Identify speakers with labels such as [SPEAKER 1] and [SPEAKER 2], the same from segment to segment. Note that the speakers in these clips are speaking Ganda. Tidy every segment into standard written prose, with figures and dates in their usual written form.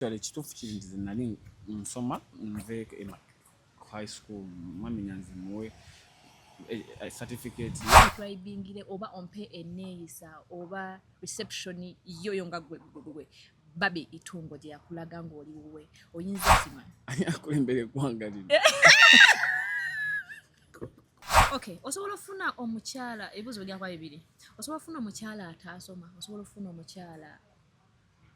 [SPEAKER 1] Actually, ekituufu kiri nti nze nali nsoma nve ku high school, Mami Nyanzi muwe certificate.
[SPEAKER 2] Twayibingire oba ompe enneeyisa oba reception yoyo nga gwe gwe Babi Itungo gye yakulaga ng'oli wuwe, oyinza sima.
[SPEAKER 1] Ani akulembera eggwanga lino?
[SPEAKER 2] Okay, osobola ofuna omukyala, ebibuuzo bijja kuba bibiri. Osobola ofuna omukyala ataasoma, osobola ofuna omukyala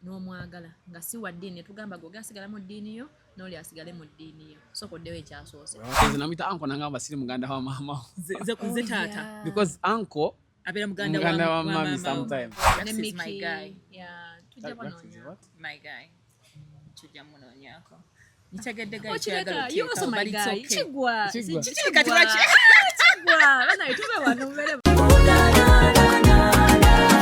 [SPEAKER 2] n'omwagala nga si wa ddiini, ne tugamba gwe ogasigala mu ddiini yo n'oli asigale mu ddiini yo. Sooka oddewo ekyasoose.
[SPEAKER 1] Nze namuyita uncle, nangamba siri muganda wa maama.
[SPEAKER 3] Nze taata.
[SPEAKER 1] Because uncle
[SPEAKER 3] abeera muganda
[SPEAKER 1] wa mami sometimes.
[SPEAKER 2] Ne Mickey, yeah, tujja kunoonyaako.
[SPEAKER 3] My guy. Tujja munoonyaako. Nkitegedde guy.
[SPEAKER 2] Okireka, you also my guy. Kigwa.
[SPEAKER 1] Kigwa.
[SPEAKER 2] Kigwa. Kigwa. Bana, tube wano mubeere.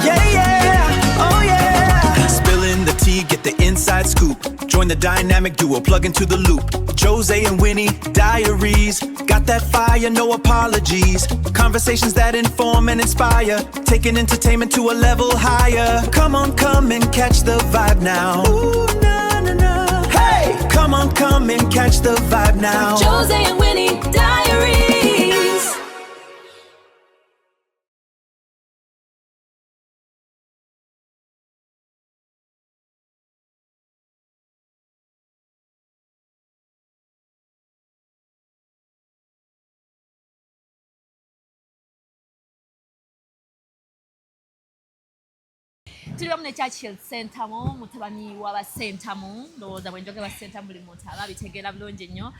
[SPEAKER 4] Yeah, yeah, oh yeah. Spilling the tea, get the inside scoop. Join the dynamic duo, plug into the loop. Jose and Winnie, diaries. Got that fire, no apologies. Conversations that inform and inspire. Taking entertainment to a level higher. Come on, come and catch the vibe now. Ooh, na, na, na. Hey! Come on, come and catch the vibe now.
[SPEAKER 5] Jose and Winnie Diaries.
[SPEAKER 2] Tuli wamu ne Churchill Ssentamu, mutabani wa Ssentamu. Ndowooza bwe njogera Ssentamu buli muntu aba abitegeera bulungi nnyo.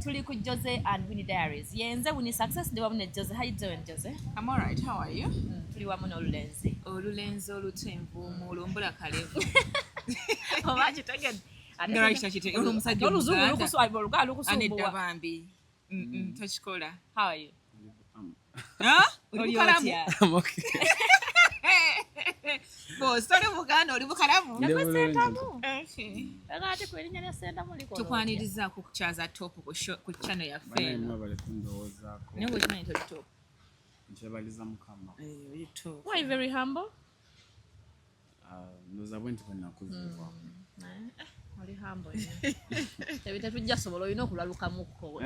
[SPEAKER 2] Tuli ku Jose and Winnie Diaries. Yenze Winnie Success, ndi wamu ne Jose. How you doing, Jose?
[SPEAKER 3] I'm all right. How are you?
[SPEAKER 2] Tuli wamu n'olulenzi.
[SPEAKER 3] Olulenzi olutenvuumu olumbula kalevu.
[SPEAKER 2] Oba kitegedde.
[SPEAKER 3] Nga lwaki takite- ono omusajja
[SPEAKER 2] Oluzungu
[SPEAKER 3] Omuganda.
[SPEAKER 2] oluganda lukusumbuwa.
[SPEAKER 3] Anedda bambi. Tokikola.
[SPEAKER 2] How are you?
[SPEAKER 3] Huh? Oli
[SPEAKER 2] Oli
[SPEAKER 3] bukalamu?
[SPEAKER 2] otya?
[SPEAKER 1] I'm okay.
[SPEAKER 3] Boss, toli Buganda, oli bukalamu?
[SPEAKER 1] Ndi bulungi.
[SPEAKER 2] Ssentamu.
[SPEAKER 3] Okay.
[SPEAKER 2] Ate ku erinnya lya Ssentamu likola otya?
[SPEAKER 3] Tukwanirizaako kukyaza top ku channel yaffe
[SPEAKER 1] Banaye
[SPEAKER 3] eno.
[SPEAKER 1] mwebale kundowoozaako.
[SPEAKER 3] Naye ng'okimanyi toli top.
[SPEAKER 1] Nkyebaliza Mukama.
[SPEAKER 3] Eh, oli top.
[SPEAKER 2] Why very humble?
[SPEAKER 1] Ndowooza bwe nti bwe nakuzibwa.
[SPEAKER 2] Oli humble nnyo. Tetujja sobola, olina okulalukamukko.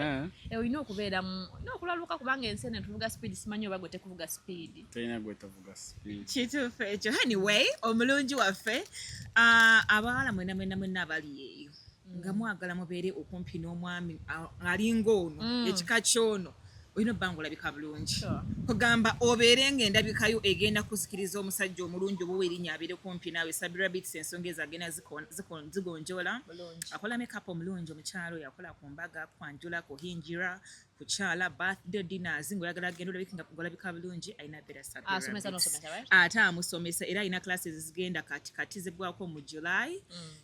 [SPEAKER 2] Olina okubeeramu, olina okulaluka kubanga ensi eno tuvuga speed, simanyi oba gwe tekuvuga speed.
[SPEAKER 1] Tolina gwe tavuga speed.
[SPEAKER 3] Kituufu ekyo. Anyway, omulungi waffe, abawala mwena mwena mwena abali eyo nga mwagala mubeere okumpi n'omwami alinga ono, ekika ky'ono, olina obba nga olabika bulungi. Kugamba obeere ng'endabikayo egenda kusikiriza omusajja omulungi oba ow'erinnya abeere kumpi naawe. Sabira Beats ensonga ezo agenda zigonjoola. Akola makeup omulungi omukyalo oyo, akola ku mbaga, kwanjula, kuhingira, kukyala, birthday dinners, ng'oyagala agenda olabika ng'olabika bulungi, alina beera Sabira
[SPEAKER 2] Asomesa
[SPEAKER 3] Beats.
[SPEAKER 2] n'osomesa, right?
[SPEAKER 3] Ate amusomesa era alina classes zigenda kati kati ziggwako mu July.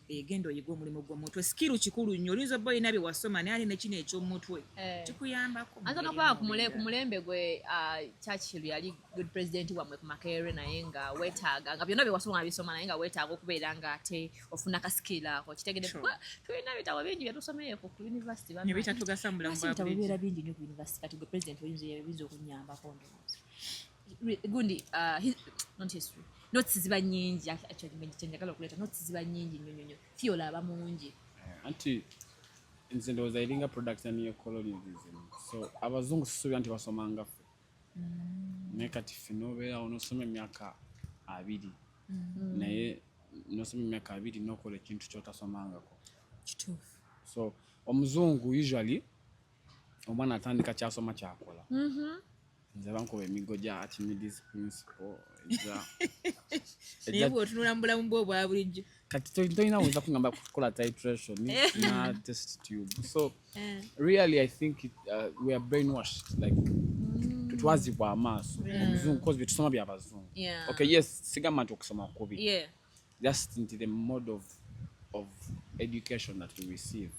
[SPEAKER 3] Egenda oyiga omulimu gw'omutwe. Skill kikulu nnyo, oyinza obba olina bye wasoma naye ate ne kino eky'omutwe kikuyambako mu
[SPEAKER 2] Anza
[SPEAKER 3] ngeri
[SPEAKER 2] nokuba
[SPEAKER 3] emu oba
[SPEAKER 2] ku mulembe gwe, Churchill yali good president wammwe ku Makerere, naye nga weetaaga nga byonna bye wasoma wabisoma, naye nga weetaaga okubeera nga ate ofuna ka skill ako, kitegedde? Tulina ebitabo bingi bye tusomeye ku university,
[SPEAKER 3] Ne bitatugasa mu bulamu
[SPEAKER 2] Lwaki
[SPEAKER 3] bwa
[SPEAKER 2] ebitabo
[SPEAKER 3] bulijjo.
[SPEAKER 2] bibeera bingi nnyo ku university? Kati gwe president oyinza okunnyambako ndowooza. Gundi, not history, notes ziba nnyingi. Actually, kye njagala okuleeta, notes ziba nnyingi nnyo nnyo nnyo, theory aba mungi.
[SPEAKER 1] Anti nze ndowooza eringa product ya neocolonialism. So abazungu sisuubira nti basoma nga ffe, naye kati ffe n'obeerawo n'osoma emyaka 20, naye n'osoma emyaka 20 n'okola ekintu ky'otasomangako.
[SPEAKER 3] Kituufu.
[SPEAKER 1] So omuzungu usually omwana atandika kyasoma kyakola. Nze bankuba emigo gya Archimedes principle
[SPEAKER 3] Naye bw'otunula mu bulamu bwo obwa bulijjo,
[SPEAKER 1] Kati tolina weza kugamba kukola titration na test tube. So really I think we are brainwashed, like twazibwa amaaso omuzungu, cause byetusoma byabazungu. Okay, yes, sigamba nti okusoma kubi, just nti the mode of education that we receive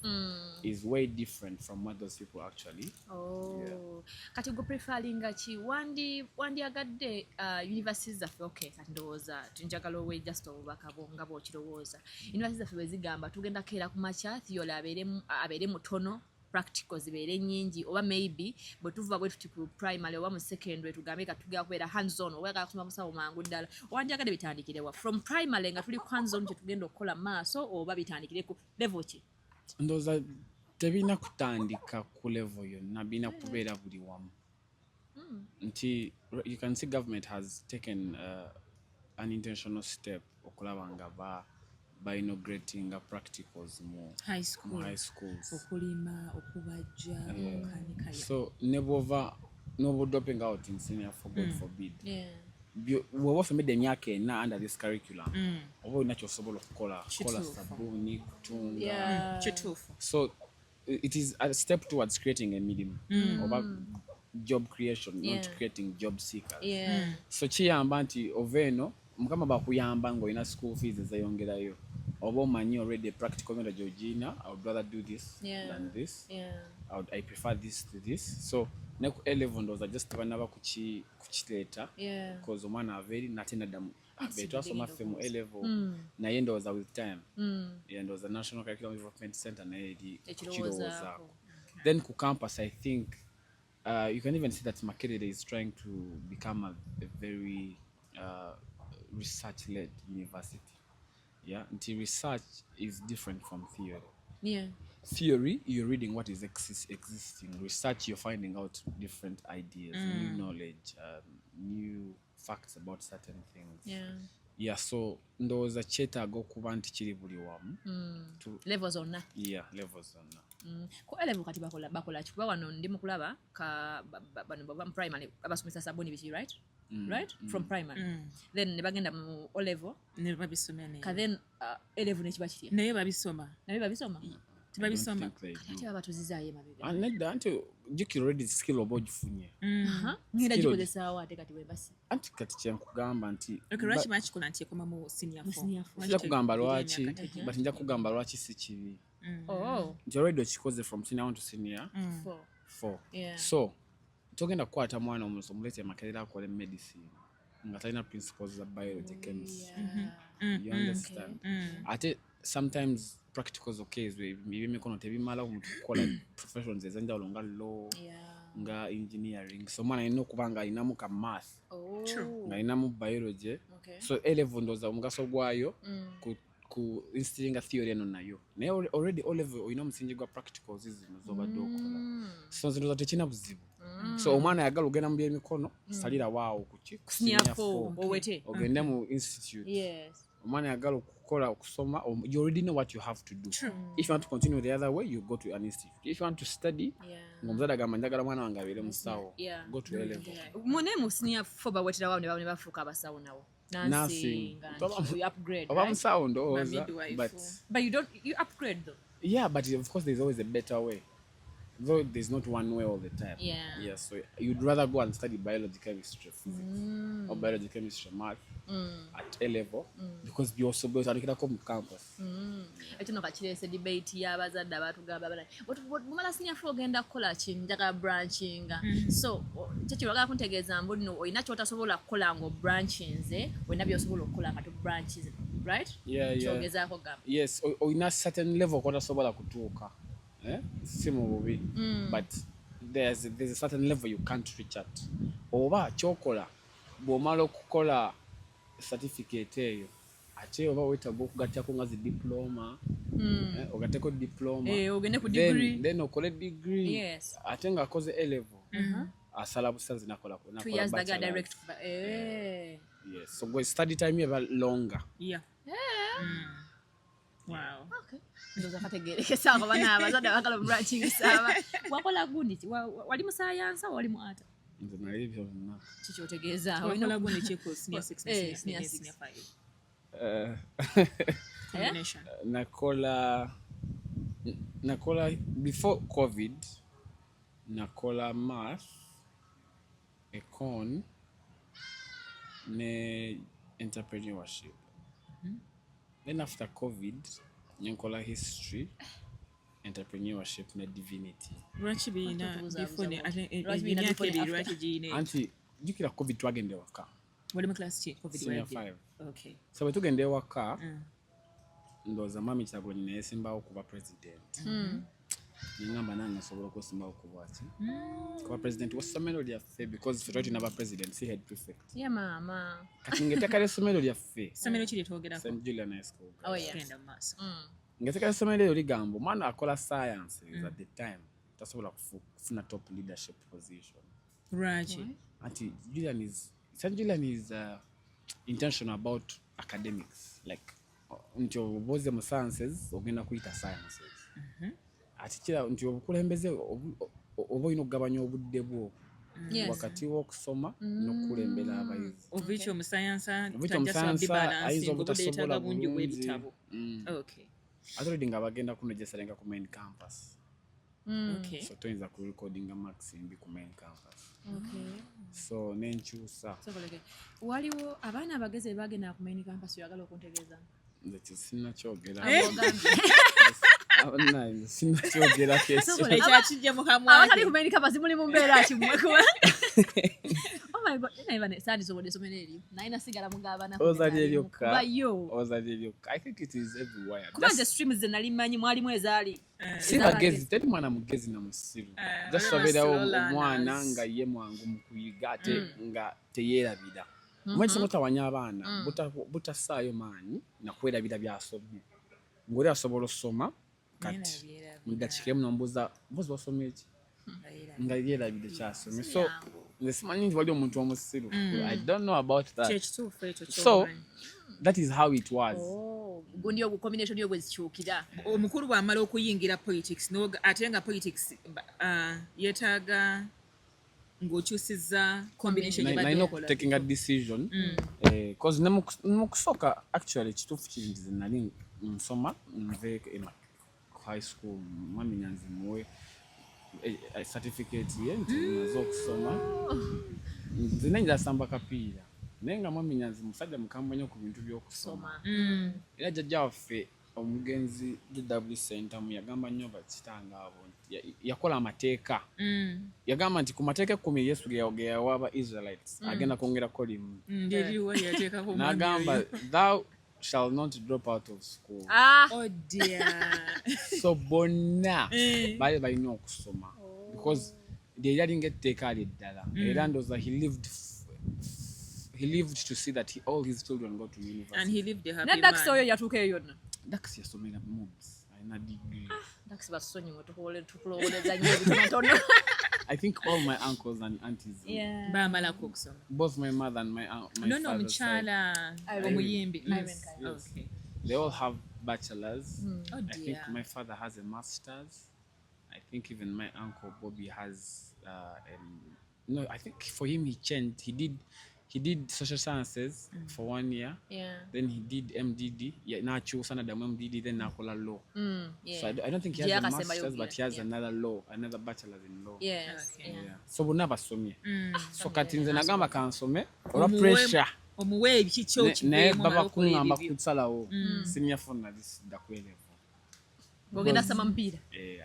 [SPEAKER 1] is way different from what those people actually.
[SPEAKER 2] Oh.
[SPEAKER 1] Yeah.
[SPEAKER 2] Kati gwe preferringa ki? Wandyagadde universities zaffe, okay, kati ndowooza njagala owe just obubaka bwo nga bw'okirowooza. Universities zaffe bwe zigamba tugenda keera ku makya, theory abeere mutono. Practical zibeere nnyingi, oba maybe bwe tuva bwe tuti ku primary oba mu secondary, tugambe ka tugenda kubeera hands on, oba oyagala kusoma musawo mangu ddala, wandyagadde bitandikire wa? From primary nga tuli ku hands on kyetugenda okukola mu maaso, oba bitandikire ku level ki?
[SPEAKER 1] Ndowooza tebirina kutandika ku level yonna, birina kubeera buli wamu, nti you can see government has taken an intentional step okulaba nga ba inauguratinga practicals mu
[SPEAKER 3] high
[SPEAKER 1] mu
[SPEAKER 3] school.
[SPEAKER 1] High schools.
[SPEAKER 3] Okulima, okubajja, okukanika.
[SPEAKER 1] So ne bwova noba dropping out in senior four, God forbid, bw'oba osomedde emyaka 4 under this curriculum, oba olina kyosobola okukola, kola
[SPEAKER 3] Kituufu.
[SPEAKER 1] Sabbuuni, kutunga.
[SPEAKER 3] Kituufu.
[SPEAKER 1] So it is a step towards creating emirimu oba job creation, not creating job seekers. So kiyamba nti ova eno, Mukama bakuyamba ng'olina school fees ezeyongerayo, oba omanyi already practical method gy'ogiyina, "I would rather do this than this. I prefer this to this." So ne ku A level ndowooza just tebanaba kukireeta because omwana ava eri nate naddamu be twasoma ffe mu A level, naye ndowooza with time, yeah, ndowooza National Curriculum Development Center naye eri
[SPEAKER 2] Ekirowoozaako.
[SPEAKER 1] kukirowoozaako. Then ku campus, I think you can even see that Makerere is trying to become a very research-led university, yeah, nti research is different from theory. Theory, you're reading what is existing. Research, you're finding out different ideas, new knowledge, new facts about certain things. Yeah, so ndowooza kyetaaga okuba nti kiri buli wamu.
[SPEAKER 2] Level zonna.
[SPEAKER 1] Yeah, levels zonna.
[SPEAKER 2] Ku A level kati bakola ki? Kuba wano ndi mu kulaba ka bano bava mu primary abasomesa sabuni biki, right? Right from primary, then ne bagenda mu O level.
[SPEAKER 3] Ne babisoma naye.
[SPEAKER 2] Ka then A level nekiba kitya?
[SPEAKER 3] Naye babisoma.
[SPEAKER 2] Naye babisoma.
[SPEAKER 3] Tebabisoma.
[SPEAKER 1] Think they do.
[SPEAKER 2] Ate baba tuzizaayo emabega.
[SPEAKER 1] Ah, nedda, anti jjukira already skill oba ogifunye.
[SPEAKER 2] Aha, ngenda
[SPEAKER 1] Skill
[SPEAKER 2] gikozesaawo ate kati wembasi.
[SPEAKER 1] Anti kati kyenkugamba nti
[SPEAKER 3] Okay, lwaki bakikola nti ekoma mu senior
[SPEAKER 2] Mu
[SPEAKER 3] four?
[SPEAKER 2] senior four.
[SPEAKER 1] Sijja kugamba lwaki,
[SPEAKER 3] Emyaka tegiri.
[SPEAKER 1] but nja kugamba lwaki si kibi,
[SPEAKER 2] Oh.
[SPEAKER 1] nti already okikoze from senior one to senior
[SPEAKER 2] Four.
[SPEAKER 1] four. So togenda kukwata mwana omuso omuleete Makerere akole medicine nga talina principles za biology, chemistry. You understand? Ate sometimes practicals, okay, ebyemikono tebimala omuntu kukola professions ez'enjawulo nga law, nga engineering. So omwana alina okuba nga alinamu ka math,
[SPEAKER 2] Oh.
[SPEAKER 1] ng'alinamu biology. So A level ndowooza omugaso gwayo ku instillinga theory eno nayo, naye already O level olina omusingi gwa practicals zino z'obadde okola. So nze ndowooza tekirina buzibu. So omwana ayagala ogenda mu byemikono, salira waawo kuki? Ku
[SPEAKER 2] senior
[SPEAKER 1] senior
[SPEAKER 2] four,
[SPEAKER 1] four.
[SPEAKER 2] Owete.
[SPEAKER 1] Ogende mu institute. Omwana ayagala okukola okusoma, you already know what you have to do. If you want to continue the other way, you go to an institute. If you want to study, ng'omuzadde agamba njagala mwana wange abeere musawo, go to A level.
[SPEAKER 2] Mune mu senior four baweterawo ne bafuuka abasawo nawo.
[SPEAKER 1] Nursing.
[SPEAKER 2] Nursing and you upgrade,
[SPEAKER 1] Oba
[SPEAKER 2] right?
[SPEAKER 1] musawo ndowooza,
[SPEAKER 3] Ba midwife.
[SPEAKER 1] but
[SPEAKER 2] But you don't, you upgrade though.
[SPEAKER 1] Yeah, but of course there's always a better way, though there's not one way all the time. Yeah, so you'd rather go and study biology, chemistry, physics, or biology, chemistry, math at A level because byosobola otandikirako mu campus.
[SPEAKER 2] Ekyo no kakireese debate y'abazadde abatugamba bana bumala senior four ogenda kukola ki, njagala branchinga. So kyekyo bagala kuntegeeza mbu nno olina kyotasobola kukola nga obranchinze, olina byosobola okukola nga tobranchinze, right?
[SPEAKER 1] Yeah.
[SPEAKER 2] Kyogezaako gamba.
[SPEAKER 1] Yes, olina certain level kwotasobola kutuuka, eh? Si mu bubi, but there's a certain level you can't reach at. Oba kyokola bw'omala okukola certificate eyo, ate oba weetaaga okugattako nga zi diploma, eh, ogatteko diploma.
[SPEAKER 2] Eh, ogende ku degree.
[SPEAKER 1] Then okole degree. Ate ng'akoze A level, asala busazi nakola
[SPEAKER 2] Two
[SPEAKER 1] nakola
[SPEAKER 2] years daga
[SPEAKER 1] bachelors.
[SPEAKER 2] Direct eh.
[SPEAKER 1] Yes, so gwe study time eba longer.
[SPEAKER 3] Yeah. Wow.
[SPEAKER 2] Okay. Ndowooza kategeerekesaako bana abazadde abagala branching. Saaba wakola gundi ki? Wali mu science oba wali mu art?
[SPEAKER 1] Nze nali byonna.
[SPEAKER 2] Kikyotegeeza?
[SPEAKER 3] Wakola gundi ki ku senior six ne
[SPEAKER 2] Eh, senior
[SPEAKER 3] ne
[SPEAKER 2] six.
[SPEAKER 3] senior five?
[SPEAKER 1] Eh,
[SPEAKER 3] Combination.
[SPEAKER 1] Nakola before COVID, nakola math, econ ne entrepreneurship. Then after COVID nenkola history, entrepreneurship ne divinity.
[SPEAKER 3] Lwaki birina
[SPEAKER 2] Lwaki
[SPEAKER 3] before ne ate
[SPEAKER 2] Lwaki birina
[SPEAKER 3] emyaka
[SPEAKER 2] before ne
[SPEAKER 3] ebiri
[SPEAKER 2] after?
[SPEAKER 3] lwaki girina?
[SPEAKER 1] Anti jjukira COVID twagenda ewaka.
[SPEAKER 3] Wali mu class ki COVID?
[SPEAKER 1] Senior
[SPEAKER 3] wayajja?
[SPEAKER 1] five.
[SPEAKER 3] Okay.
[SPEAKER 1] So bwe tugenda ewaka, ndowooza Mami Kyagulanyi neyesimbawo kuba president. Nengamba nange nsobola okwesimbawo ku bwaki kuba president w'essomero lyaffe, because ffe twali tulina ba president, si head prefect.
[SPEAKER 2] Ye maama.
[SPEAKER 1] Kati ng'etteeka ly'essomero lyaffe,
[SPEAKER 3] Ssomero ki lyetwogerako?
[SPEAKER 1] St Julian High School.
[SPEAKER 2] Oh, yeah.
[SPEAKER 3] Genda mu maaso.
[SPEAKER 1] Ng'etteeka ly'essomero eryo ligamba omwana akola sciences at the time tasobola kufuna top leadership position.
[SPEAKER 3] Lwaki?
[SPEAKER 1] Anti Julian is St Julian is intentional about academics, like nti oba oze mu sciences ogenda kuyita sciences, ate kira nti obukulembeze oba olina okugabanya obudde bwo wakati w'okusoma n'okukulembera abayizi.
[SPEAKER 3] Oviiki omusayansa
[SPEAKER 1] Oviiki omusayansa ayinza obutasobola
[SPEAKER 3] bungi
[SPEAKER 1] bulungi.
[SPEAKER 3] bw'ebitabo. Okay.
[SPEAKER 1] Ate already nga bagenda kunogesalenga ku main campus, so toyinza ku recordinga marks mbi ku main campus, so nenkyusa.
[SPEAKER 2] Soboleke. Waliwo abaana abagezi ebagenda ku main campus, oyagala okuntegeeza?
[SPEAKER 1] Nze kyesinnakyogera.
[SPEAKER 2] Ogambye.
[SPEAKER 1] Nze sinnakyogerako ekyo.
[SPEAKER 2] Sobola.
[SPEAKER 3] Ekyakijja mukamwa.
[SPEAKER 2] Abatali ku main campus muli mu mbeera ki mmwe? Kuba oh my God, naye bane sandisobodde essomero eryo, naye nasigala mugabana.
[SPEAKER 1] Oza lyeryoka.
[SPEAKER 2] Kubayo.
[SPEAKER 1] Oza lyeryoka. I think it is everywhere.
[SPEAKER 2] Kuba nze streams ze nali mmanyi mwalimu ezaali
[SPEAKER 1] Si bagezi, teri mwana mugezi na musiru, just wabeerawo
[SPEAKER 3] slow learners.
[SPEAKER 1] omwana nga ye mwangu mu kuyiga ate nga teyeerabira. Omanyi kisobola otawanya abaana butassaayo maanyi nakwerabira byasomye, ng'oli asobola osoma kati mu ddakiika emu nombuuza mbuzi wasomye ki, nga yeerabidde kyasomye. So nze simanyi nti wali omuntu omusiru, I don't know about that.
[SPEAKER 3] Kyekituufu ekyo.
[SPEAKER 1] So
[SPEAKER 3] Kyomanyi.
[SPEAKER 1] that is how it was.
[SPEAKER 2] Oh, gundi ogwo combination yo bwe zikyukira.
[SPEAKER 3] Omukulu bw'amala okuyingira politics ate nga politics yeetaaga ng'okyusizza combination gyebadde
[SPEAKER 1] Nalina
[SPEAKER 3] okola.
[SPEAKER 1] okutakinga decision, cause ne mu kusooka, actually ekituufu kiri nti nze nali nsoma nve ku high school, mwami Nyanzi muwe certificate ye nti maze okusoma. Nze nenjira samba kapiira, naye nga mwami Nyanzi musajja mukambwe nnyo ku bintu by'okusoma. Era jjajja waffe omugenzi JW Sentamu yagamba nnyo bakitanga abo nti yakola amateeka, yagamba nti ku mateeka 10 Yesu ge yawa aba Israelites agenda kwongerako limu.
[SPEAKER 3] Lyeriwa lyateekako omwami
[SPEAKER 1] N'agamba,
[SPEAKER 3] oyo?
[SPEAKER 1] "Thou shall not drop out of school."
[SPEAKER 2] Ah.
[SPEAKER 3] Oh dear.
[SPEAKER 1] So bonna baali balina okusoma because lye lyalinga etteeka lye ddala. Era ndowooza he lived to see that all his children go to university.
[SPEAKER 3] And he lived a happy
[SPEAKER 2] Ne Dax
[SPEAKER 3] man.
[SPEAKER 2] oyo yatuuka eyo yonna?
[SPEAKER 1] Dax yasomera MUBS, alina degree.
[SPEAKER 2] Dax basonyiwe, tukulowoleza nnyo ebitonotono.
[SPEAKER 1] I think all my uncles and aunties,
[SPEAKER 3] Baamalako okusoma.
[SPEAKER 1] both my mother and my
[SPEAKER 3] No,
[SPEAKER 1] father's side,
[SPEAKER 3] omukyala
[SPEAKER 2] Irene.
[SPEAKER 3] omuyimbi.
[SPEAKER 2] Irene
[SPEAKER 1] Yes,
[SPEAKER 2] Kaye.
[SPEAKER 1] yes.
[SPEAKER 3] Okay.
[SPEAKER 1] They all have bachelors.
[SPEAKER 3] Oh
[SPEAKER 1] I think
[SPEAKER 3] dear.
[SPEAKER 1] my father has a master's. I think even my uncle Bobby has no, I think for him he changed. He did social sciences for one year. Then he did MDD. Yeah, n'akyusa n'addamu MDD, then n'akola law. So I don't think he has a
[SPEAKER 2] Gyakasembayo
[SPEAKER 1] master's, but he has another law, another bachelor's in law.
[SPEAKER 3] Okay.
[SPEAKER 1] Yeah. So bonna basomye. So kati nze nagamba kansome olwa
[SPEAKER 3] Omuwe-
[SPEAKER 1] pressure.
[SPEAKER 3] Omuwe ekikyo
[SPEAKER 1] Naye
[SPEAKER 3] kiveemu
[SPEAKER 1] baba
[SPEAKER 3] omale okola
[SPEAKER 1] kuŋŋamba
[SPEAKER 3] ebibyo.
[SPEAKER 1] kusalawo senior four nali sidda ku level.
[SPEAKER 2] Ng'ogenda sama mupiira.
[SPEAKER 1] Eh,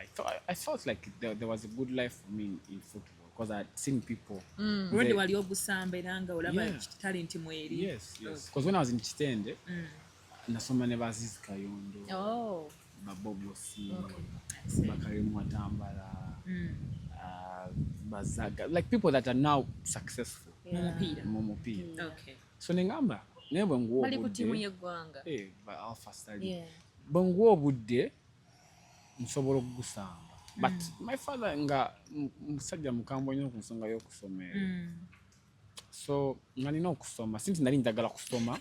[SPEAKER 1] I felt like there was a good life for me in football because I had seen people.
[SPEAKER 3] Olwedde wali ogusamba era nga olaba talenti mweri.
[SPEAKER 1] Yes. Because when I was in Kitende, nasoma ne ba Aziz Kayondo,
[SPEAKER 2] Oh.
[SPEAKER 1] ba Bobosi, ba Karim Watambala, Bazaga, like people that are now successful
[SPEAKER 3] Mu mupiira.
[SPEAKER 1] mu mupiira. So nengamba naye bwe nguwa
[SPEAKER 2] Bali ku ttiimu
[SPEAKER 1] obudde,
[SPEAKER 2] y'eggwanga.
[SPEAKER 1] eh, ba Alpha Stali. Bwe nguwa obudde nsobola okugusamba. But my father nga musajja mukambwe nnyo ku nsonga y'okusoma eyo. So nga nina okusoma, si nti nali njagala kusoma.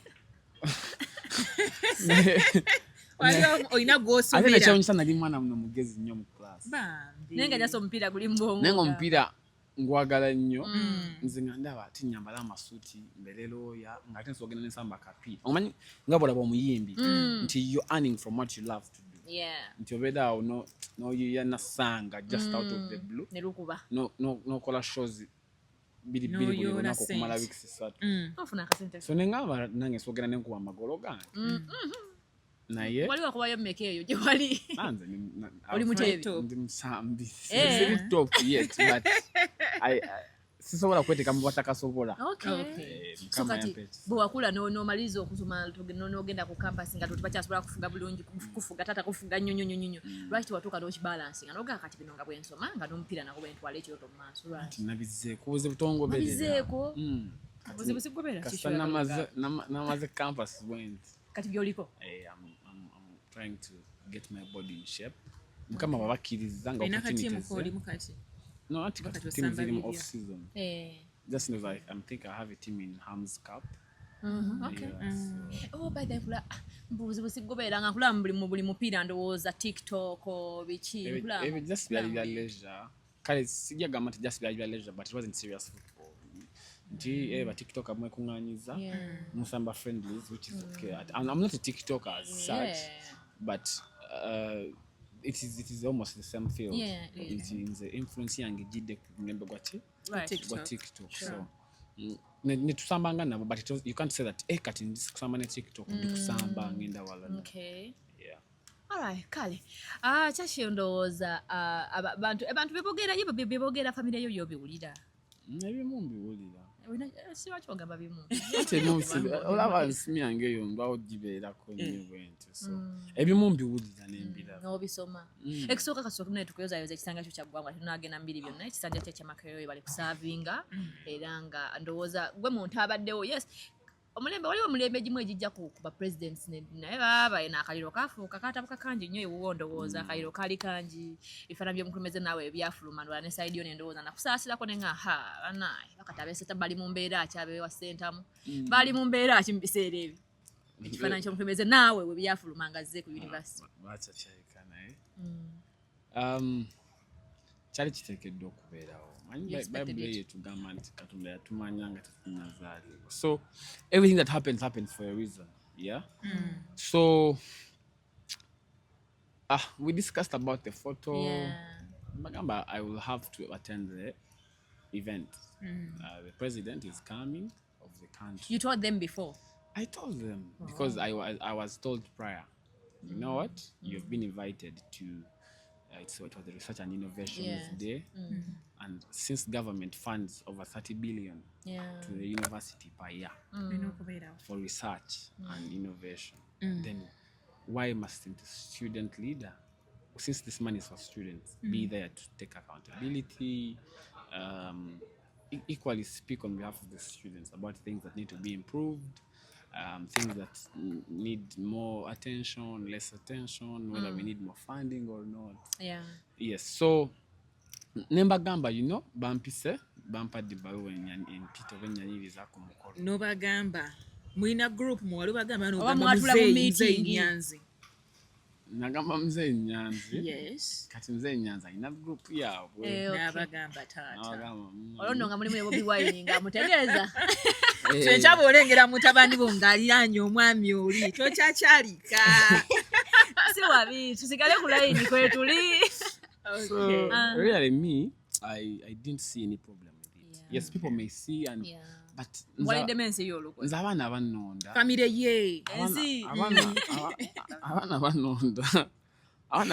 [SPEAKER 3] Wali olina
[SPEAKER 1] Ate
[SPEAKER 3] gw'osomera.
[SPEAKER 1] nekyewunyisa nali mwana muno mugezi nnyo mu class.
[SPEAKER 3] Bambi.
[SPEAKER 2] Naye nga jasa omupiira guli mu bwongo.
[SPEAKER 1] Naye nga omupiira ngwagala nnyo. Nze nga ndaba ate nyambale amasuuti mbeere looya nga ate nsobola ogenda nensamba akapiira. Omanyi nga bw'olaba omuyimbi nti you earning from what you love to do. Nti obeera awo n'oyiiya nasanga just out of the blue.
[SPEAKER 2] Ne lukuba.
[SPEAKER 1] N'okola shows bbiri bbiri buli
[SPEAKER 3] N'oyoola
[SPEAKER 1] lunaku okumala
[SPEAKER 3] sente.
[SPEAKER 1] weeks 3.
[SPEAKER 2] Ofuna akasente.
[SPEAKER 1] So ne ŋŋamba nange nsobola ogenda nenkuba amagolo gange. Naye
[SPEAKER 2] Wali wakubayo mmeka eyo gye wali?
[SPEAKER 1] nanze
[SPEAKER 2] Oli muteebi?
[SPEAKER 1] Ndi musambi.
[SPEAKER 2] Eh.
[SPEAKER 1] Siri top yet, but I Sisobola kweteeka mu batakasobola.
[SPEAKER 2] Okay.
[SPEAKER 1] Eh,
[SPEAKER 2] So
[SPEAKER 1] Mukama
[SPEAKER 2] kati
[SPEAKER 1] yampa ekisa.
[SPEAKER 2] bwe wakula n'omaliriza okusoma, n'ogenda ku campus nga tebakyasobola kufuga bulungi, kufuga taata kufuga nnyo nnyo nnyo nnyo, lwaki tewatuuka n'okibalansinga n'ogamba kati bino nga bwe nsoma nga n'omupiira nagwo bwe ntwala ekirooto mu maaso, lwaki?
[SPEAKER 1] Nabizeeko, buzibu tongoberera.
[SPEAKER 2] Wabizeeko?
[SPEAKER 1] Kati
[SPEAKER 2] Buzibu sigoberera,
[SPEAKER 1] kasita
[SPEAKER 2] kiki
[SPEAKER 1] namaze campus bwenti.
[SPEAKER 2] Kati byoliko?
[SPEAKER 1] Eh, I'm trying to get my body in shape. Mukama bwabakkiriza nga
[SPEAKER 3] Olina
[SPEAKER 1] opportunities,
[SPEAKER 3] katiimu koolimu kati?
[SPEAKER 1] No, anti
[SPEAKER 3] Wakati
[SPEAKER 1] kati team
[SPEAKER 3] osamba
[SPEAKER 1] ziri mu
[SPEAKER 3] bibyo.
[SPEAKER 1] off season.
[SPEAKER 2] Eh.
[SPEAKER 1] Just know that I think I have a team in Hams Cup.
[SPEAKER 2] Okay.
[SPEAKER 1] Yeah, so-
[SPEAKER 2] Oh, by the way, buzibu sigoberera nga nkulaba mu buli mupiira, ndowooza TikTok o biki, nkulaba.
[SPEAKER 1] Ebyo just byali bya leisure. Kale sijja gamba nti just byali bya leisure, but it wasn't serious football. Nti ba TikTok mwekuŋŋaanyiza, musamba friendlies, which is okay. I'm not a TikToker as such, but it is almost the same field.
[SPEAKER 2] Yeah, it is.
[SPEAKER 1] Nti nze influence yange ejjidde ku mulembe gwa ki?
[SPEAKER 2] Right.
[SPEAKER 1] Gwa TikTok. So ne tusambanga nabo, but you can't say that kati ndi kusamba ne TikTok, ndi kusamba ngenda wala.
[SPEAKER 2] Okay.
[SPEAKER 1] Yeah.
[SPEAKER 2] Alright, kale. Ah, kyakyo ndowooza, abantu bebogera ye bebogera famire yo yobiwulira.
[SPEAKER 1] Ebimu mbiwulira.
[SPEAKER 2] Si lwaki ogamba bimu?
[SPEAKER 1] Ate ebimu olaba ensimi yange eyo ndwawo gibeerako nnyo bwentyo, so ebimu mbiwulira nembiraba.
[SPEAKER 2] N'obisoma. Ekisooka, kasooka naye tukuyozayoza ekisanja kyo kyaggwanga, tunagenda mbiri byonna, ekisanja kye kyamakerere bali kusaavinga, era nga ndowooza gwe muntu abaddewo. Yes, omulembe waliwo omulembe egimu egijja ku ba presidents, naye baaba eno akaliro kafuuka katabuka kangi nnyo ewuwo. Ndowooza akaliro kaali kangi, ebifaananyi by'omukulembeze naawe ebyafuluma, ndwala ne side yo, nendowooza nakusaasirako ne nga ha banaye bakati abeseta bali mu mbeera ki, abewa Ssentamu bali mu mbeera ki mu biseera ebyo ekifaananyi ky'omukulembeze naawe we byafuluma nga azze ku university?
[SPEAKER 1] Lwakyakyayika naye kyali kiteekeddwa okubeerawo. Manyi
[SPEAKER 2] You expected
[SPEAKER 1] Bayibuli
[SPEAKER 2] it.
[SPEAKER 1] eyo etugamba nti Katonda yatumanya nga tetunnazaalibwa, so everything that happens happens for a reason, yeah. So we discussed about the photo. Bagamba I will have to attend the event. The president is coming of the country.
[SPEAKER 2] You told them before?
[SPEAKER 1] I told them because I was told prior. You know what? You've been invited to. It was the Research and Innovations Day, and since government funds over 30 billion to the university per year
[SPEAKER 3] Olina okubeerawo.
[SPEAKER 1] for research and innovation, then why mustn't a student leader, since this money is for students, be there to take accountability, equally speak on behalf of the students about things that need to be improved, things that need more attention, less attention, whether we need more funding or not. Yes, so nembagamba, bampise, bampadde ebbaluwa empita oba ennyanyiriza ku mukolo.
[SPEAKER 3] N'obagamba mulina group muwali obagamba
[SPEAKER 2] Oba
[SPEAKER 3] n'ogamba
[SPEAKER 2] mwatula mu
[SPEAKER 3] muzeeyi muzeeyi
[SPEAKER 2] meeting.
[SPEAKER 3] Nyanzi.
[SPEAKER 1] Nagamba muzeeyi Nyanzi.
[SPEAKER 3] Yes.
[SPEAKER 1] Kati muzeeyi Nyanzi alina group yaabwe.
[SPEAKER 2] Eh, okay.
[SPEAKER 3] N'abagamba taata.
[SPEAKER 1] Nabagamba,
[SPEAKER 2] Olwo nno nga mulimu ne Bobi Wine nga mutegeeza.
[SPEAKER 1] Eh,
[SPEAKER 3] Kyekyaba olengera mutabani bo ng'aliraanye omwami oli tokyakyalika.
[SPEAKER 2] Si wabi, tusigale ku layini kwetuli.
[SPEAKER 1] So
[SPEAKER 2] Ah.
[SPEAKER 1] really me, I didn't see any problem with it. Yes, people may see and but
[SPEAKER 2] Waliddemu ensi y'olukwe.
[SPEAKER 1] Nze abaana bannonda.
[SPEAKER 3] Famire ye.
[SPEAKER 2] Ensi.
[SPEAKER 1] Abaana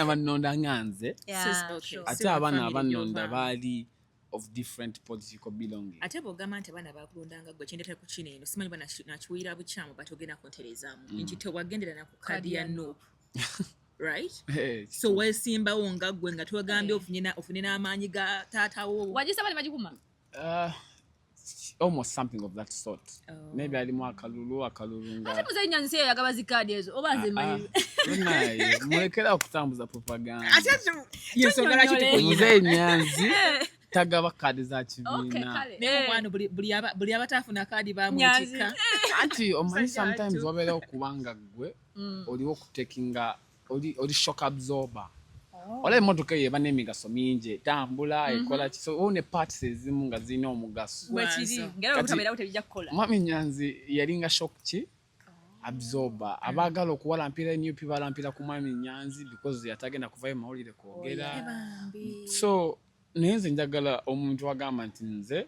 [SPEAKER 1] bannonda nga nze.
[SPEAKER 3] Okay.
[SPEAKER 1] Ate
[SPEAKER 3] Si wa
[SPEAKER 1] abaana
[SPEAKER 3] family
[SPEAKER 1] abannonda
[SPEAKER 3] gy'ovaamu.
[SPEAKER 1] baali of different political belonging.
[SPEAKER 3] Ate bw'ogamba nti abaana bakulondanga gwe, kyendeta ku kino eno simanyi ba nakiwulira bukyamu, but ogenda kunterezaamu nti tewagendera na ku kaadi ya NUP, right?
[SPEAKER 1] Eh,
[SPEAKER 3] So weesimbawo nga ggwe nga twegambye ofune n'amaanyi ga taatawo.
[SPEAKER 2] Wagisaba ne bagikuma?
[SPEAKER 1] Almost something of that sort.
[SPEAKER 3] Oh.
[SPEAKER 1] Maybe alimu akalulu nga
[SPEAKER 2] Ate muzeeyi Nyanzi si ye yagaba zikaadi ezo, oba nze mmanyi?
[SPEAKER 1] Naye mulekera okutambuza propaganda.
[SPEAKER 3] Ate yensonga lwaki
[SPEAKER 2] Tunnyonnyole.
[SPEAKER 3] tukuyina.
[SPEAKER 1] Muzeeyi Nyanzi tagaba kaadi za
[SPEAKER 2] Okay,
[SPEAKER 1] kibiina.
[SPEAKER 2] kale.
[SPEAKER 3] Naye mukwano buli abataafuna kaadi
[SPEAKER 2] Nyanzi.
[SPEAKER 3] bamutikka.
[SPEAKER 1] Anti omanyi sometimes
[SPEAKER 3] atu.
[SPEAKER 1] wabeerawo kubanga gwe oliwo okutekinga oli shock absorber. Olaba emmotoka eyo eba n'emigaso mingi, etambula, ekola ki, so ne parts ezimu nga zirina omugaso.
[SPEAKER 2] Bwekiri.
[SPEAKER 3] Wanso.
[SPEAKER 2] Ngera
[SPEAKER 1] Kati-
[SPEAKER 2] obutabeerawo tebijja kukola.
[SPEAKER 1] Mwami Nyanzi yalinga shock ki absorber. Abaagala okuwalampira NUP balampira ku mwami Nyanzi because yatagenda kuvayo mawulire kwogera. So naye nze njagala omuntu agamba nti nze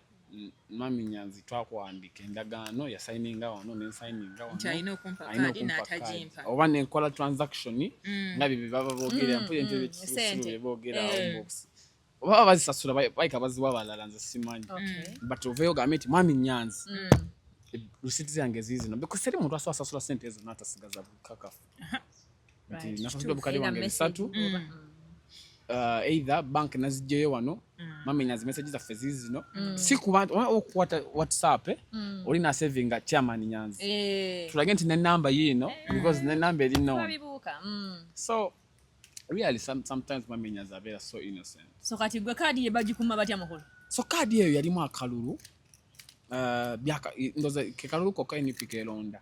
[SPEAKER 1] mwami Nyanzi twakuwandika endagaano, yasayininga wano nensayininga wano,
[SPEAKER 3] Nti alina okumpa
[SPEAKER 1] alina
[SPEAKER 3] kaadi
[SPEAKER 1] okumpa
[SPEAKER 3] n'atagimpa.
[SPEAKER 1] kaadi. Oba nenkola transaction nga bye baba boogera, mpulira nti ebyo
[SPEAKER 2] sente.
[SPEAKER 1] bye boogera awo box. Oba bazisasula bayika baziwa abalala, nze simanyi. But oveeyo ogambe nti mwami Nyanzi, receipt zange ziizino, because teri muntu asobola sasula sente ezo n'atasigaza bukakafu nti nasasudde obukadde
[SPEAKER 2] Either
[SPEAKER 1] bwange
[SPEAKER 2] message
[SPEAKER 1] 300.
[SPEAKER 2] Oba
[SPEAKER 1] Either bank nazijjayo wano, mami Nyanzi, message zaffe ziizino. Si kuba oba okukwata WhatsApp, oli nasavinga chairman Nyanzi, tulage nti nenamba yiino, because nenamba eri known.
[SPEAKER 2] Babibuuka.
[SPEAKER 1] So really, sometimes mami Nyanzi abeera so innocent.
[SPEAKER 2] So kati gwe kaadi ye bagikuuma batya, mukulu?
[SPEAKER 1] So kaadi eyo yalimu akalulu, ndowooza ke kalulu kokka NUP kelonda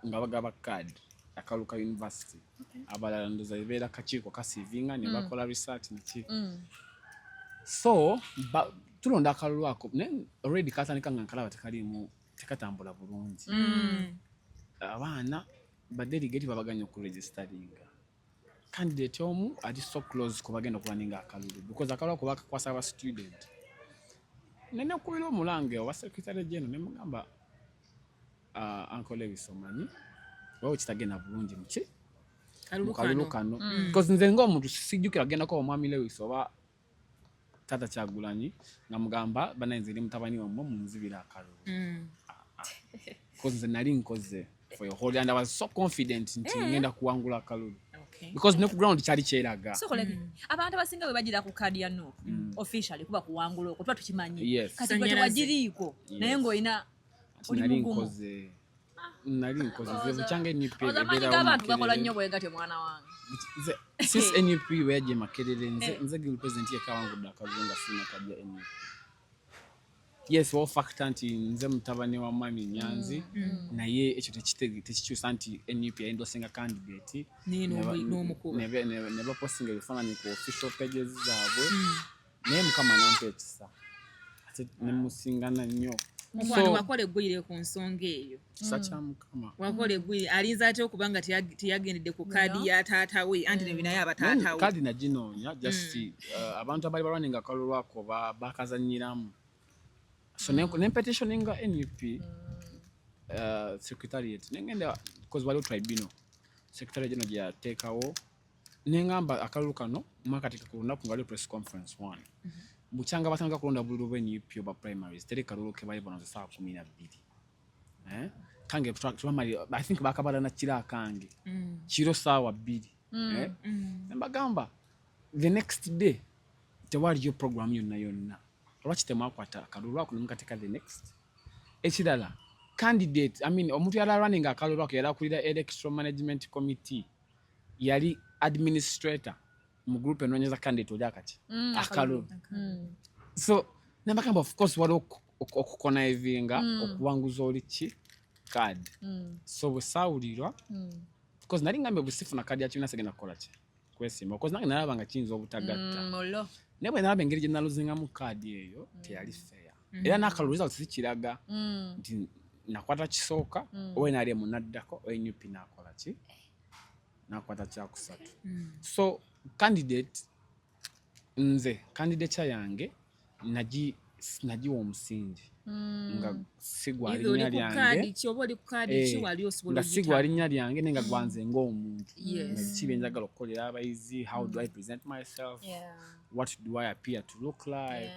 [SPEAKER 1] nga bagaba kaadi, akalulu ka university. Abalala ndowooza ebeera kakiiko kasiivinga ne bakola research naki. So tulonda akalulu ako, naye already katandika nga nkalaba tekalimu, tekatambula bulungi. Abaana badelegate babaganya okuregisteringa candidate omu ali so close ku bagenda okulwaninga akalulu, because akalulu ako bakakwasa aba student. Nenekubira omulange owa secretary general, nemugamba, "Uncle Lewis, omanyi wawe kitagenda bulungi muki
[SPEAKER 3] Kalulu
[SPEAKER 1] mu kalulu
[SPEAKER 3] kano.
[SPEAKER 1] kano," because nze ng'omuntu sijjukira kugendako omwami Lewis oba taata Kyagulanyi nga mugamba, "Banaye, nze ndi mutabani wammwe, munzibira akalulu," because nze nali nkoze for a whole, and I was so confident nti ngenda kuwangula akalulu, because ne ku ground kyali kyeraga.
[SPEAKER 2] So koleke abantu abasinga bwe bagira ku kaadi ya NUP officially kuba kuwangula okwo tuba tukimanyi. Kati gwe
[SPEAKER 3] Sanyalaze.
[SPEAKER 2] tewagiriiko, naye ng'olina
[SPEAKER 1] Ati
[SPEAKER 2] oli
[SPEAKER 1] nali
[SPEAKER 2] mugumu.
[SPEAKER 1] nkoze, nze bukyanga NUP
[SPEAKER 2] Oza amaanyi
[SPEAKER 1] ebeerawo
[SPEAKER 2] g'abantu gakola
[SPEAKER 1] Makerere.
[SPEAKER 2] nnyo bwe gatyo, mwana wange.
[SPEAKER 1] Since NUP bwe yajja e Makerere, nze guild president yekka awangudde akalulu nga sirina kajja NUP. Yes, well, factor nti nze mutabani wa mwami Nyanzi, naye ekyo tekikyusa nti NUP yayendorsinga candidate
[SPEAKER 3] Naye n'omukuba.
[SPEAKER 1] ne bapostinga ebifaananyi ku official pages zaabwe, naye Mukama nampa ekisa ate nemusingana nnyo.
[SPEAKER 3] Mukwano,
[SPEAKER 1] So,
[SPEAKER 3] wakola eggwire ku nsonga eyo.
[SPEAKER 1] Kisa kya Mukama.
[SPEAKER 3] Wakola eggwire. Alinza atya okuba nga teyagendedde ku kaadi ya taata we, anti ne naye aba taata we?
[SPEAKER 1] Kaadi naginoonya, just abantu abali balwaninga akalulu ako bakazanyiramu. So nempetitioninga NUP secretariat, nengenda because waliwo tribunal secretariat gino gyeyateekawo, neŋŋamba akalulu kano mwakateeka ku lunaku nga waliwo press conference one bukyanga batandika kulonda bululu bwe NUP oba primaries, teri kalulu ke bali bonoze saa 12. Eh? Kange I think bakabala na kiro akange kiro saawa 2. Eh? Nembagamba the next day tewaliyo program yonna yonna, lwaki temwakwata akalulu ako nemukateeka the next? Ekirala, candidate, I mean, omuntu yali running akalulu ako yali akulira electoral management committee, yali administrator mu group enoonyeza candidate oli akati akalulu. So nembagamba, of course waliwo okuconnivinga okuwanguza oli ki card. So bwe saawulirwa, because nali ngambye bwe sifuna kaadi ya kibiina sigenda kukola ki kwesimba, because nange nalaba nga kiyinza obutagatta.
[SPEAKER 2] Mulo.
[SPEAKER 1] Naye bwe nalaba engeri gye nalosingamu kaadi eyo, teyali fair, era n'akalulu results zikiraga nti nakwata kisooka, oba NRM naddako, oba NUP nakola ki, nakwata kyakusatu. So candidate, nze candidature yange nagiwa omusingi nga sigwa
[SPEAKER 3] Either oli
[SPEAKER 1] linnya
[SPEAKER 3] ku
[SPEAKER 1] lyange.
[SPEAKER 3] kaadi ki oba oli ku kaadi ki, wali osobola
[SPEAKER 1] Nga sigwa
[SPEAKER 3] ogiyita.
[SPEAKER 1] linnya lyange, naye nga gwanze ng'omuntu,
[SPEAKER 3] Yes.
[SPEAKER 1] nga biki byenjagala okukolera abayizi, how do I present myself, what do I appear to look like.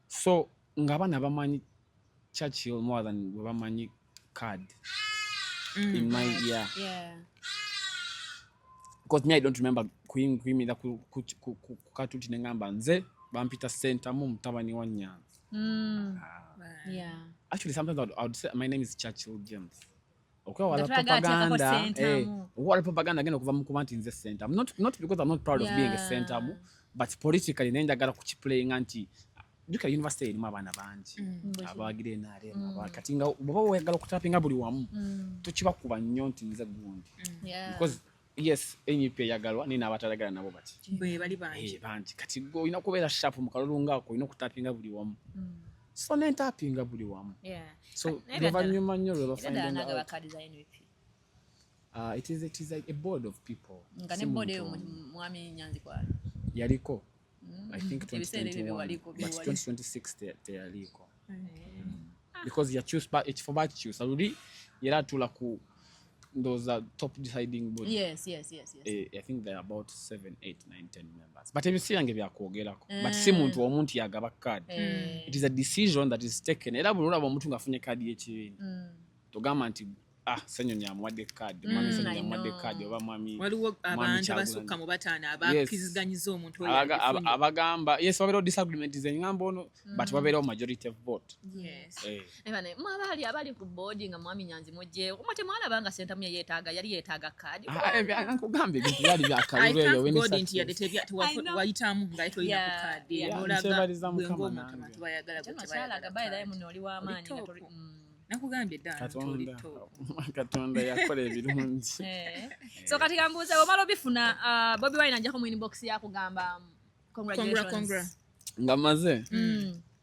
[SPEAKER 1] So ng'abaana bamanyi Churchill more than bwe bamanyi card in my, yeah, because me, I don't remember kuyimirira ku katuuti ne ngamba nze bampita Sentamu mutabani wa Nyanzi. Actually, sometimes I would say my name is Churchill James okwewala
[SPEAKER 2] Nga twagala ateekako
[SPEAKER 1] propaganda.
[SPEAKER 2] Sentamu.
[SPEAKER 1] Okwewala propaganda agenda okuva mu kuba nti nze Sentamu, not because I'm not proud of being a Sentamu, but politically naye njagala kukiplayinga nti jukira university erimu abaana bangi abawagira NRM. Kati nga bw'oba weyagala okutapinga buli wamu, tokibakuba nnyo nti nze gundi, because yes, NUP eyagalwa, naye n'abatalagala nabo bati
[SPEAKER 3] Bwe bali bangi.
[SPEAKER 1] Eh, bangi. Kati gwe olina kubeera sharp mu kalulu ngaako, olina okutapinga buli wamu. So nentapinga buli wamu. So
[SPEAKER 2] Naye ddala-
[SPEAKER 1] luvannyuma nnyo lwe
[SPEAKER 2] Era ddala
[SPEAKER 1] bafindinga
[SPEAKER 2] nagaba
[SPEAKER 1] out.
[SPEAKER 2] kaadi za NUP?
[SPEAKER 1] It is like a board of people.
[SPEAKER 2] Nga
[SPEAKER 1] Si
[SPEAKER 2] ne board eyo
[SPEAKER 1] muntu omu.
[SPEAKER 2] mwami Nyanzi kwali?
[SPEAKER 1] Yaliko, I think
[SPEAKER 2] Ebiseera ebyo
[SPEAKER 1] 2021,
[SPEAKER 2] byewaliko,
[SPEAKER 1] but
[SPEAKER 2] byewaliko.
[SPEAKER 1] 2026 teyaliiko because yakyusa ekifo, bakikyusa luli yera atuula ku Ndowooza top deciding body.
[SPEAKER 2] Yes.
[SPEAKER 1] I think there are about 7, 8, 9, 10 members, but ebyo si yange byakwogerako, but si muntu omu nti yagaba card. It is a decision that is taken, era buli olaba omuntu ng'afunye kaadi y'ekibiina, togamba nti, "Ah, Senyonyi amuwadde kaadi, mwami Senyonyi
[SPEAKER 2] I
[SPEAKER 1] amuwadde
[SPEAKER 2] know.
[SPEAKER 1] kaadi," oba mwami
[SPEAKER 3] Waliwo
[SPEAKER 1] mwami
[SPEAKER 3] abantu
[SPEAKER 1] Kyagulanyi.
[SPEAKER 3] abasukka mu bataano abakkirizganyiza omuntu oyo agifunye.
[SPEAKER 1] Abagamba yes, wabeerawo disagreement, zeŋŋamba ono, but wabeerawo majority of vote.
[SPEAKER 3] Yes.
[SPEAKER 1] Eh.
[SPEAKER 2] Ebane, mwe abali ku board nga mwami Nyanzi mugyewo, mwe temwalaba nga Sentamu ye yeetaaga, yali yeetaaga kaadi?
[SPEAKER 1] Ah, nkugamba ebintu byali
[SPEAKER 3] I
[SPEAKER 1] byakalulu eyo
[SPEAKER 3] thank
[SPEAKER 1] when
[SPEAKER 3] God
[SPEAKER 1] such
[SPEAKER 3] nti yadde
[SPEAKER 2] I know.
[SPEAKER 3] wayitamu nga tolina ku kaadi. N'olaga
[SPEAKER 1] Nkyebaliza
[SPEAKER 3] gwe
[SPEAKER 1] Mukama
[SPEAKER 3] ng'omuntu
[SPEAKER 1] nange.
[SPEAKER 3] abantu bayagala gwe
[SPEAKER 2] Kyano
[SPEAKER 3] tebayagala
[SPEAKER 2] kyalaga, by the way,
[SPEAKER 3] kaadi.
[SPEAKER 2] muno oli w'amaanyi nga
[SPEAKER 3] Oli
[SPEAKER 2] toli
[SPEAKER 3] top. Nakugambye dda nti oli
[SPEAKER 1] Katonda
[SPEAKER 3] top.
[SPEAKER 1] Katonda yakola ebirungi.
[SPEAKER 2] Eh. So kati kambuuze, omala obifuna, Bobi Wine ajjako mu inbox yakugamba
[SPEAKER 3] Congra,
[SPEAKER 2] congratulations?
[SPEAKER 3] Congra.
[SPEAKER 1] Nga maze.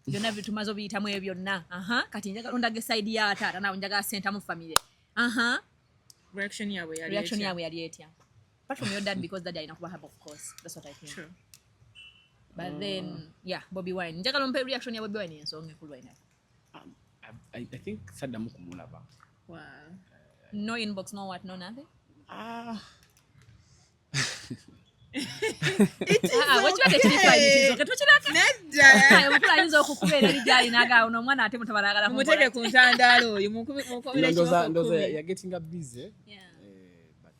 [SPEAKER 2] Byonna bitumaze obiyitamu ebyo byonna. Aha, kati njagala ondaga e side ya taata, naawe njagala Sentamu family. Aha.
[SPEAKER 3] Reaction yaabwe yali
[SPEAKER 2] Reaction
[SPEAKER 3] etya?
[SPEAKER 2] yaabwe yali etya, apart from your dad, because dad alina kuba happy, of course, that's what I think.
[SPEAKER 3] True.
[SPEAKER 2] But then, yeah, Bobi Wine, njagala ompe reaction ya Bobi Wine, ensonga enkulu right now.
[SPEAKER 1] I think saddamu kumulaba.
[SPEAKER 3] Wow.
[SPEAKER 2] No inbox, no what, no nothing?
[SPEAKER 1] Ah.
[SPEAKER 2] Ah, wekiba tekiri fine, it is okay, tukireke.
[SPEAKER 3] Nedda.
[SPEAKER 2] Omukulu ayinza okukubeera eri gyali n'agaawo n'omwana ate mutabala agala.
[SPEAKER 3] Mumuteeke ku ntandaalo oyo, mukubire
[SPEAKER 1] Ndowooza
[SPEAKER 3] ekiboko
[SPEAKER 1] ndowooza
[SPEAKER 3] 10.
[SPEAKER 1] ya gettinga busy.
[SPEAKER 2] Yeah.
[SPEAKER 1] But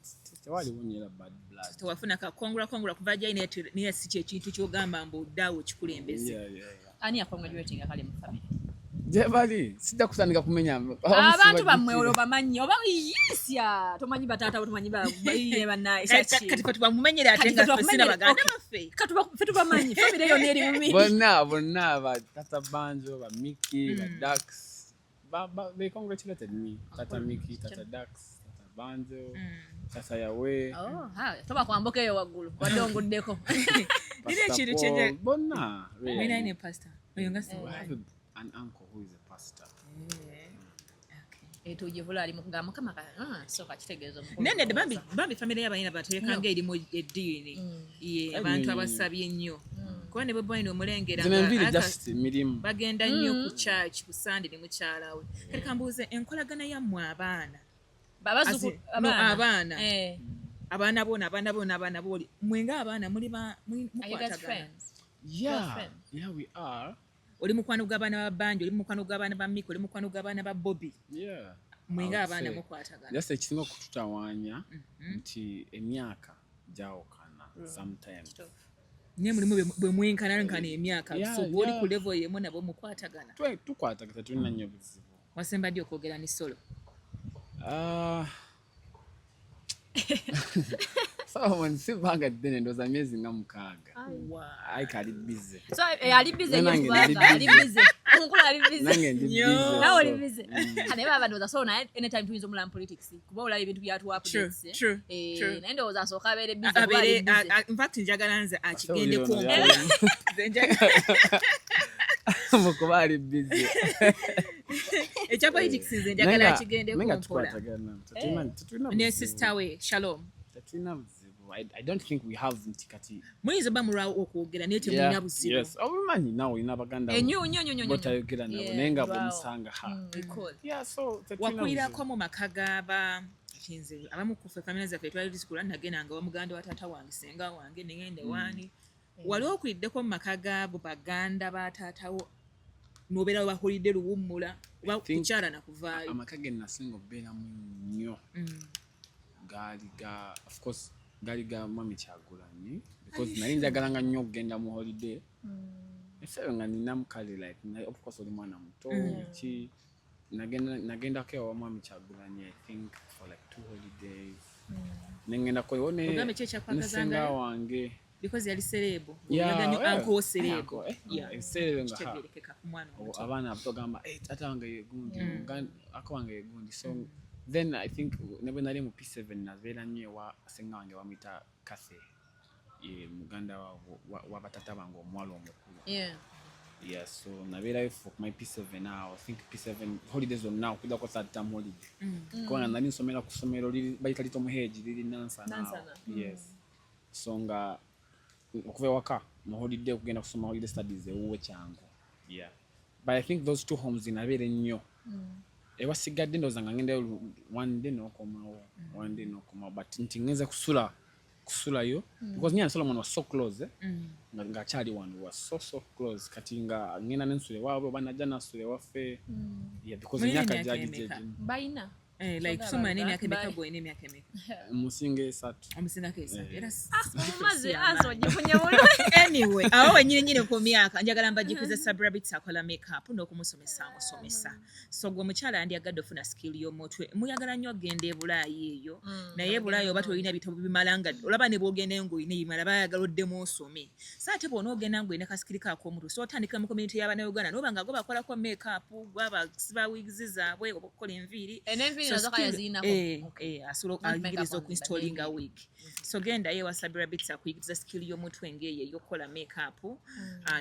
[SPEAKER 1] tewaliwo nnyo era bad blood.
[SPEAKER 3] Tewafuna ka congra congra kuva gyali, naye si kyekintu kyogamba mbu oddaawo okikulembeze.
[SPEAKER 1] Yeah.
[SPEAKER 2] Ani yakongratulatinga kale mu family?
[SPEAKER 1] Gye bali sijja kutandika kumenya
[SPEAKER 2] Abantu bammwe olwo bamanyi oba yisya tomanyi bataata bo, tomanyi iye bannaye.
[SPEAKER 3] Kati fe tubamumenyere ate nga ffe sina baganda baffe.
[SPEAKER 2] Ffe tubamanyi, family yonna eri mu miri.
[SPEAKER 1] Bonna bonna, ba Tata Banjo, ba Mickey, ba Dax, they congratulated me. Tata Mickey, Tata Dax, Tata Banjo, Tata Yawe.
[SPEAKER 2] Oh, ha, toba kwambuka eyo waggulu wadde onguddeko.
[SPEAKER 3] Nina
[SPEAKER 1] Pastor
[SPEAKER 3] ekintu
[SPEAKER 1] Paul, bonna really.
[SPEAKER 3] Nina ne pastor oyo nga
[SPEAKER 1] I
[SPEAKER 3] simumanyi.
[SPEAKER 1] have an uncle who is a pastor.
[SPEAKER 2] Etujivula ali mukugamba Mukama so kakitegeeza omukulu.
[SPEAKER 3] Naye nedda, bambi bambi, family y'abalina baterekanga erimu eddiini. Ye abantu abasabye ennyo, kuba ne bwe balina omulengera
[SPEAKER 1] Zino
[SPEAKER 3] nga
[SPEAKER 1] enviiri just mirimu.
[SPEAKER 3] Bagenda nnyo ku church ku Sunday ne mukyala we. Kati kambuuze, enkolagana yammwe abaana,
[SPEAKER 2] Babazuku
[SPEAKER 3] No, abaana.
[SPEAKER 2] Eh.
[SPEAKER 3] Abaana boona, abaana boona, abaana booli, mwe ng'abaana muli
[SPEAKER 2] Are you guys
[SPEAKER 3] mukwatagana?
[SPEAKER 2] friends?
[SPEAKER 1] Yeah.
[SPEAKER 2] Friends.
[SPEAKER 1] Yeah, we are.
[SPEAKER 3] Oli mukwano gw'abaana ba Banjo, oli mukwano gw'abaana ba Mika, oli mukwano gw'abaana ba Bobby?
[SPEAKER 1] Yeah.
[SPEAKER 3] Mwe
[SPEAKER 1] I would
[SPEAKER 3] ng'abaana
[SPEAKER 1] say.
[SPEAKER 3] mukwatagana?
[SPEAKER 1] Just ekisinga okututawaanya nti emyaka gyawukana sometimes.
[SPEAKER 3] Naye mulimu bwe mwenkanankana emyaka, so bw'oli ku level yemu nabo mukwatagana.
[SPEAKER 1] Tukwatagana, tetulina nnyo buzibu.
[SPEAKER 3] Wasemba ddi okwogera ne Solo?
[SPEAKER 1] Ah. Solomon si bbanga ddene, ndowooza myezi nga 6. Aika ali busy.
[SPEAKER 2] So ali busy nnyo.
[SPEAKER 1] Nange
[SPEAKER 2] Kubanga
[SPEAKER 1] ndi
[SPEAKER 2] ali
[SPEAKER 1] busy.
[SPEAKER 2] busy, omukulu ali busy.
[SPEAKER 1] Nange ndi
[SPEAKER 3] Nnyo.
[SPEAKER 1] busy.
[SPEAKER 2] Nawe oli
[SPEAKER 1] So,
[SPEAKER 2] busy. Naye baba ndowooza so naye anytime tuyinza omulaba mu politics, kuba olaba ebintu byatuwa updates, eh.
[SPEAKER 3] True,
[SPEAKER 2] Eh,
[SPEAKER 3] true.
[SPEAKER 2] naye ndowooza asooka abeere busy kuba ali
[SPEAKER 3] Abeere
[SPEAKER 2] busy.
[SPEAKER 3] in fact njagala nze akigendeko
[SPEAKER 1] Ate
[SPEAKER 3] mpola. Nze njagala
[SPEAKER 1] mu kuba ali busy.
[SPEAKER 3] Ekya politics nze njagala akigendeko
[SPEAKER 1] Naye nga
[SPEAKER 3] mpola.
[SPEAKER 1] tukwatagana. Tetulina
[SPEAKER 3] Ne
[SPEAKER 1] buzibu.
[SPEAKER 3] sister we Shalom?
[SPEAKER 1] Tetulina buzibu. I don't think we have nti kati
[SPEAKER 3] Muyinza oba mulwawo okwogera naye temulina buzibu?
[SPEAKER 1] Yes, obimanyi naawe olina abaganda
[SPEAKER 2] Ennyo, nnyo, nnyo, nnyo, nnyo.
[SPEAKER 1] botayogera nabo,
[SPEAKER 2] Yeah,
[SPEAKER 1] naye nga
[SPEAKER 2] lwawo.
[SPEAKER 1] bwomusanga ha.
[SPEAKER 2] Cool.
[SPEAKER 1] Yeah, so tetulina
[SPEAKER 3] Wakulirako
[SPEAKER 1] buzibu.
[SPEAKER 3] mu maka g'aba kinze abamu ku ffe family zaffe twali tuzikula, nagenda nga wa muganda wa taata wange, senga wange, negenda ewaani. Wali okuliddeko mu maka gaabo baganda ba taatawo n'obeera we bakulidde luwummula oba
[SPEAKER 1] Think
[SPEAKER 3] kukyala nakuvaayo?
[SPEAKER 1] Amaka ge nasinga okubeeramu nnyo gaali ga, of course, gaali ga Mami Kyagulanyi, because nali njagalanga nnyo okugenda mu holiday ebiseera nga ninamu kale like of course oli mwana muto ki. Nagendako ewa Mwami Kyagulanyi, I think for like two holidays, nengendako ne
[SPEAKER 3] Ogambe ki
[SPEAKER 1] ne
[SPEAKER 3] ekyakwagazangayo?
[SPEAKER 1] senga wange.
[SPEAKER 3] Because yali celeb.
[SPEAKER 1] Yeah,
[SPEAKER 3] Oyaga nnyo
[SPEAKER 1] yeah.
[SPEAKER 3] uncle wo celeb.
[SPEAKER 1] Uncle, ebiseera ebyo nga ha,
[SPEAKER 3] Kitegeerekeka ku mwana omuto.
[SPEAKER 1] Abaana abato gamba, "Eh, tata wange yegundi, uncle wange yegundi." So then I think ne bwe nali mu P7 nabeera nnyo ewa senga wange, bamuyita Kathe, ye muganda wa batata bange omuwala omukulu. Yeah, so nabeerayo for my P7 now. I think P7 holidays zonna okujjako third term holiday, kubanga nali nsomera ku ssomero bayita Little Muhegi, liri Nansana awo.
[SPEAKER 2] Nansana.
[SPEAKER 1] Yes, so nga okuva ewaka mu holiday okugenda kusoma holiday studies ewuwe kyangu. Yeah, but I think those two homes nabeera ennyo. Ewasigadde ndowooza nga ngendayo one day n'okomawo, one day n'okomawo, but nti ngenze kusula kusulayo because me and Solomon was so close, eh? Nga ng'akyali wano, we was so so close. Kati nga ngenda nensula ewaabwe oba najja nasula ewaffe, yeah, because
[SPEAKER 3] Mulina
[SPEAKER 1] emyaka
[SPEAKER 3] emyaka
[SPEAKER 1] gyali
[SPEAKER 3] emeka?
[SPEAKER 1] gyegimu.
[SPEAKER 2] Balina.
[SPEAKER 3] Eh, like
[SPEAKER 2] Kyogamba
[SPEAKER 3] Solomon alina emyaka emeka?
[SPEAKER 2] Bye.
[SPEAKER 3] Gwe olina emyaka emeka?
[SPEAKER 1] Musinga 3.
[SPEAKER 3] Omusingako 3 era
[SPEAKER 2] Omumazi ansi ogifunye bulungi.
[SPEAKER 3] Anyway, awo wenyini nyini ku myaka njagala mbajjukize Sabra Bits akola makeup n'okumusomesa amusomesa. So gwe omukyala yandyagadde ofuna skill y'omutwe, muyagala nnyo okgenda e Bulaayi eyo, naye e Bulaayi oba tolina bitabo bimala, nga olaba ne bw'ogendayo ng'olina ebimala bayagala oddemu osome. So ate bw'onoogenda ng'olina ka skill kaak'omutwe, so otandikira mu community y'Abannayuganda n'oba nga go bakolako makeup, gwabasiba wigs zaabwe oba okukola enviiri.
[SPEAKER 2] Enviiri
[SPEAKER 3] So
[SPEAKER 2] nazo kaya zirinako.
[SPEAKER 3] Asobola
[SPEAKER 2] Not makeup
[SPEAKER 3] ayigiriza
[SPEAKER 2] only, but
[SPEAKER 3] okuinstallinga
[SPEAKER 2] n'enviiri.
[SPEAKER 3] wig. So gendayo ewa Sabira Bits akuyigiriza skill y'omutwe ng'eyo ey'okukola makeup,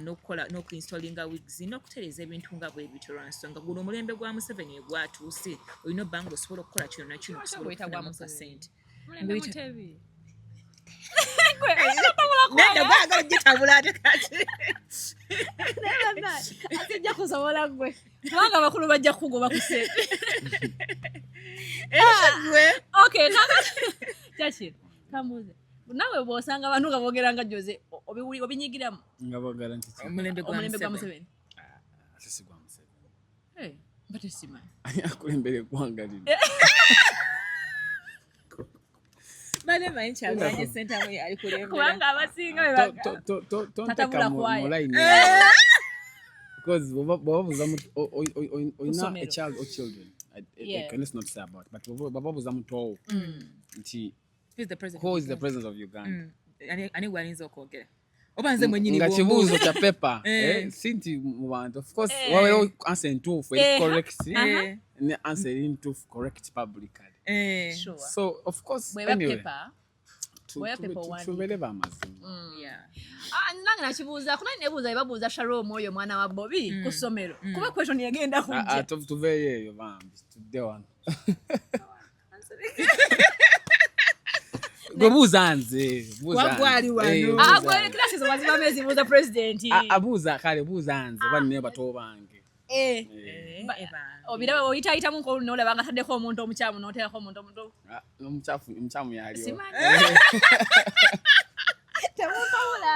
[SPEAKER 3] n'okukola n'okuinstallinga wigs n'okutereeza ebintu nga bwe bityo, lwa nsonga guno omulembe gwa Museveni gwatuuse, olina obba nga osobola okukola kino na kino
[SPEAKER 2] Lwaki
[SPEAKER 3] okusobola
[SPEAKER 2] oguyita gwa
[SPEAKER 3] okufunamu
[SPEAKER 2] Museveni?
[SPEAKER 3] kasente.
[SPEAKER 2] Mulembe
[SPEAKER 3] Nguyita-
[SPEAKER 2] Mutebi.
[SPEAKER 3] Nedda, gwagala ogitabula ate kati.
[SPEAKER 2] Sijja kusobola gwe kubanga abakulu bajja kukugoba ku sente.
[SPEAKER 3] Gwe
[SPEAKER 2] Okay, kyakino kambuuze, naawe bw'osanga abantu nga boogera nga Jose, obinyigiramu?
[SPEAKER 1] Nga boogera nti ki?
[SPEAKER 3] Omulembe gwa
[SPEAKER 2] Omulembe gwa
[SPEAKER 3] Museveni.
[SPEAKER 2] Museveni.
[SPEAKER 1] Ate si gwa Museveni.
[SPEAKER 2] Eh, mba tesimanyi.
[SPEAKER 1] Ani akulembera eggwanga lino?
[SPEAKER 3] Bane manyi Kyagulanyi Ssentamu ali kulembera.
[SPEAKER 2] Kubanga abasinga be
[SPEAKER 1] Tonteeka
[SPEAKER 2] Tatabula kwaya.
[SPEAKER 1] mu line, because bw'oba buuza olina
[SPEAKER 2] Kusomero.
[SPEAKER 1] a child or children, I let's not say about, but bw'oba buuza mutowo nti
[SPEAKER 3] Who is the president
[SPEAKER 1] who
[SPEAKER 3] of
[SPEAKER 1] is the
[SPEAKER 3] Uganda?
[SPEAKER 1] president of Uganda?
[SPEAKER 3] Ani gwalinza okwogera oba nze mwennyini
[SPEAKER 1] Nga
[SPEAKER 3] bw'ombuuza?
[SPEAKER 1] kibuuzo kya paper, eh, si nti mu bantu, of course wabeewo answer entuufu eri correct ne answer eri ntuufu correct publicly.
[SPEAKER 2] Sure.
[SPEAKER 1] So of course,
[SPEAKER 2] Bweba
[SPEAKER 1] anyway,
[SPEAKER 2] paper. Bweba paper owandiika.
[SPEAKER 1] tubeere bamazima.
[SPEAKER 2] Ah, nange nakibuuzaako, naye nebuuza bebabuuza Shalom oyo omwana wa Bobi ku ssomero, kuba question yagenda
[SPEAKER 1] Ah, ah,
[SPEAKER 2] kujja.
[SPEAKER 1] Tuveeyo eyo bambi, tudde wano. Gwe buuza nze, buuza
[SPEAKER 3] Wagwali
[SPEAKER 1] nze.
[SPEAKER 3] wano.
[SPEAKER 1] Eh,
[SPEAKER 2] Ah,
[SPEAKER 1] buuza
[SPEAKER 2] gwe
[SPEAKER 1] nze.
[SPEAKER 2] classes wazibamu ezibuuza president?
[SPEAKER 1] Ah, ah, buuza kale, buuza nze oba ninayo bato bange.
[SPEAKER 2] Eh.
[SPEAKER 3] Eh, bange.
[SPEAKER 2] Obiraba oyitayitamu nko nolaba nga ataddeko omuntu omukyamu n'oteekako omuntu omuto.
[SPEAKER 1] Ah, omukyafu omukyamu yaliwo.
[SPEAKER 2] Simanyi. Temumpawula.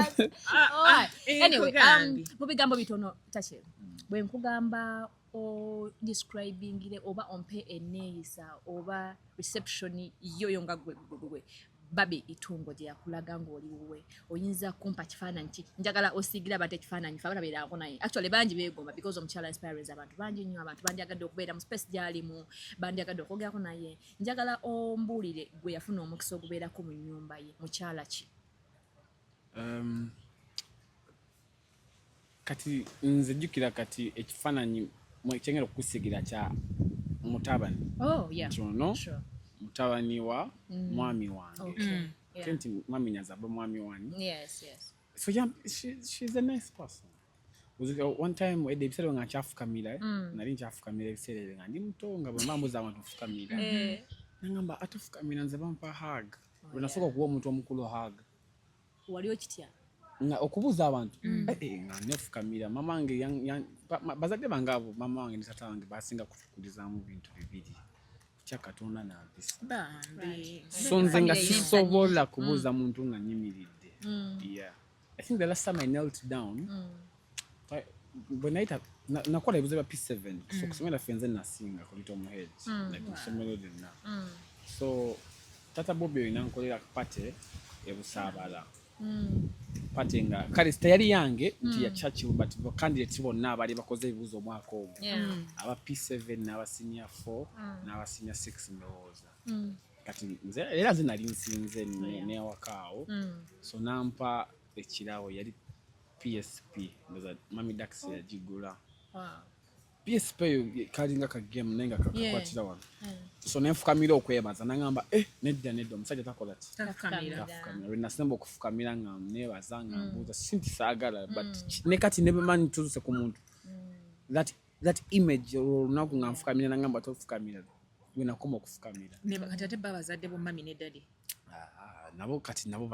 [SPEAKER 2] Alright.
[SPEAKER 3] Eh,
[SPEAKER 2] Anyway,
[SPEAKER 3] nkugambye.
[SPEAKER 2] mu bigambo bitono Churchill, bwe nkugamba o describingire oba ompe enneeyisa oba reception yoyo nga gwe gwe gwe Babi Itungo gye yakulaga ng'oli wuwe, oyinza kumpa kifaananyi ki? Njagala osiigira abantu ekifaananyi fe abatabeerako naye. Actually bangi beegomba because omukyala inspires abantu bangi nnyo, abantu bandyagadde okubeera mu space gy'alimu, bandyagadde okwogerako naye. Njagala ombuulire gwe yafuna omukisa ogubeerako mu nnyumba ye, mukyala ki?
[SPEAKER 1] Kati nze jjukira kati ekifaananyi kyengenda okukusigira kya mutabani
[SPEAKER 2] Oh, yeah.
[SPEAKER 1] nti ono mutabani wa mwami wange. Ate nti mwami Nyaza aba mwami wani. So yeah, she's a nice person. One time edda ebiseera nga nkyafukamira, eh, nali nkyafukamira ebiseera ebyo nga ndi muto, nga bwe mba mbuuza abantu nfukamira, nagamba ate fukamira, nze bampa hug. Lwe nasooka okuwa omuntu omukulu hug.
[SPEAKER 2] Wali okitya?
[SPEAKER 1] Nga okubuuza abantu, eh, eh, nga nefukamira. Mama wange bazadde bange abo, mama wange ne tata wange, basinga kutukulizaamu bintu bibiri: kutya Katonda nampisa.
[SPEAKER 3] Bambi.
[SPEAKER 1] So nze nga
[SPEAKER 2] Family ey'empisa.
[SPEAKER 1] sisobola kubuuza muntu nga nyimiridde. Yeah, I think the last time I knelt down, bwe nayita nakola ebibuuzo bya P7. So kusomera ffe nze nasinga ku Little Muhej, like mu ssomero lyonna. So tata Bobi oyo nankolera party ebusaabala, party nga kale teyali yange nti ya Churchill, but candidates bonna abaali bakoze ebibuuzo omwaka ogwo, aba P7 n'aba senior 4 n'aba senior 6 ndowooza. Kati nze era nze nali nsinze newaka awo. So nampa ekirabo, yali PSP ndowooza Mami Dax yagigula. PSP eyo kalinga ka game naye nga kakwatira wano. So nenfukamira okwebaza, nagamba, eh, nedda nedda, omusajja takola ki?
[SPEAKER 3] Tafukamira.
[SPEAKER 1] Tafukamira. Lwe nasemba okufukamira nga nebaza nga mbuuza, si nti saagala, but ne kati ne bwemanyi tuzuuse ku muntu, that image, olwo olunaku nga nfukamira nagamba tofukamira, lwe nakoma okufukamira.
[SPEAKER 3] Kati ate ba abazadde bo, mami ne daddy?
[SPEAKER 1] Ah, nabo kati nabo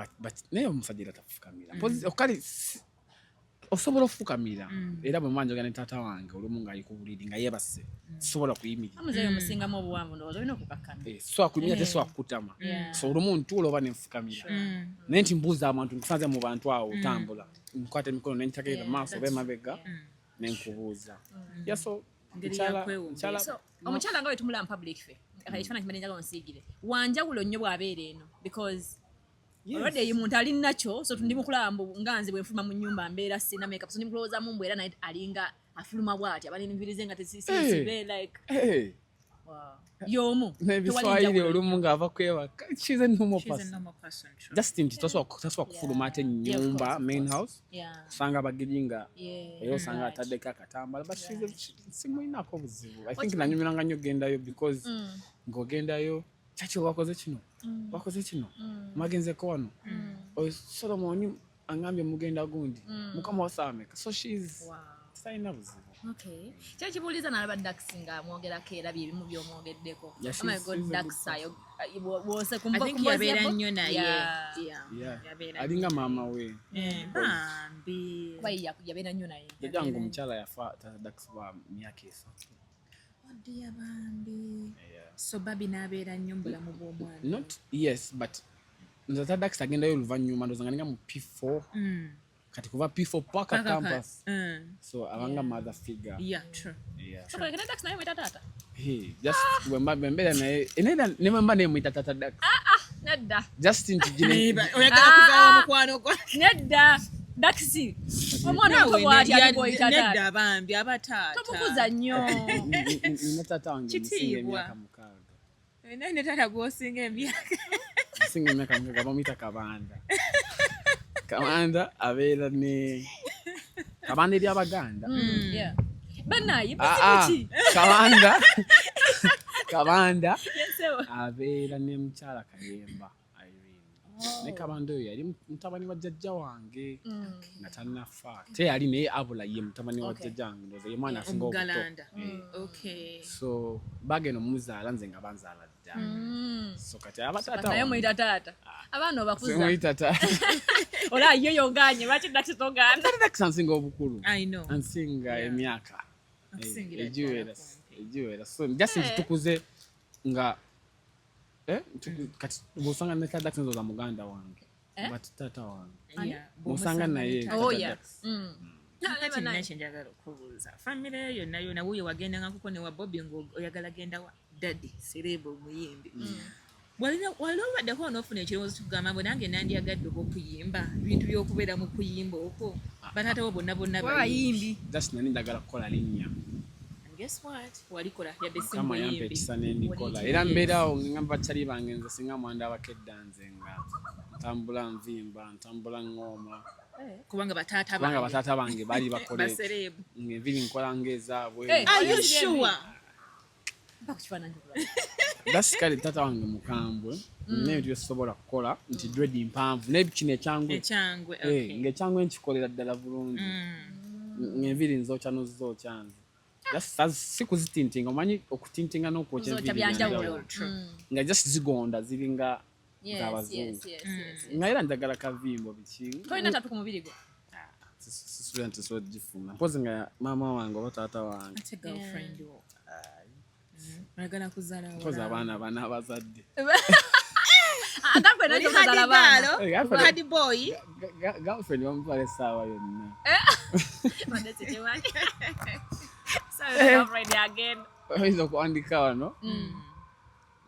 [SPEAKER 1] naye omusajja era tafukamira. Mpozi kale Osobola ofukamira, era bwe mba njogera ne taata wange olumu ng'ali ku buliri nga yeebase, sobola kuyimirira.
[SPEAKER 2] Amuzeeyo omusingamu obuwanvu, ndowooza olina okukakkana.
[SPEAKER 1] Eh, sobola kuyimirira, tesobola kukutama. So olumu ntuula oba nenfukamira, naye nti mbuuza abantu, nkusanze mu bantu awo otambula, nkwata emikono nentegeera maaso oba emabega nenkubuuza. Yeah, so
[SPEAKER 3] Engeri
[SPEAKER 1] mukyala-
[SPEAKER 3] yakwewumbeera.
[SPEAKER 1] mukyala-
[SPEAKER 2] So omukyala nga wetumulaba mu public, ffe ekifaananyi kimanye, njagala onsiigire wanjawulo nnyo bw'abeera eno because already eyo muntu ali nakyo. So ndi mukulaba mbu nga nze bwe nfuluma mu nnyumba mbeera sina makeup, so ndi mukulowoozamu mbu era naye alinga afuluma bw'ati aba n'enviiri ze nga tezisibe, like
[SPEAKER 1] Hey,
[SPEAKER 2] wow. Y'omu.
[SPEAKER 1] N'ebiswayiri.
[SPEAKER 2] Tewali
[SPEAKER 1] Olumu ng'ava kwebaka, she's a normal
[SPEAKER 3] She's a
[SPEAKER 1] person.
[SPEAKER 3] normal person, true.
[SPEAKER 1] Just nti tasobola kufuluma ate
[SPEAKER 2] Yeah, of
[SPEAKER 1] ennyumba,
[SPEAKER 2] course, of
[SPEAKER 1] main
[SPEAKER 2] course.
[SPEAKER 1] house, kusanga abagenyi nga era osanga ataddeko akatambala, but simulinako buzibu. I think nanyumiranga nnyo ogendayo because ng'ogendayo kyaki, wakoze kino, wakoze kino, mwagenzeko wano. Oyo Solomon angambye mugenda gundi, mukama wasaameka, so she's talina buzibu.
[SPEAKER 2] Okay. Kyo kibuuliza nalaba Dax nga amwogerako era bye bimu by'omwogeddeko.
[SPEAKER 1] Yeah,
[SPEAKER 2] Oh my God,
[SPEAKER 1] she's a
[SPEAKER 2] Dax
[SPEAKER 1] good
[SPEAKER 2] ayo bw'ose
[SPEAKER 3] I think yabeera nnyo naye. Yeah.
[SPEAKER 1] Yeah.
[SPEAKER 3] Yabeera
[SPEAKER 1] Alinga maama we.
[SPEAKER 3] Eh, bambi.
[SPEAKER 2] Kuba ye yabeera nnyo naye.
[SPEAKER 1] Jjajjange omukyala yafa tata Dax wa myaka 3.
[SPEAKER 3] Oh dear, bambi.
[SPEAKER 1] Yeah.
[SPEAKER 3] So babi n'abeera nnyo mu bulamu bw'omwana.
[SPEAKER 1] Not, yes, but nze tata Dax agendayo oluvannyuma, ndowooza nga ninga mu P4. Kati kuva P4 paka
[SPEAKER 3] Paka
[SPEAKER 1] campus. So abanga mother figure.
[SPEAKER 3] Yeah, true.
[SPEAKER 1] Yeah.
[SPEAKER 2] So kolekene Dax naye mwita taata.
[SPEAKER 1] Hey, just bwe mbeera naye era ne bwe mba nemuyita tata Dax.
[SPEAKER 2] Nedda.
[SPEAKER 1] Just nti gino
[SPEAKER 3] Oyagala kuzaala mukwano gwa.
[SPEAKER 2] Nedda. Dax. Omwana omuto bw'ati ate gw'oyita
[SPEAKER 3] Nedda
[SPEAKER 2] taata.
[SPEAKER 3] bambi, aba taata.
[SPEAKER 2] Tomukuza nnyo.
[SPEAKER 1] Nina taata wange musinga
[SPEAKER 3] Kitiibwa.
[SPEAKER 1] emyaka 6.
[SPEAKER 3] Naye ne taata gw'osinga emyaka.
[SPEAKER 1] Musinga emyaka 6, bamuyita Kabanda. Kabanda abeera ne Kabanda eri Abaganda.
[SPEAKER 2] Yeah. Bannaye,
[SPEAKER 1] Ah, ah,
[SPEAKER 2] buzibu ki?
[SPEAKER 1] Kabanda
[SPEAKER 2] Yes, sir.
[SPEAKER 1] abeera ne mukyala Kayemba Irene. Ne Kabanda oyo yali mutabani wa jjajja wange nga tannafa. Te yali naye abula ye mutabani wa jjajja wange, ndowooza ye mwana asinga obuto.
[SPEAKER 3] Omugalanda.
[SPEAKER 1] Eh.
[SPEAKER 3] Okay.
[SPEAKER 1] So bagenda omuzaala nze nga banzaala dda. So kati aba taata
[SPEAKER 2] Naye
[SPEAKER 1] wange.
[SPEAKER 2] muyita taata. Abaana obakuza.
[SPEAKER 1] Simuyita taata.
[SPEAKER 2] Ola ye yoganye, lwaki Dax togaana?
[SPEAKER 1] Tata Dax ansinga obukulu.
[SPEAKER 3] I know.
[SPEAKER 1] Ansinga emyaka.
[SPEAKER 3] Akusingira
[SPEAKER 1] Eh, egiwera
[SPEAKER 3] ddala kumpi.
[SPEAKER 1] egiwera. So just nti tukuze nga kati bw'osanga ne Tata Dax nzooza muganda wange.
[SPEAKER 2] Eh?
[SPEAKER 1] But taata wange.
[SPEAKER 3] Yeah.
[SPEAKER 1] Bw'osanga naye
[SPEAKER 2] Oh,
[SPEAKER 1] Tata
[SPEAKER 2] yeah.
[SPEAKER 1] Dax.
[SPEAKER 3] Kati nina kyenjagala okubuuza. Famire yo yonna yonna wuuyo wagendanga kuko ne wa Bobby ng'oyagala genda wa daddy celeb omuyimbi. Wali obaddeko onoofuna ekirowoozo kugamba mbu nange nandyagadde oba okuyimba ebintu by'okubeera mu kuyimba okwo, bataata bo bonna bonna
[SPEAKER 2] Bayimbi.
[SPEAKER 1] Just nali njagala kukola linnya.
[SPEAKER 3] And guess what, walikola yadde si
[SPEAKER 1] Mukama yampa
[SPEAKER 3] muyimbi.
[SPEAKER 1] ekisa nendikola, era mbeeraawo ngamba bakyali bange nze singa mwandabako edda nze nga ntambula nvimba, ntambula ŋŋooma.
[SPEAKER 3] Kubanga bataata
[SPEAKER 1] Kubanga
[SPEAKER 3] bange
[SPEAKER 1] bataata bange baali bakola ekyo.
[SPEAKER 3] Ba celeb.
[SPEAKER 1] Ng'enviiri nkola ng'ezaabwe.
[SPEAKER 2] Eh,
[SPEAKER 3] Are you sure?
[SPEAKER 2] Mpa ku kifaananyi kulaba.
[SPEAKER 1] That's kale taata wange mukambwe naye ebintu byesobola kukola nti dread mpanvu naye kino ekyangwe.
[SPEAKER 3] Ekyangwe.
[SPEAKER 1] Eh,
[SPEAKER 3] Okay.
[SPEAKER 1] ng'ekyangwe nkikolera ddala bulungi, ng'enviiri nzookya nozookya nze. Just si kuzitintinga, omanyi okutintinga n'okwokya
[SPEAKER 2] Kuzookya
[SPEAKER 1] enviiri
[SPEAKER 2] byanjawulo.
[SPEAKER 1] byanjawulo.
[SPEAKER 3] True.
[SPEAKER 1] Nga just zigonda ziringa
[SPEAKER 2] Yes,
[SPEAKER 1] z'abazungu.
[SPEAKER 2] yes.
[SPEAKER 1] Nga era njagala kavimbo biki.
[SPEAKER 2] Tolina tattoo ku mubiri gwo?
[SPEAKER 1] Sisuubira nti sobola gifuna mpozi nga maama wange oba taata wange.
[SPEAKER 3] Ate girlfriend wo oyagala kuzaala?
[SPEAKER 1] Mpozi abaana bana abazadde.
[SPEAKER 2] Ah, girlfriend
[SPEAKER 3] Oli
[SPEAKER 2] ayinza okuzaala abaana.
[SPEAKER 3] hard
[SPEAKER 1] Eh, girlfriend-
[SPEAKER 3] hard boy.
[SPEAKER 1] Girlfriend bamutwala essaawa yonna.
[SPEAKER 2] Badde sikimanyi. Sorry, girlfriend agenda.
[SPEAKER 1] Oyinza okuwandika wano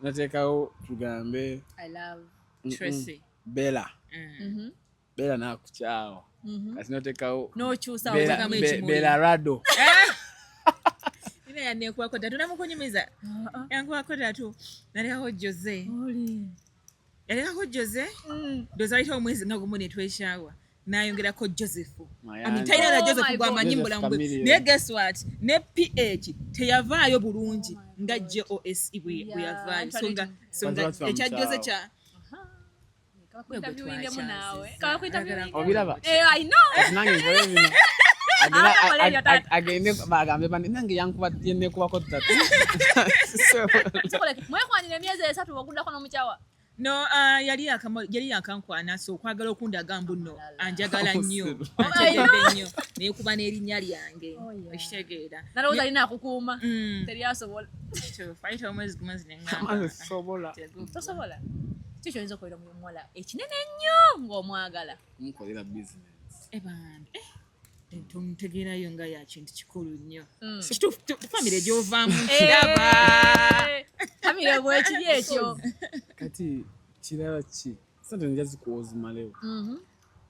[SPEAKER 1] nateekawo tugambe
[SPEAKER 2] I love.
[SPEAKER 3] Tracy.
[SPEAKER 1] Bella. Bella nakukyawa, kati noteekawo
[SPEAKER 2] N'okyusa.
[SPEAKER 1] Bella-
[SPEAKER 3] Oteekamu ekimuli.
[SPEAKER 1] Bellarado.
[SPEAKER 3] Ina yanekuwako tattoo, namukunyumiza yankuwako tattoo, nalekako Jose, yalekako Jose, ndoza ayitawo omwezi nga gumu netwekyawa nayongerako Joseph.
[SPEAKER 1] Mayanja.
[SPEAKER 3] Talina na
[SPEAKER 2] Oh
[SPEAKER 3] Joseph
[SPEAKER 2] my
[SPEAKER 3] gwamanyi
[SPEAKER 1] God.
[SPEAKER 3] mubulamu bwe.
[SPEAKER 1] Joseph
[SPEAKER 3] Naye guess what, ne ph teyavaayo bulungi nga Jose bwe yavaayo, so nga
[SPEAKER 1] Bantu
[SPEAKER 3] ekya
[SPEAKER 1] bamukyawa.
[SPEAKER 3] Jose kya
[SPEAKER 2] Kabakuinterviewingemu naawe. Kabakuinterviewingemu.
[SPEAKER 1] Obiraba?
[SPEAKER 2] Eh, I know.
[SPEAKER 1] Kati nange nkole bino.
[SPEAKER 2] Akola ebyo taata.
[SPEAKER 1] Agende bagambe bane nange yankuba yenekubako tattoo.
[SPEAKER 2] Tukoleke. Mwekwanira emyezi 3 oguddako n'omukyawa.
[SPEAKER 3] No, yali yakankwana, so okwagala okundaga mbu nno anjagala nnyo, antegedde nnyo, naye kuba n'erinnya lyange.
[SPEAKER 2] Oh, yeah.
[SPEAKER 3] Okitegeera?
[SPEAKER 2] Nalowooza alina akukuuma. Teryasobola.
[SPEAKER 3] Kituufu, ayita omwezi gumu nze
[SPEAKER 1] Maze sobola.
[SPEAKER 2] Tosobola. Ki kyoyinza okukolera omuwala ekinene ennyo ng'omwagala?
[SPEAKER 1] Kumukolera business.
[SPEAKER 3] Ebambi tomutegeerayo nga ya kintu kikulu nnyo. Kituufu, famire gy'ovaamu kiraba.
[SPEAKER 2] Eh, famire bwekiri ekyo.
[SPEAKER 1] Kati kirala ki? Sente nja zikuwa ozimalewo.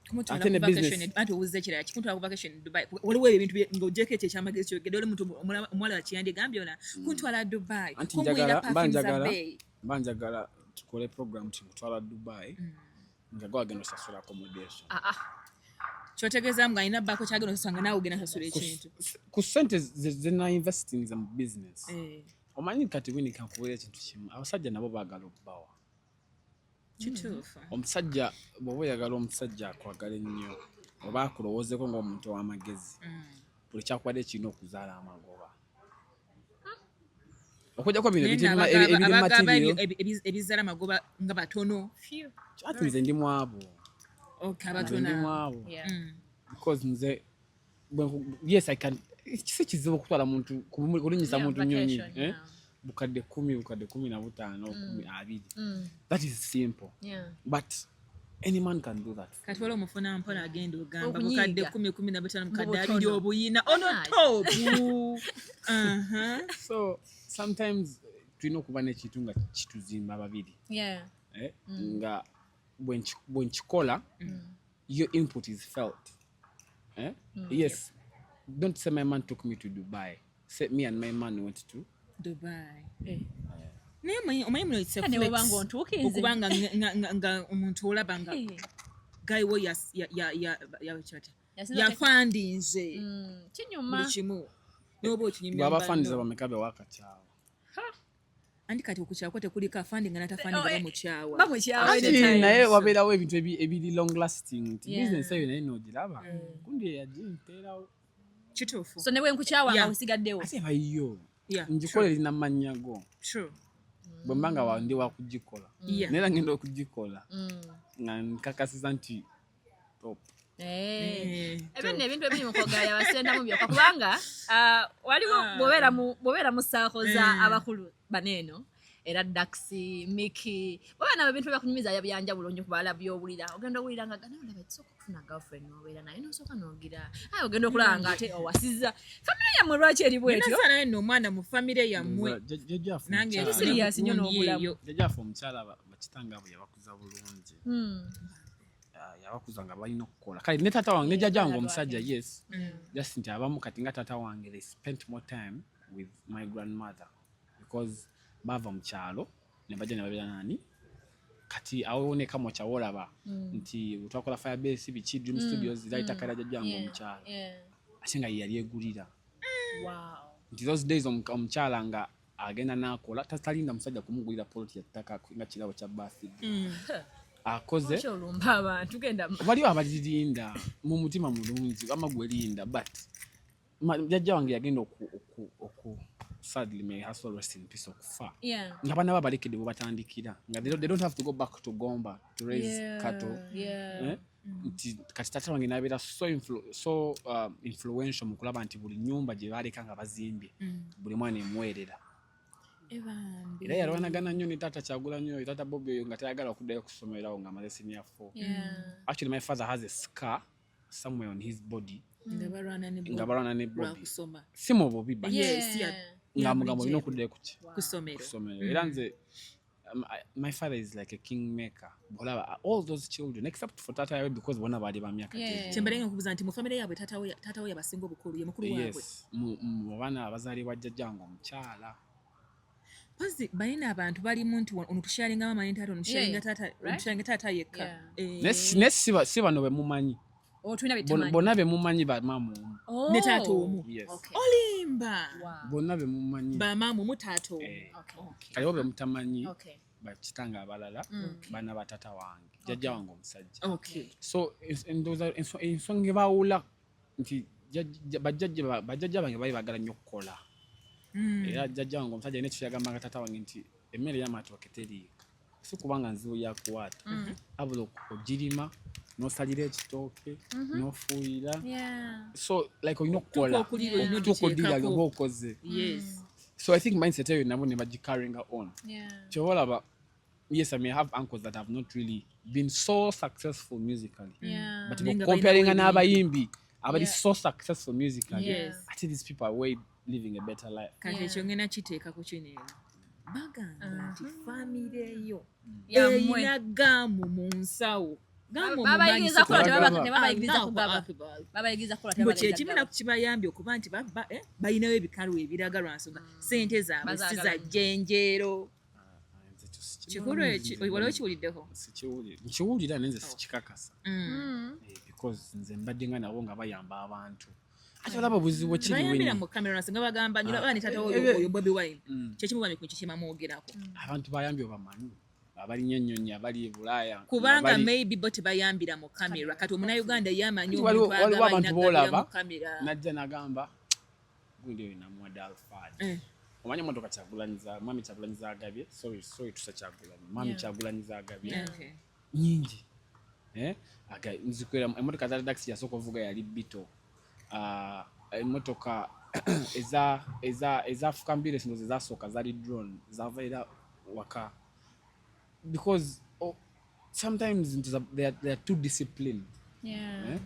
[SPEAKER 3] Kumutwala
[SPEAKER 1] Ate ne
[SPEAKER 3] ku vacation,
[SPEAKER 1] business.
[SPEAKER 3] anti owuzza ekirala kikuntwala ku vacation e Dubai. Waliwo ebintu ng'oggyeko ekyo ekyamagezi kyogedde, oli muntu omuwala kiyandigambye ona kuntwala Dubai,
[SPEAKER 1] Anti
[SPEAKER 3] kumwira
[SPEAKER 1] njagala mba
[SPEAKER 3] perfume za
[SPEAKER 1] njagala
[SPEAKER 3] bbeeyi.
[SPEAKER 1] Mba njagala tukole program tikutwala Dubai nga gwagenda osasula accommodation.
[SPEAKER 2] Ah, ah.
[SPEAKER 3] Kyotegeeza nga alina baako kyagenda osasula nga naawe ogenda sasula ekintu.
[SPEAKER 1] Ku sente ze investinga mu business.
[SPEAKER 3] Eh,
[SPEAKER 1] Omanyi kati Winnie, kankubuulira ekintu kimu, abasajja nabo baagala obbawa.
[SPEAKER 3] Kituufu.
[SPEAKER 1] Omusajja bw'oba oyagala omusajja akwagala ennyo oba akulowoozeko ng'omuntu ow'amagezi, buli kyakubadde kirina okuzaala amagoba, okujjako bino
[SPEAKER 3] Naye
[SPEAKER 1] ebiri
[SPEAKER 3] nno
[SPEAKER 1] ebiri
[SPEAKER 3] abagamba
[SPEAKER 1] material.
[SPEAKER 3] ebizaala amagoba nga batono.
[SPEAKER 1] Ati nze ndi mwabo.
[SPEAKER 3] Okay,
[SPEAKER 1] Nze
[SPEAKER 3] abatono
[SPEAKER 1] ndi
[SPEAKER 3] abo.
[SPEAKER 1] mwabo.
[SPEAKER 2] Yeah.
[SPEAKER 1] Because nze yes, I can, si kizibu okutwala muntu kulinyisa
[SPEAKER 2] Yeah,
[SPEAKER 1] muntu nyonyi,
[SPEAKER 2] vacation,
[SPEAKER 1] eh?
[SPEAKER 2] yeah.
[SPEAKER 1] Bukadde 10, bukadde 15, 20. That is simple. But any man can do that.
[SPEAKER 3] Kati waliwo omufuna mpola agenda ogamba
[SPEAKER 2] Okunyiiga.
[SPEAKER 3] bukadde 10, 15,
[SPEAKER 2] Mu
[SPEAKER 3] mukadde
[SPEAKER 2] butono.
[SPEAKER 3] 20 obuyina ono
[SPEAKER 2] Nice.
[SPEAKER 3] top.
[SPEAKER 1] So sometimes tulina okuba n'ekintu nga kituzimba babiri. Eh? Nga bwe nkikola, your input is felt, eh? Yes, don't say my man took me to Dubai, say me and my man went to
[SPEAKER 3] Dubai. Naye omanyi muno it's a
[SPEAKER 2] Ne bw'oba
[SPEAKER 3] flex.
[SPEAKER 2] ng'ontuukirize.
[SPEAKER 3] Okuba nga omuntu olaba nga guy wo ya
[SPEAKER 2] Yasinza
[SPEAKER 3] yafandinze
[SPEAKER 2] Kinyuma.
[SPEAKER 3] buli kimu n'oba okinyumya
[SPEAKER 1] Bw'abafandiza
[SPEAKER 3] banno.
[SPEAKER 1] bameka bewakakyawa?
[SPEAKER 3] Anti kati okukyakwa tekuliko afandi nga natafandi
[SPEAKER 2] Oh, eh,
[SPEAKER 3] bamukyawa.
[SPEAKER 2] Bamukyawa.
[SPEAKER 1] Anti naye wabeerawo ebintu ebiri long lasting nti business eyo naye noogiraba gundi eyaginteerawo.
[SPEAKER 3] Kituufu.
[SPEAKER 2] So ne bwe nkukyawa nga osigaddewo.
[SPEAKER 1] Ate bayiyo ngikola erina mannya go.
[SPEAKER 3] True.
[SPEAKER 1] Bwe mba nga ndi wakugikola, naye era ngenda okugikola nga nkakasiza nti top.
[SPEAKER 2] Eh.
[SPEAKER 3] Eh,
[SPEAKER 2] Ebyo nno ebintu ebiri mu kwogera basendamu byokka kubanga ah, waliwo bw'obeera mu saako za abakulu baneeno era Daxi, Miki, baba nabo ebintu byakunyumiza byanjawulo nnyo kubala by'owulira. Ogenda owulira nga gana olaba ekisooka okufuna girlfriend n'obeera naye n'osooka n'ogira aye ogenda okulaba nga ate owasizza. Famire yammwe lwaki eri bwetyo?
[SPEAKER 3] Nazaala nno omwana mu famire yammwe.
[SPEAKER 1] Jjajjaffe
[SPEAKER 3] Nange
[SPEAKER 1] omukyala-
[SPEAKER 2] Serious nnyo
[SPEAKER 3] gundi
[SPEAKER 2] n'obulamu.
[SPEAKER 3] eyo.
[SPEAKER 1] Jjajjaffe omukyala bakitange abo yabakuza bulungi. Ah, yabakuza nga balina okukola. Kale ne taata wange ne jjajja wange omusajja, yes, just nti abamu kati nga taata wange, they spent more time with my grandmother because baava mu kyalo ne bajja ne babeera nani. Kati awo ne Kamwokya woolaba nti twakola Firebase, biki, Dream Studios, lyali ttaka lya jjajja wange omukyala, ate nga ye yali egulira. Nti those days omukyala nga agenda n'akola, talinda musajja kumugulira poloti ya ttaka nga kirabo kya birthday akoze.
[SPEAKER 2] Olumba abantu genda.
[SPEAKER 1] Waliwo abalirinda mu mutima mulungi, wamma gwe linda, but jjajja wange yagenda oku sadly, may her soul rest in peace, okufa nga baana babalekedde bwe batandikira nga they don't have to go back to Gomba to raise cattle. Eh? Nti kati taata wange nabeera so influential mu kulaba nti buli nyumba gye baleka nga bazimbye, buli mwana emuweerera.
[SPEAKER 3] Ebambi.
[SPEAKER 1] Era yalwanagana nnyo ne taata Kyagulanyi oyo, taata Bobi oyo, nga tayagala okuddayo kusomerawo ng'amaze senior four. Actually, my father has a scar somewhere on his body
[SPEAKER 3] nga balwana ne
[SPEAKER 1] nga balwana ne
[SPEAKER 3] lwa
[SPEAKER 1] Bobi,
[SPEAKER 3] kusoma.
[SPEAKER 1] Si mu bubi, but
[SPEAKER 3] Yes,
[SPEAKER 1] nga mugamba olina okuddayo kuki?
[SPEAKER 3] Ku ssomero.
[SPEAKER 1] Kusomero. Era nze my father is like a king maker. Bwolaba all those children except for taata yawe, because bonna baali ba myaka
[SPEAKER 3] Kyembadde nga nkubuuza nti mu famire yaabwe taata we yabasinga obukulu, ye mukulu waabwe?
[SPEAKER 1] Yes, mu baana abazaalibwa jjajjange omukyala.
[SPEAKER 3] Pozi balina abantu balimu nti ono tusharinga mama ne taata, ono tusharinga taata, ono tusharinga taata yekka. Eh,
[SPEAKER 1] Naye si bano bemumanyi.
[SPEAKER 2] Oh, tulina bye
[SPEAKER 1] Bonna bemumanyi bamaama omu.
[SPEAKER 2] Oh.
[SPEAKER 3] Ne taata omu?
[SPEAKER 1] Yes.
[SPEAKER 2] Okay.
[SPEAKER 3] Olimba.
[SPEAKER 1] Bonna bemumanyi.
[SPEAKER 3] Bamaama omu, taata omu.
[SPEAKER 1] Eh.
[SPEAKER 2] Okay.
[SPEAKER 1] Kaliwo bemutamanyi, bakitange abalala, baana ba taata wange, jjajja wange omusajja. So ndowooza ensonga ebawula nti bajjajja bange baali baagala nnyo okukola. Era jjajja wange omusajja alina ekyo yagambanga taata wange nti emmere y'amatooke teriika. Si kubanga nzibu yakuwaata, wabula ogirima n'osalira ekitooke n'ofuuyira. So like olina okukola
[SPEAKER 3] okulira olina
[SPEAKER 1] okutuuka oddirira
[SPEAKER 3] ogiteekako.
[SPEAKER 1] oba okoze. So I think mindset eyo nabo ne bagicarryinga on. Kyova olaba, yes, I may have uncles that have not really been so successful musically, but
[SPEAKER 3] Naye nga
[SPEAKER 1] comparinga
[SPEAKER 3] balinawo
[SPEAKER 1] n'abayimbi abali so successful musically, ate these people are way living a better life.
[SPEAKER 3] Kati ekyo ngenda kiteeka ku kino eno, bagamba nti famire yo
[SPEAKER 2] Yammwe.
[SPEAKER 3] erina gaamu mu nsawo. Gaamu.
[SPEAKER 2] Babayigiriza kukola.
[SPEAKER 1] Tebagaba.
[SPEAKER 2] Tebabayigiriza kugaba, babayigiriza kukola.
[SPEAKER 3] Mbu
[SPEAKER 2] Tebabayigiriza
[SPEAKER 3] kyekimu
[SPEAKER 2] kugaba.
[SPEAKER 3] naku kibayambye okuba nti balinawo ebikalu ebiraga lwa nsonga sente zaabwe si
[SPEAKER 2] Bazaagala
[SPEAKER 3] za
[SPEAKER 2] nnyo.
[SPEAKER 3] jjenjeero.
[SPEAKER 1] Nze ekyo sikimanyi.
[SPEAKER 3] Kikulu eki wali okiwuliddeko?
[SPEAKER 1] Sikiwulira. Nkiwulira naye nze sikikakasa. Because nze mbadde nga nabo nga bayamba abantu, ate olaba obuzibu kiri.
[SPEAKER 3] Bayambira
[SPEAKER 1] Winnie.
[SPEAKER 3] mu kamera lwansonga bagamba nyo ne taata oyo oyo Bobi Wine kyekimu bambi ku kyekimamwogerako.
[SPEAKER 1] Abantu bayambye obamanyi abalinya ennyonyi abali e Bulaaya.
[SPEAKER 3] Kubanga maybe bo tebayambira mu kamera, kati omunauganda yamanyi
[SPEAKER 1] Anti
[SPEAKER 3] omuntu
[SPEAKER 1] waliwo
[SPEAKER 3] agaba
[SPEAKER 1] abantu
[SPEAKER 3] alina
[SPEAKER 1] boolaba
[SPEAKER 3] kugabira mu kamera.
[SPEAKER 1] Najja nagamba gundi oyo namuwadde Alphard. Omanyi emotoka Kyagulanyiza, mwami Kyagulanyiza agabye, sorry, sorry, tusa Kyagulanyi, mwami Kyagulanyiza agabye nyingi. Eh? Nzikwera emotoka za Dax yasooka ovuga yali Beetle. Ah, emotoka eza African Beauty zino ezasooka zali drone zava era waka because, oh, sometimes nti they are too disciplined. Eh?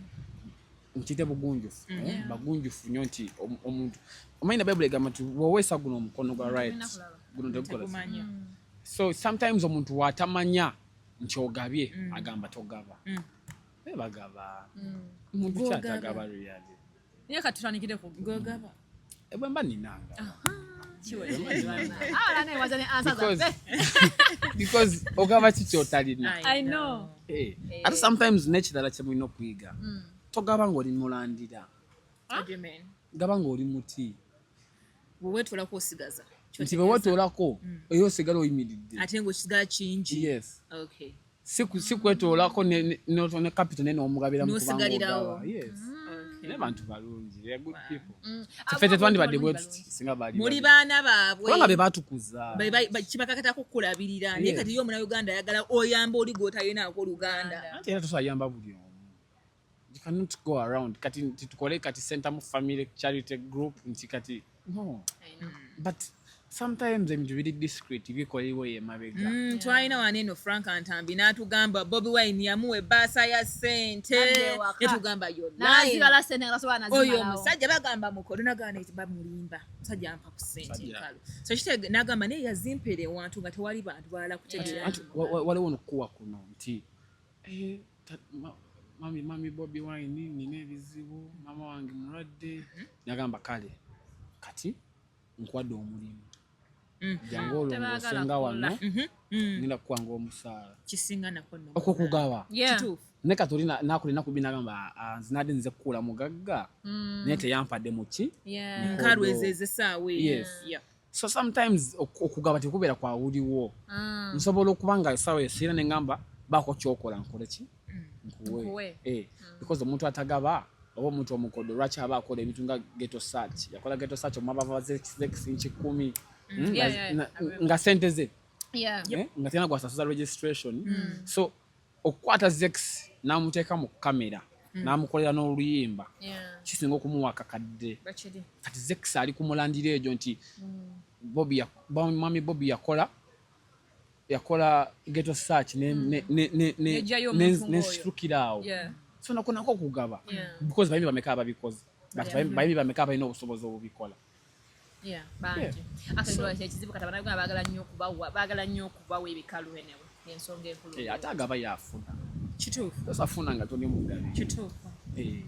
[SPEAKER 1] Nkiyite bugunjufu, eh? Bagunjufu nnyo nti omuntu omanyi na Bayibuli egamba nti bw'oweesa guno omukono gwa right, guno tegukola.
[SPEAKER 3] Tegumanya.
[SPEAKER 1] So sometimes omuntu watamanya nti ogabye, agamba togaba. Naye bagaba. Omuntu
[SPEAKER 3] Gw'ogaba.
[SPEAKER 1] kyatagaba really?
[SPEAKER 2] Naye kati tutandikire ku
[SPEAKER 3] Gwogaba.
[SPEAKER 1] Eh, bwe mba ninanga.
[SPEAKER 2] Ah, naye waza ne answer zaffe.
[SPEAKER 1] Because ogaba ki kyotalina?
[SPEAKER 2] I know.
[SPEAKER 1] Eh, ate sometimes n'ekirala kye mulina okuyiga, togaba ng'oli mulandira.
[SPEAKER 3] What do you mean?
[SPEAKER 1] Gaba ng'oli muti.
[SPEAKER 3] Bwe weetoolako osigaza.
[SPEAKER 1] Nti bwe weetoolako era osigala oyimiridde.
[SPEAKER 3] Ate ng'okisigala kingi.
[SPEAKER 1] Yes.
[SPEAKER 3] Okay.
[SPEAKER 1] Si kwetoolako ne capital naye n'omugabira mu kubanga
[SPEAKER 3] N'osigalirawo.
[SPEAKER 1] ogaba. Yes. Naye bantu balungi, they are good people.
[SPEAKER 2] Abo
[SPEAKER 1] Ffe tetwandibadde
[SPEAKER 2] abantu
[SPEAKER 1] bwe
[SPEAKER 2] balungi.
[SPEAKER 1] tuti singa baali
[SPEAKER 3] Muli
[SPEAKER 1] babi.
[SPEAKER 3] baana baabwe.
[SPEAKER 1] Kubanga be batukuza.
[SPEAKER 3] Kibakakatako kukulabirira naye kati ye omunauganda ayagala oyamba oli gw'otalinaako oluganda.
[SPEAKER 1] Anti era tosobola buli omu. You cannot go around kati nti tukole kati center mu family charity group nti kati no, but sometimes ebintu biri discreet, bikolebwa eyo emabega.
[SPEAKER 3] Twalina wano eno Frank Ntambi n'atugamba Bobi Wine yamuwa ebbaasa ya ssente.
[SPEAKER 2] Adde ewaka.
[SPEAKER 3] Netugamba yonna
[SPEAKER 2] Nazibala sente nga tasobola
[SPEAKER 3] oyo
[SPEAKER 2] nazimalawo.
[SPEAKER 3] Omusajja bagamba mukodo nagamba nti bamulimba, omusajja ampa ku ssente
[SPEAKER 1] Musajja.
[SPEAKER 3] nkalu, so nagamba naye yazimpeera ewantu nga tewali bantu balala kutegeera.
[SPEAKER 1] Anti waliwo nokukuwa kuno nti eh, mami Bobi Wine, nina ebizibu, mama wange mulwadde. Nagamba kale kati nkuwadde omulimu, jangu olongoose
[SPEAKER 2] Tebaagala
[SPEAKER 1] nga wano
[SPEAKER 2] kukola.
[SPEAKER 1] ngenda kukwanga omusaala.
[SPEAKER 3] Kisinga nako nno.
[SPEAKER 1] Okwo kugaba.
[SPEAKER 3] Kituufu.
[SPEAKER 1] Naye kati oli nakola ennaku bbiri nagamba, "Ah, nze nadde nze kukuula mugagga naye teyampadde muki."
[SPEAKER 3] Nkalu ezo ez'essaawa eyo.
[SPEAKER 1] Yes. So sometimes okugaba tekubeera kwa wuliwo. Nsobola okuba nga essaawa eyo siina neŋŋamba baako kyokola nkole ki nkuwe.
[SPEAKER 2] Nkuwe.
[SPEAKER 1] Eh, because omuntu atagaba oba omuntu omukodo lwaki aba akola ebintu nga ghetto search? Yakola ghetto search omwabava zekisinki 10 nga sente ze eh, nga tena gwasasuza registration. So okukwata Zex n'amuteeka mu kamera n'amukolera n'oluyimba kisinga okumuwa akakadde.
[SPEAKER 2] Bakiri.
[SPEAKER 1] Kati Zex ali kumulandira egyo nti Mwami Bobi yakola ghetto search
[SPEAKER 2] Nejjayo omuntu ng'oyo.
[SPEAKER 1] nesitukira awo. So nako nako okugaba because bayimbi bameka ababikoze? But bayimbi bameka abalina obusobozi obubikola?
[SPEAKER 2] Yeah, bangi. Ate ndowooza ekizibu kati Abannayuganda baagala nnyo okubawa ebikalu enewe ensonga enkulu.
[SPEAKER 1] Eh, ate agaba yafuna.
[SPEAKER 3] Kituufu.
[SPEAKER 1] Tosafuna nga toli mugabi.
[SPEAKER 3] Kituufu.
[SPEAKER 1] Eh,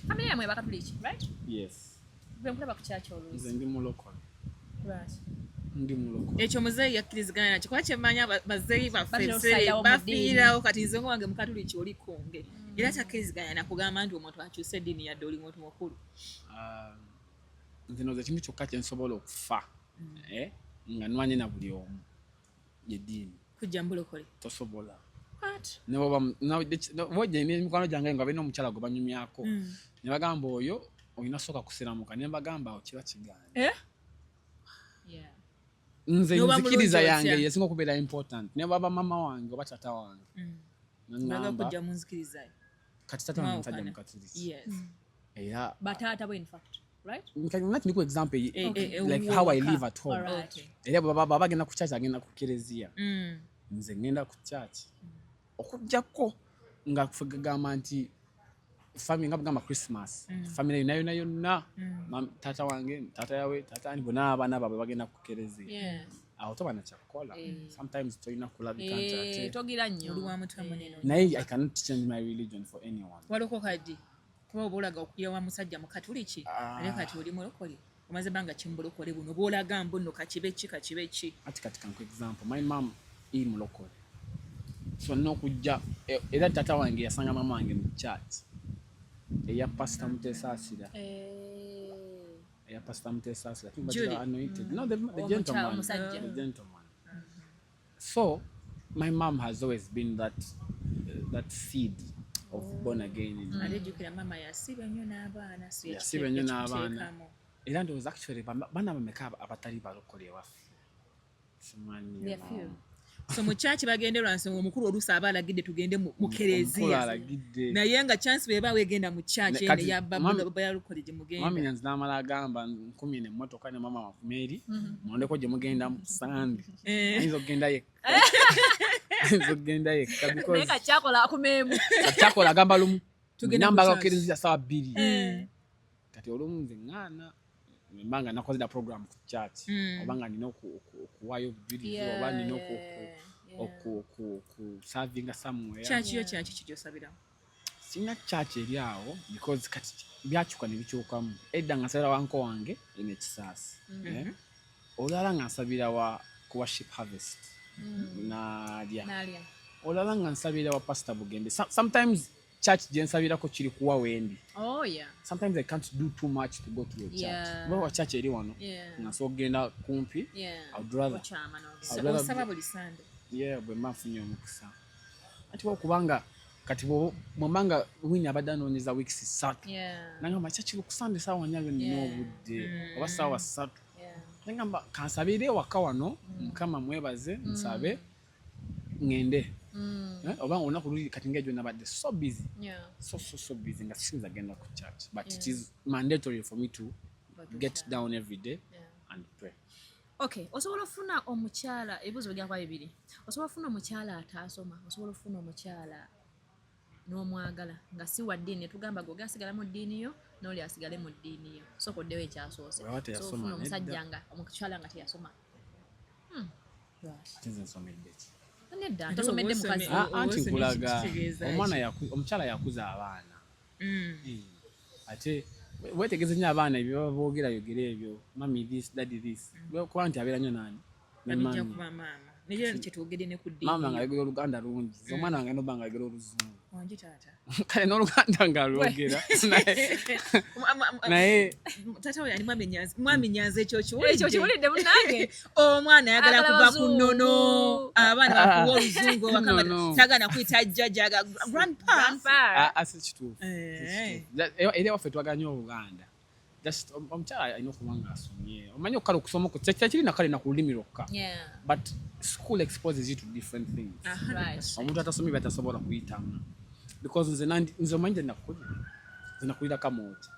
[SPEAKER 2] Family yammwe Bakatuliki, right?
[SPEAKER 1] Yes.
[SPEAKER 2] Gwe nkulaba ku kyaki
[SPEAKER 1] Nze
[SPEAKER 2] oluusi.
[SPEAKER 1] ndi mulokole.
[SPEAKER 2] Lwaki?
[SPEAKER 1] Ndi mulokole.
[SPEAKER 3] Ekyo muzeeyi yakkirizigana nakyo kuba kyemmanyi bazeeyi baffe
[SPEAKER 2] Batera
[SPEAKER 3] ebiseera
[SPEAKER 2] okusalirawo mu
[SPEAKER 3] bafiirawo. Kati nze nga wange mukatuliki oli konge era takkiriziganya nakugamba nti omuntu akyuse eddiini yadde oli muntu mukulu.
[SPEAKER 1] Ah, nze ndowooza ekintu kyokka kye nsobola okufa eh, nga nwanye na buli omu yeddiini.
[SPEAKER 3] Kujja mbulokole.
[SPEAKER 1] Tosobola.
[SPEAKER 3] What?
[SPEAKER 1] Mikwano gyange nga balina omukyala gwe banyumyako ne bagamba oyo olina sooka kusiramuka ne mbagamba awo kiba kigaana.
[SPEAKER 3] Eh?
[SPEAKER 2] Yeah.
[SPEAKER 1] Nze
[SPEAKER 3] N'oba
[SPEAKER 1] nzikiriza
[SPEAKER 3] mulungi
[SPEAKER 1] yange
[SPEAKER 3] otya?
[SPEAKER 1] yesinga okubeera important, ne bwaba mama wange oba tata wange,
[SPEAKER 3] Baga
[SPEAKER 1] naŋŋamba
[SPEAKER 3] kujja mu nzikiriza yo.
[SPEAKER 1] Kati tata wange musajja
[SPEAKER 3] Mwawukana.
[SPEAKER 1] mukatuliki.
[SPEAKER 3] Yes.
[SPEAKER 1] Era
[SPEAKER 2] Bataata bo, in fact, right?
[SPEAKER 1] nati ndiku example like how I live at home.
[SPEAKER 2] Alright.
[SPEAKER 3] Okay.
[SPEAKER 1] Era bwe baba bagenda ku church, agenda ku kereziya, nze ngenda ku church, okugjako nga ffe gagamba nti family, nga bugamba Christmas, family yonna yonna yonna, tata wange, tata yawe, tata ani, bonna abaana baabwe bagenda ku kereziya. Awo toba nakyakukola, sometimes tolina kulabika nti ate
[SPEAKER 2] Togira nnyo.
[SPEAKER 3] Oli wa mutwe munene.
[SPEAKER 1] Naye I cannot change my religion for anyone.
[SPEAKER 3] Walokoka ddi? Kuba oba olaga okulya wa musajja mukatuliki,
[SPEAKER 1] Ah.
[SPEAKER 3] ate kati oli mulokole, omaze ebbanga ki mu bulokole buno bw'olaga mbu nno kakibe ki, kakibe ki?
[SPEAKER 1] Ati kati kanku example, my mom i mulokole, so nina okujja era tata wange yasanga mama wange mu church eya Pastor Mutesaasira, eya Pastor Mutesaasira. I think
[SPEAKER 3] Julie.
[SPEAKER 1] bagira anointed, no, the
[SPEAKER 2] Omukyala,
[SPEAKER 1] gentleman,
[SPEAKER 2] omusajja.
[SPEAKER 1] the gentleman. So my mom has always been that seed of born again in me.
[SPEAKER 3] Ate jjukira maama yasiba nnyo n'abaana, so
[SPEAKER 1] Yasiba nnyo n'abaana.
[SPEAKER 3] yakiteekamu.
[SPEAKER 1] Era ndowooza actually baana bameka abatali balokole ewaffe? Simanyi.
[SPEAKER 2] There are few.
[SPEAKER 3] So mu kyaki bagende lwa nsonga omukulu oluusi aba alagidde tugende mu
[SPEAKER 1] Omukulu
[SPEAKER 3] kereziya,
[SPEAKER 1] alagidde.
[SPEAKER 3] naye nga chance bweba wegenda mu church eno
[SPEAKER 1] Kati
[SPEAKER 3] eya bayalokole gye
[SPEAKER 1] Mwami
[SPEAKER 3] mugenda.
[SPEAKER 1] nyanzi n'amala agamba nkumye nemmotoka ne mama wakumeri, mulondeko gye mugenda mu Sande. Ayinza okugenda yekka, ayinza okugenda yekka
[SPEAKER 2] Naye
[SPEAKER 1] because
[SPEAKER 2] kakyakola akumeemu.
[SPEAKER 1] kyakola agamba lumu
[SPEAKER 3] Tugenda mu
[SPEAKER 1] namba
[SPEAKER 3] church.
[SPEAKER 1] bakereziya sawa 2. Kati olumu nze ŋŋaana mba nga nakoze da program ku church, oba nga nina okuwaayo obujulizi, oba nina okusavinga somewhere.
[SPEAKER 3] Church yo kyaki kigyosabiramu?
[SPEAKER 1] Sirina church eri awo because kati byakyuka ne bikyukamu. Edda nga nsabira wanko wange eno ekisaasi, eh? Olulala nga nsabira wa ku Worship Harvest naalya.
[SPEAKER 2] Naalya.
[SPEAKER 1] Olulala nga nsabira wa Pastor Bugembe. Sometimes church gye nsabirako kiri kuwa wendi.
[SPEAKER 2] Oh yeah.
[SPEAKER 1] Sometimes I can't do too much to go to a church. Oba wa church eri wano nga nsobola okugenda kumpi. I would rather
[SPEAKER 2] Okyama n'ogenda.
[SPEAKER 1] I'd rather
[SPEAKER 3] Osaba buli Sande?
[SPEAKER 1] Yeah, bwe mba nfunye omukisa. Anti okubanga kati bwemba nga Winnie abadde anoonyeza weeks 3, nangamba kyakiri ku Sande saawa 4 nina obudde, oba saawa 3. Nangamba kansabire ewaka wano, Mukama mwebaze, nsabe ŋŋende. Eh, oba olunaku luli kati ngaejo nabadde so busy, so so so busy nga siyinza genda ku church, but it is mandatory for me to
[SPEAKER 2] Go to
[SPEAKER 1] get
[SPEAKER 2] church.
[SPEAKER 1] down every day and pray.
[SPEAKER 2] Okay, osobola ofuna omukyala, ebibuuzo bijja kuba bibiri. Osobola ofuna omukyala ataasoma, osobola ofuna omukyala n'omwagala nga si wa ddiini, ne tugamba gwe asigala mu ddiini yo n'oli asigale mu ddiini yo. Sooka oddewo ekyasoose.
[SPEAKER 1] Bw'aba teyasoma,
[SPEAKER 2] So ofuna omusajja
[SPEAKER 1] nedda.
[SPEAKER 2] nga omukyala nga teyasoma.
[SPEAKER 1] Ate nze nsomedde ki?
[SPEAKER 2] Nedda,
[SPEAKER 3] Ate
[SPEAKER 2] tosomedde
[SPEAKER 3] oba
[SPEAKER 2] mukazi.
[SPEAKER 3] osome-
[SPEAKER 1] Ah, anti
[SPEAKER 3] osomye
[SPEAKER 1] nkulaga
[SPEAKER 3] kitegeeza ki?
[SPEAKER 1] omwana omukyala yakuza abaana. Ate wetegeze nnyo abaana ebyo baba boogera, yogera ebyo, mummy this, daddy this, kuba nti abeera nnyo nani ne
[SPEAKER 3] Abijja
[SPEAKER 1] mummy.
[SPEAKER 3] kuba maama naye kyetwogedde ne ku ddiini.
[SPEAKER 1] Maama nga ayogera oluganda lungi, nze omwana wange noba nga ayogera oluzungu.
[SPEAKER 3] Wangi taata.
[SPEAKER 1] Kale n'oluganda ng'alwogera, naye
[SPEAKER 3] Taata we ani? Mwami Nyanzi, mwami Nyanzi, ekyo kiwulidde?
[SPEAKER 2] Ekyo kiwulidde munnange.
[SPEAKER 3] Omwana ayagala
[SPEAKER 2] Ayagala
[SPEAKER 3] kuva ku
[SPEAKER 2] bazungu.
[SPEAKER 3] nnono, abaana bakuwa oluzungu.
[SPEAKER 1] No, no.
[SPEAKER 3] Tagana kuyita jjajja, grandpa.
[SPEAKER 2] Grandpa.
[SPEAKER 1] Ah, ah, si kituufu, si kituufu. Era ewaffe twagala nnyo oluganda. Just omukyala alina okuba ng'asomye, omanyi okukala okusoma okwo tekiri nakale na ku lulimi lwokka, but school exposes you to different things. Omuntu atasomye byatasobola kuyitamu, because nze nze omanyi gye nakulira, nze nakulira Kamwokya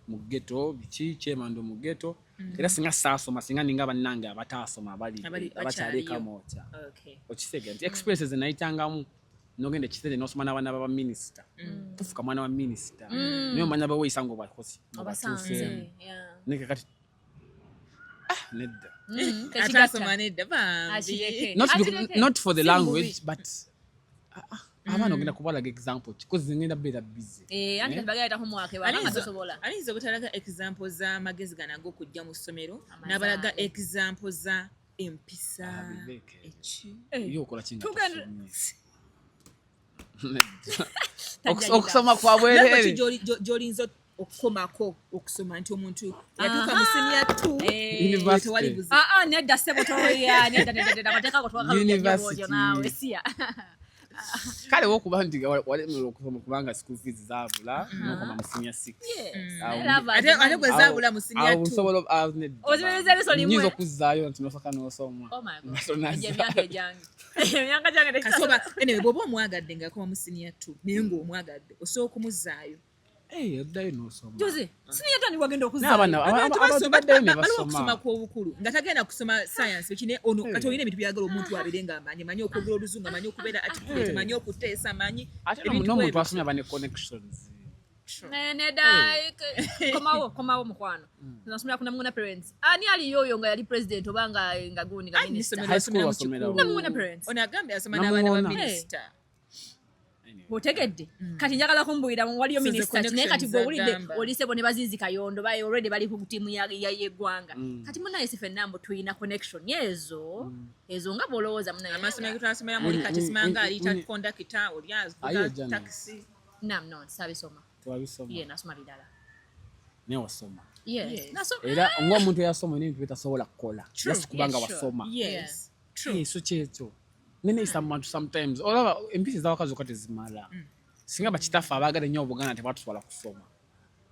[SPEAKER 1] mu ghetto, biki Kyemando mu ghetto. Era singa saasoma, singa ninga bannange abataasoma abali abakyali
[SPEAKER 3] bakyaliyo.
[SPEAKER 1] Kamwokya. Okitegeera nti experiences zenayitangamu, nogenda ekitende nosoma n'abaana b'abaminisita, tufuka mwana wa minisita, naye omanya baweeyisa nga obakosi
[SPEAKER 2] Obasanze.
[SPEAKER 1] Naye kati ah, nedda.
[SPEAKER 3] Atasoma nedda bambi.
[SPEAKER 2] Akireke.
[SPEAKER 1] Not,
[SPEAKER 2] Akireke.
[SPEAKER 1] not for the
[SPEAKER 2] Si
[SPEAKER 1] language, but ah, ah, abaana ogenda kubalaga example ki? 'Cause ngenda beera busy.
[SPEAKER 2] Eh, anti kati bagenda homework baba nga tosobola.
[SPEAKER 3] Ayinza obutalaga example z'amagezi gano ag'okujja mu ssomero,
[SPEAKER 2] Amazaale.
[SPEAKER 3] n'abalaga example za empisa.
[SPEAKER 1] Ah, biveeko ebyo.
[SPEAKER 3] Eki?
[SPEAKER 1] Ye okola ki nga
[SPEAKER 2] Tugenda-
[SPEAKER 1] tosomye? Nedda. Okusoma kwa
[SPEAKER 3] Level ki
[SPEAKER 1] bwereere.
[SPEAKER 3] gy'olinza okukomako okusoma nti omuntu yatuuka mu senior two,
[SPEAKER 1] University.
[SPEAKER 3] tewali buzibu?
[SPEAKER 2] Ah, ah, nedda ssebo, toya, nedda, nedda, nedda, amateeka ago twakalunya
[SPEAKER 1] University.
[SPEAKER 2] naawe siya.
[SPEAKER 1] Kale wokuba nti walemererwa okusoma kubanga school fees zaabula, nokoma mu senior six.
[SPEAKER 3] Ate gwe zaabula mu senior two.
[SPEAKER 1] Nsobola
[SPEAKER 2] Ozibereza eriiso limwe.
[SPEAKER 1] Nyinza okuzzaayo nti nosooka n'osoma.
[SPEAKER 2] Oh my God.
[SPEAKER 1] Nga tonazza.
[SPEAKER 2] Egyo emyaka egyange. Emyaka gyange
[SPEAKER 3] Kasoba anyway, bw'oba omwagadde ng'akoma mu senior two naye ng'omwagadde, osobola okumuzzaayo.
[SPEAKER 1] Eh, oddayo n'osoma.
[SPEAKER 2] Juzi, senior two wagenda
[SPEAKER 1] Naye abaana
[SPEAKER 2] okuzzaayo.
[SPEAKER 3] Abantu
[SPEAKER 1] abantu
[SPEAKER 3] basoma,
[SPEAKER 1] baddayo ne
[SPEAKER 3] baliwo okusoma
[SPEAKER 1] basoma.
[SPEAKER 3] kw'obukulu nga tagenda kusoma science ekine ono kati olina ebintu byagala omuntu abeere ng'amanyi, amanyi okwogera oluzungu, amanyi okubeera articulate, amanyi okuteesa, amanyi
[SPEAKER 1] Ate
[SPEAKER 3] ebintu
[SPEAKER 1] n'omuntu
[SPEAKER 3] bwe
[SPEAKER 1] asomye aba ne connections.
[SPEAKER 2] Neda, komawo, komawo mukwano. Nasomera ku Namungona Parents. Ani aliyo oyo nga yali president oba nga gundi nga
[SPEAKER 3] Anti
[SPEAKER 2] minister?
[SPEAKER 3] essomero
[SPEAKER 1] High school
[SPEAKER 3] yasomera mu
[SPEAKER 1] wasomera
[SPEAKER 3] kikulu.
[SPEAKER 1] wa?
[SPEAKER 2] Namungona Parents.
[SPEAKER 3] Ono agambye asoma n'abaana ba
[SPEAKER 1] Namuŋŋoona.
[SPEAKER 3] minisita.
[SPEAKER 2] Otegedde, kati njagala kumbuulira waliyo
[SPEAKER 3] So the
[SPEAKER 2] minisita ki, naye kati
[SPEAKER 3] connections
[SPEAKER 2] gwe owulidde
[SPEAKER 3] agamba.
[SPEAKER 2] olise bo ne bazizi Kayondo baye already bali ku ttiimu y'eggwanga. Kati munaye si ffenna mbu tulina connection ezo ezo nga bw'olowooza munaye.
[SPEAKER 3] Amasomero getwasomera muli kati simanga aliyita kondakita, oli avuga
[SPEAKER 1] Aye, jana.
[SPEAKER 3] taxi.
[SPEAKER 2] Nam no saabisoma.
[SPEAKER 1] Tewabisoma?
[SPEAKER 2] Ye nasoma birala.
[SPEAKER 1] Naye wasoma.
[SPEAKER 2] Yes.
[SPEAKER 3] Yes.
[SPEAKER 2] Nasoma.
[SPEAKER 1] Era ng'omuntu eyasoma olina ebintu byetasobola kukola just kubanga
[SPEAKER 3] Yes, sure.
[SPEAKER 1] wasoma.
[SPEAKER 3] Yes. True.
[SPEAKER 1] Eh, so kyekyo neneyisa mu bantu sometimes olaba empisa ez'awaka zokka tezimala. Singa bakitaffe abaagala ennyo Obuganda tebatutwala kusoma.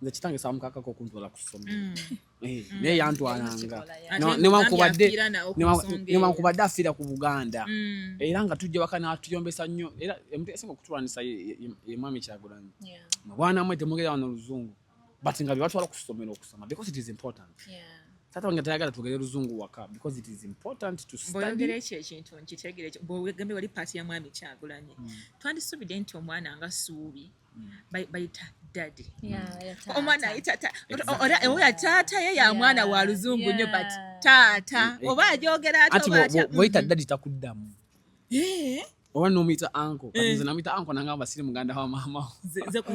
[SPEAKER 1] Nze kitange saamukakako okuntwala kusoma. Eh, naye yantwalanga.
[SPEAKER 2] Kikola,
[SPEAKER 3] Ate
[SPEAKER 1] Newankubadde
[SPEAKER 3] afiira nawo ku nsonga eyo.
[SPEAKER 1] Newankubadde afiira ku Buganda, era nga tujja waka n'atuyombesa nnyo. Era omuntu esinga okutulwanisa ye Mwami Kyagulanyi. Mwana mwe temugera wano oluzungu, but nga byebatwala ku ssomero okusoma because it is important. Taata wange tayagala twogere luzungu waka because it is important to
[SPEAKER 3] Bw'oyogera
[SPEAKER 1] study.
[SPEAKER 3] ekyo ekintu nkitegere ekyo bw'ogambye wali paati ya Mwami Kyagulanyi, twandisuubidde nti omwana nga Suubi bayita daddy, omwana ayita oya taata ye ya mwana wa luzungu nnyo, but taata oba ajogera ate
[SPEAKER 1] Anti
[SPEAKER 3] oba atya.
[SPEAKER 1] bw'oyita daddy takuddamu.
[SPEAKER 3] Eh,
[SPEAKER 1] Oba nomuyita uncle. Kati nze namuyita uncle nangamba siri muganda wa maama wo.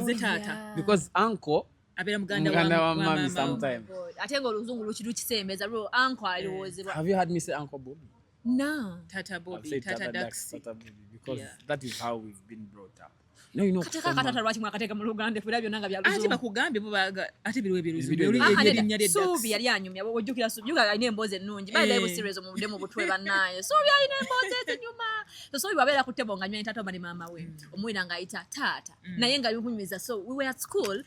[SPEAKER 3] Nze taata
[SPEAKER 1] Because uncle
[SPEAKER 3] abeera muganda
[SPEAKER 1] muganda wa
[SPEAKER 3] wa
[SPEAKER 1] mami
[SPEAKER 3] maama wo.
[SPEAKER 1] sometime.
[SPEAKER 2] Ate nga oluzungu lukisembeza lwo uncle alowoozebwa.
[SPEAKER 1] Have you heard me say Uncle Bobby?
[SPEAKER 2] No.
[SPEAKER 3] Tata
[SPEAKER 1] I've
[SPEAKER 3] Bobby,
[SPEAKER 1] said
[SPEAKER 3] Tata
[SPEAKER 1] Tata Dax,
[SPEAKER 3] Daxi.
[SPEAKER 1] Tata Bobby, because that is how we've been brought up. No, you know,
[SPEAKER 2] Kateeka akatata lwaki mwakateeka mu Luganda era byonna nga bya
[SPEAKER 3] Ate
[SPEAKER 2] luzungu?
[SPEAKER 3] bakugambye bo baga ate biriwo ebyoluzungu.
[SPEAKER 1] Ebiriwo
[SPEAKER 3] Oli
[SPEAKER 2] Ah,
[SPEAKER 3] eryo
[SPEAKER 2] nedda.
[SPEAKER 3] erinnya lye
[SPEAKER 2] Suubi
[SPEAKER 3] Dax.
[SPEAKER 2] yali anyumya ojjukira Suubi juga alina emboozi ennungi. By the way, busirizo mubudde mu butwe bannaayo. Suubi alina emboozi ezinyuma. So Suubi bw'abeera ku table ng'anywa ne taata oba ne maama we, omuwulira ng'ayita taata naye nga bikunyumiza. So we were at school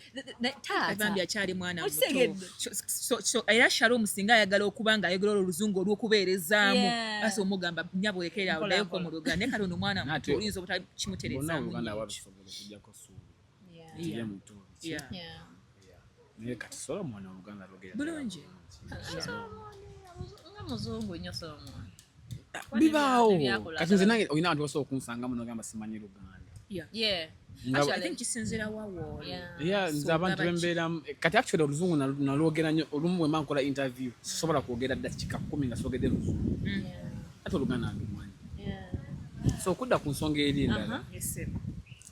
[SPEAKER 2] taata
[SPEAKER 3] Bambi akyali mwana muto.
[SPEAKER 2] Okitegedde?
[SPEAKER 3] So era Shalom singa ayagala okuba ng'ayogera olwo oluzungu olw'okubeerezaamu, basi omugamba nnyabo lekera awo
[SPEAKER 2] Mpola,
[SPEAKER 3] ddayoko
[SPEAKER 2] mpola.
[SPEAKER 3] mu Luganda, naye kati ono omwana muto
[SPEAKER 1] Ate-
[SPEAKER 3] oyinza
[SPEAKER 1] bonna
[SPEAKER 3] obutakimutereezaamu
[SPEAKER 1] Oluganda
[SPEAKER 3] nnyo ekyo.
[SPEAKER 1] babisobola okuggyako Suubi. Nti ye muto biki. Naye kati Solomon Oluganda lwogera
[SPEAKER 3] Bulungi.
[SPEAKER 2] Nga muzungu nnyo Solomon.
[SPEAKER 1] Bibaawo.
[SPEAKER 2] Tebyakola.
[SPEAKER 1] Kati nze nange olina abantu basobola okunsangamu nogamba simanyi Luganda.
[SPEAKER 3] I think kisinziira wa wooli.
[SPEAKER 1] Yeah, nze
[SPEAKER 3] So
[SPEAKER 1] abantu
[SPEAKER 3] gaba ki?
[SPEAKER 1] bembeeramu kati actually oluzungu nalwogera nnyo. Olumu bwe mba nkola interview sisobola kwogera ddakiika 10 nga soogedde luzungu, ate Oluganda ndumanyi. So okudda ku nsonga eri endala,
[SPEAKER 3] Yes, sir.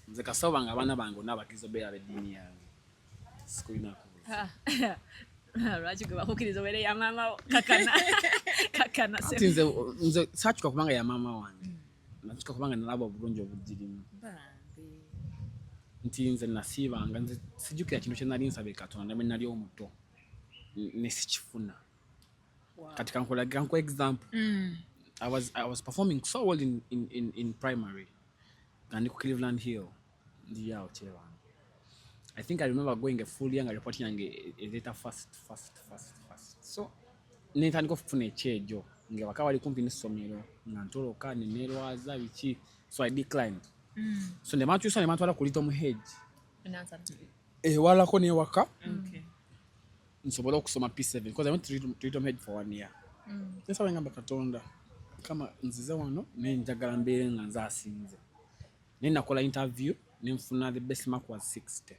[SPEAKER 1] nze kasawo bange abaana bange bonna abakkiriza obeera ab'eddiini yange, sikulinaako buzibu.
[SPEAKER 2] Lwaki gwe bakukkiriza obeere ya maama wo? Kakana kakana.
[SPEAKER 1] Ati nze saakyuka kubanga ya maama wange, nakyuka kubanga nalaba obulungi obugirimu.
[SPEAKER 3] Bambi.
[SPEAKER 1] Nti nze nasiibanga, nze sijjukira kintu kye nali nsaba Katonda bwe nali omuto ne sikifuna. Kati kankuwa example. I was performing so well in primary nga ndi ku Cleveland Hill, ndi awo Kyebando. I think I remember going a full year nga report yange ereeta first, first, first, first. So nentandika okufuna ekyejo nga waka wali kumpi n'essomero nga ntoloka neneerwaza biki, so I declined. So ne bankyusa ne bantwala ku Little Hedge ewalako newaka nsobole okusoma P7 because I went to Little Hedge for one year. Nsaba ngamba Katonda kama nzize wano naye njagala mbeere nga nze asinze. Naye nakola interview nenfuna the best mark was 60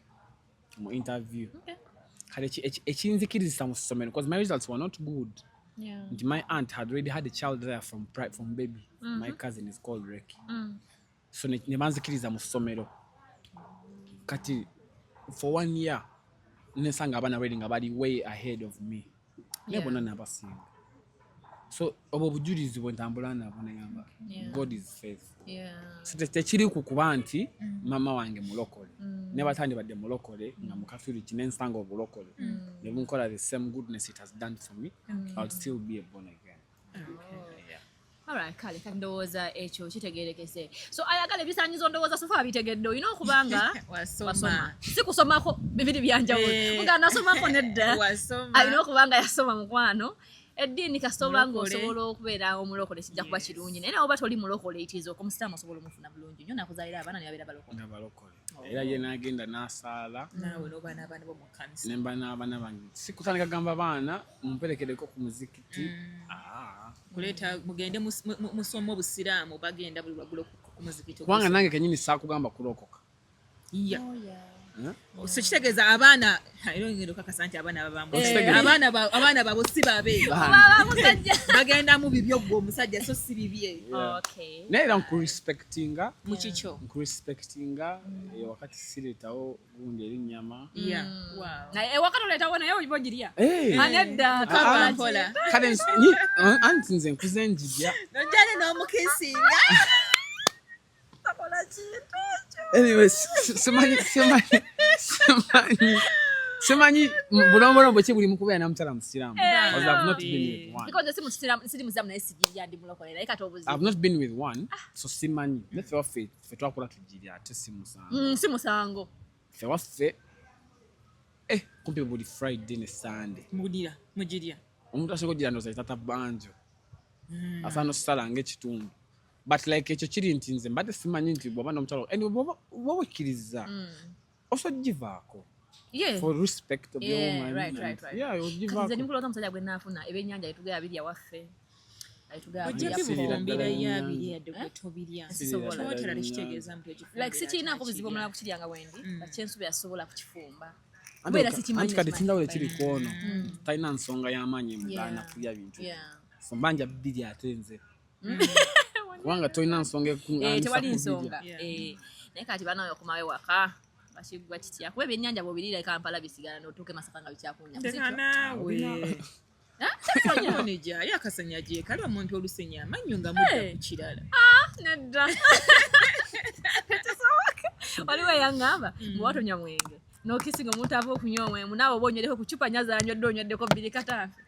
[SPEAKER 1] mu interview. Kale ekinzikirizisa mu ssomero, because my results were not good, nti my aunt had already had a child there from baby. My cousin is called Reki. So ne banzikiriza mu ssomero. Kati for one year nesanga abaana already nga bali way ahead of me, naye bonna nabasinga. So obwo obujulizi bwe ntambula nabwo negamba God is faithful. So tekiri ku kuba nti maama wange mulokole. Ne batandibadde mulokole nga mukatuliki nensanga obulokole ne bunkola the same goodness it has done for me, I'll still be a born again. Yeah.
[SPEAKER 2] Alright, kale kati ndowooza ekyo kitegerekese. So ayagala ebisaanyizo, ndowooza so far bitegedde, olina okuba nga
[SPEAKER 3] Wasoma.
[SPEAKER 2] Si kusomako, bibiri byanjawulo. Muga nasomako nedda.
[SPEAKER 3] Wasoma.
[SPEAKER 2] Alina okuba nga yasoma, mukwano. Eddiini kasita oba nga
[SPEAKER 3] Mulokole.
[SPEAKER 2] osobola okubeera omulokole, kijja kuba kirungi, naye nawe oba toli mulokole, itiza omusiraamu osobola omufuna bulungi nnyo nakuzaalira abaana ne babeera balokole.
[SPEAKER 1] Nga balokole, era ye n'agenda n'asaala.
[SPEAKER 3] Naawe n'oba n'abaana bo mu kkanisa.
[SPEAKER 1] Nemba n'abaana bange, si kutandika gamba baana mumperekereko ku muzikiti. Ah.
[SPEAKER 3] Kuleeta mugende musome obusiraamu, bagenda buli lwaggulo ku muzikiti.
[SPEAKER 1] Kubanga nange kenyini saakugamba kulokoka.
[SPEAKER 3] Yeah.
[SPEAKER 1] Eh?
[SPEAKER 3] So kitegeeza abaana, era ogenda okakasa nti abaana babamu
[SPEAKER 1] Okitegeeza.
[SPEAKER 3] abaana baabo si babe.
[SPEAKER 2] Baba musajja.
[SPEAKER 3] Bagenda mu bibyo gwe omusajja, so si bibye.
[SPEAKER 2] Okay.
[SPEAKER 1] Naye era nkurespectinga.
[SPEAKER 3] Mu kikyo.
[SPEAKER 1] Nkurespectinga wakati sireetawo gundi eri nnyama.
[SPEAKER 3] Yeah. Wow.
[SPEAKER 2] Naye ewaka toleetawo, naye oba ogirya?
[SPEAKER 1] Eh.
[SPEAKER 2] Anedda.
[SPEAKER 3] Kaba mpola.
[SPEAKER 1] Kale anti nze nkuze njirya.
[SPEAKER 3] Nojjane n'omukisinga.
[SPEAKER 1] Anyway, simanyi bulombolombo ki buli mukubeera namukyala musiraamu, because I've not been with one.
[SPEAKER 2] Because si musiraamu, siri musiraamu, naye sigirya, ndi mulokole, naye kati obuzibu
[SPEAKER 1] I've not been with one, so simanyi. Naye ffe waffe, ffe twakula tugirya, ate si musango.
[SPEAKER 2] Si musango.
[SPEAKER 1] Ffe waffe kumpi buli Friday ne Sunday.
[SPEAKER 3] Mugirya, mugirya.
[SPEAKER 1] Omuntu asinga ogira ndowooza tata banjo asaana osala ng'ekitundu, but like ekyo kiri nti nze mbadde simanyi nti bw'oba n'omukyala and bw'oba okkiriza osobola ogivaako for respect of your woman yeah,
[SPEAKER 2] Kati nze
[SPEAKER 1] ogivaako.
[SPEAKER 2] ndi mukulooza omusajja gwe naafuna, ebyennyanja etugaya birya waffe, etugaya
[SPEAKER 3] Ojja
[SPEAKER 2] birya.
[SPEAKER 1] Sirira
[SPEAKER 3] bifumbira
[SPEAKER 1] ddala
[SPEAKER 3] ye
[SPEAKER 1] ennyanja.
[SPEAKER 3] abiri yadde gwe tobirya.
[SPEAKER 2] Sisobola.
[SPEAKER 1] Sirira
[SPEAKER 3] Kyotala
[SPEAKER 1] ddala
[SPEAKER 3] tekitegeeza
[SPEAKER 1] ennyanja.
[SPEAKER 3] mbu ogifumbira
[SPEAKER 2] Like sikirinako
[SPEAKER 3] ate
[SPEAKER 2] buzibu
[SPEAKER 3] akirya.
[SPEAKER 2] omulala kukirya nga wendi, but kyensuubira sobola kukifumba.
[SPEAKER 1] Anti
[SPEAKER 2] Kubeera sikimanyi.
[SPEAKER 1] anti kati
[SPEAKER 2] Sikimanyi.
[SPEAKER 1] ekinjawulo ekiri ku ono, talina nsonga y'amaanyi emugaana kulya bintu. So mbanja bbiri ate nze, kubanga tolina nsonga ekuŋŋaanisa
[SPEAKER 2] Tewali
[SPEAKER 1] kubirya.
[SPEAKER 2] nsonga.
[SPEAKER 3] Yeah.
[SPEAKER 2] Eh, naye kati banawe okumawe waka bakigwa kitya? Kuba ebyennyanja bw'obiriira e Kampala bisigala, n'otuuka e Masaka nga bikyakunya.
[SPEAKER 3] Ndeka naawe. Ono gyali akasanya gye kali, omuntu olusenya amannyo nga mudda ku kirala.
[SPEAKER 2] Nedda, tekisoboka. Waliwo eyaŋŋamba bwe watonywa mwenge n'okisinga omuntu ava okunywa omwenge, naawe oba onywereko ku cupa nnya zanywedde, onyweddeko bbiri kataafe.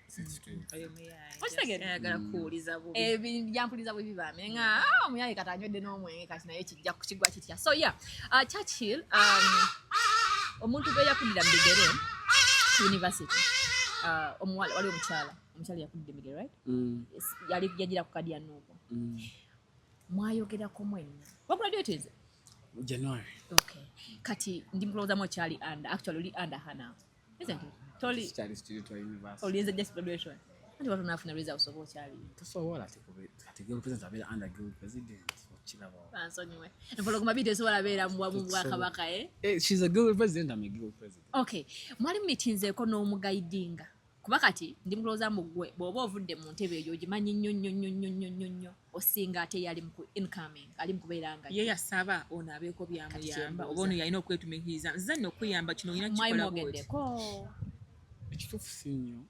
[SPEAKER 3] Oyo muyaye.
[SPEAKER 2] Okitegedde?
[SPEAKER 3] Ayagala kuwuliza bubi.
[SPEAKER 2] Byampuliza bwe bibaame nga "Ah, omuyaye kati anywedde n'omwenge, kati naye kijja kukigwa kitya?" So yeah, Churchill, omuntu gwe yakulira mu bigere ku university, omuwala wali omukyala yakulidde mu bigere, right? Yali yagira ku kadi ya NUP. Mwayogerako mwenna wagraduated?
[SPEAKER 1] January.
[SPEAKER 2] Okay, kati ndi mukulowoozamu okyali under, actually oli under her now, isn't it? Toli?
[SPEAKER 1] Sikyali student wa university.
[SPEAKER 2] Olinze just graduation, anti watu results oba okyali.
[SPEAKER 1] Tosobola ate guild president abeera under guild president, okiraba?
[SPEAKER 2] Bansonyiwe, empologoma bbiri tesobola beera mu bwakabaka, eh?
[SPEAKER 1] Eh, she's a guild president, I'm a guild president.
[SPEAKER 2] Okay, mwali mumitinzeeko n'omuguidinga? Kuba kati ndi mukulowooza mu ggwe bw'oba ovudde mu ntebe eyo ogimanyi nnyo nnyo nnyo nnyo nnyo nnyo nnyo, osinga ate ye ali mu incoming, ali mu kubeera nga
[SPEAKER 3] ye yasaba ono abeeko byamuyamba
[SPEAKER 2] kyembuuza.
[SPEAKER 3] Oba ono yalina okwetumiikiriza, nze nno okuyamba kino olina
[SPEAKER 2] Mwali
[SPEAKER 3] kukikola bw'oti.
[SPEAKER 2] mwogeddeko?
[SPEAKER 1] Ekituufu si nnyo,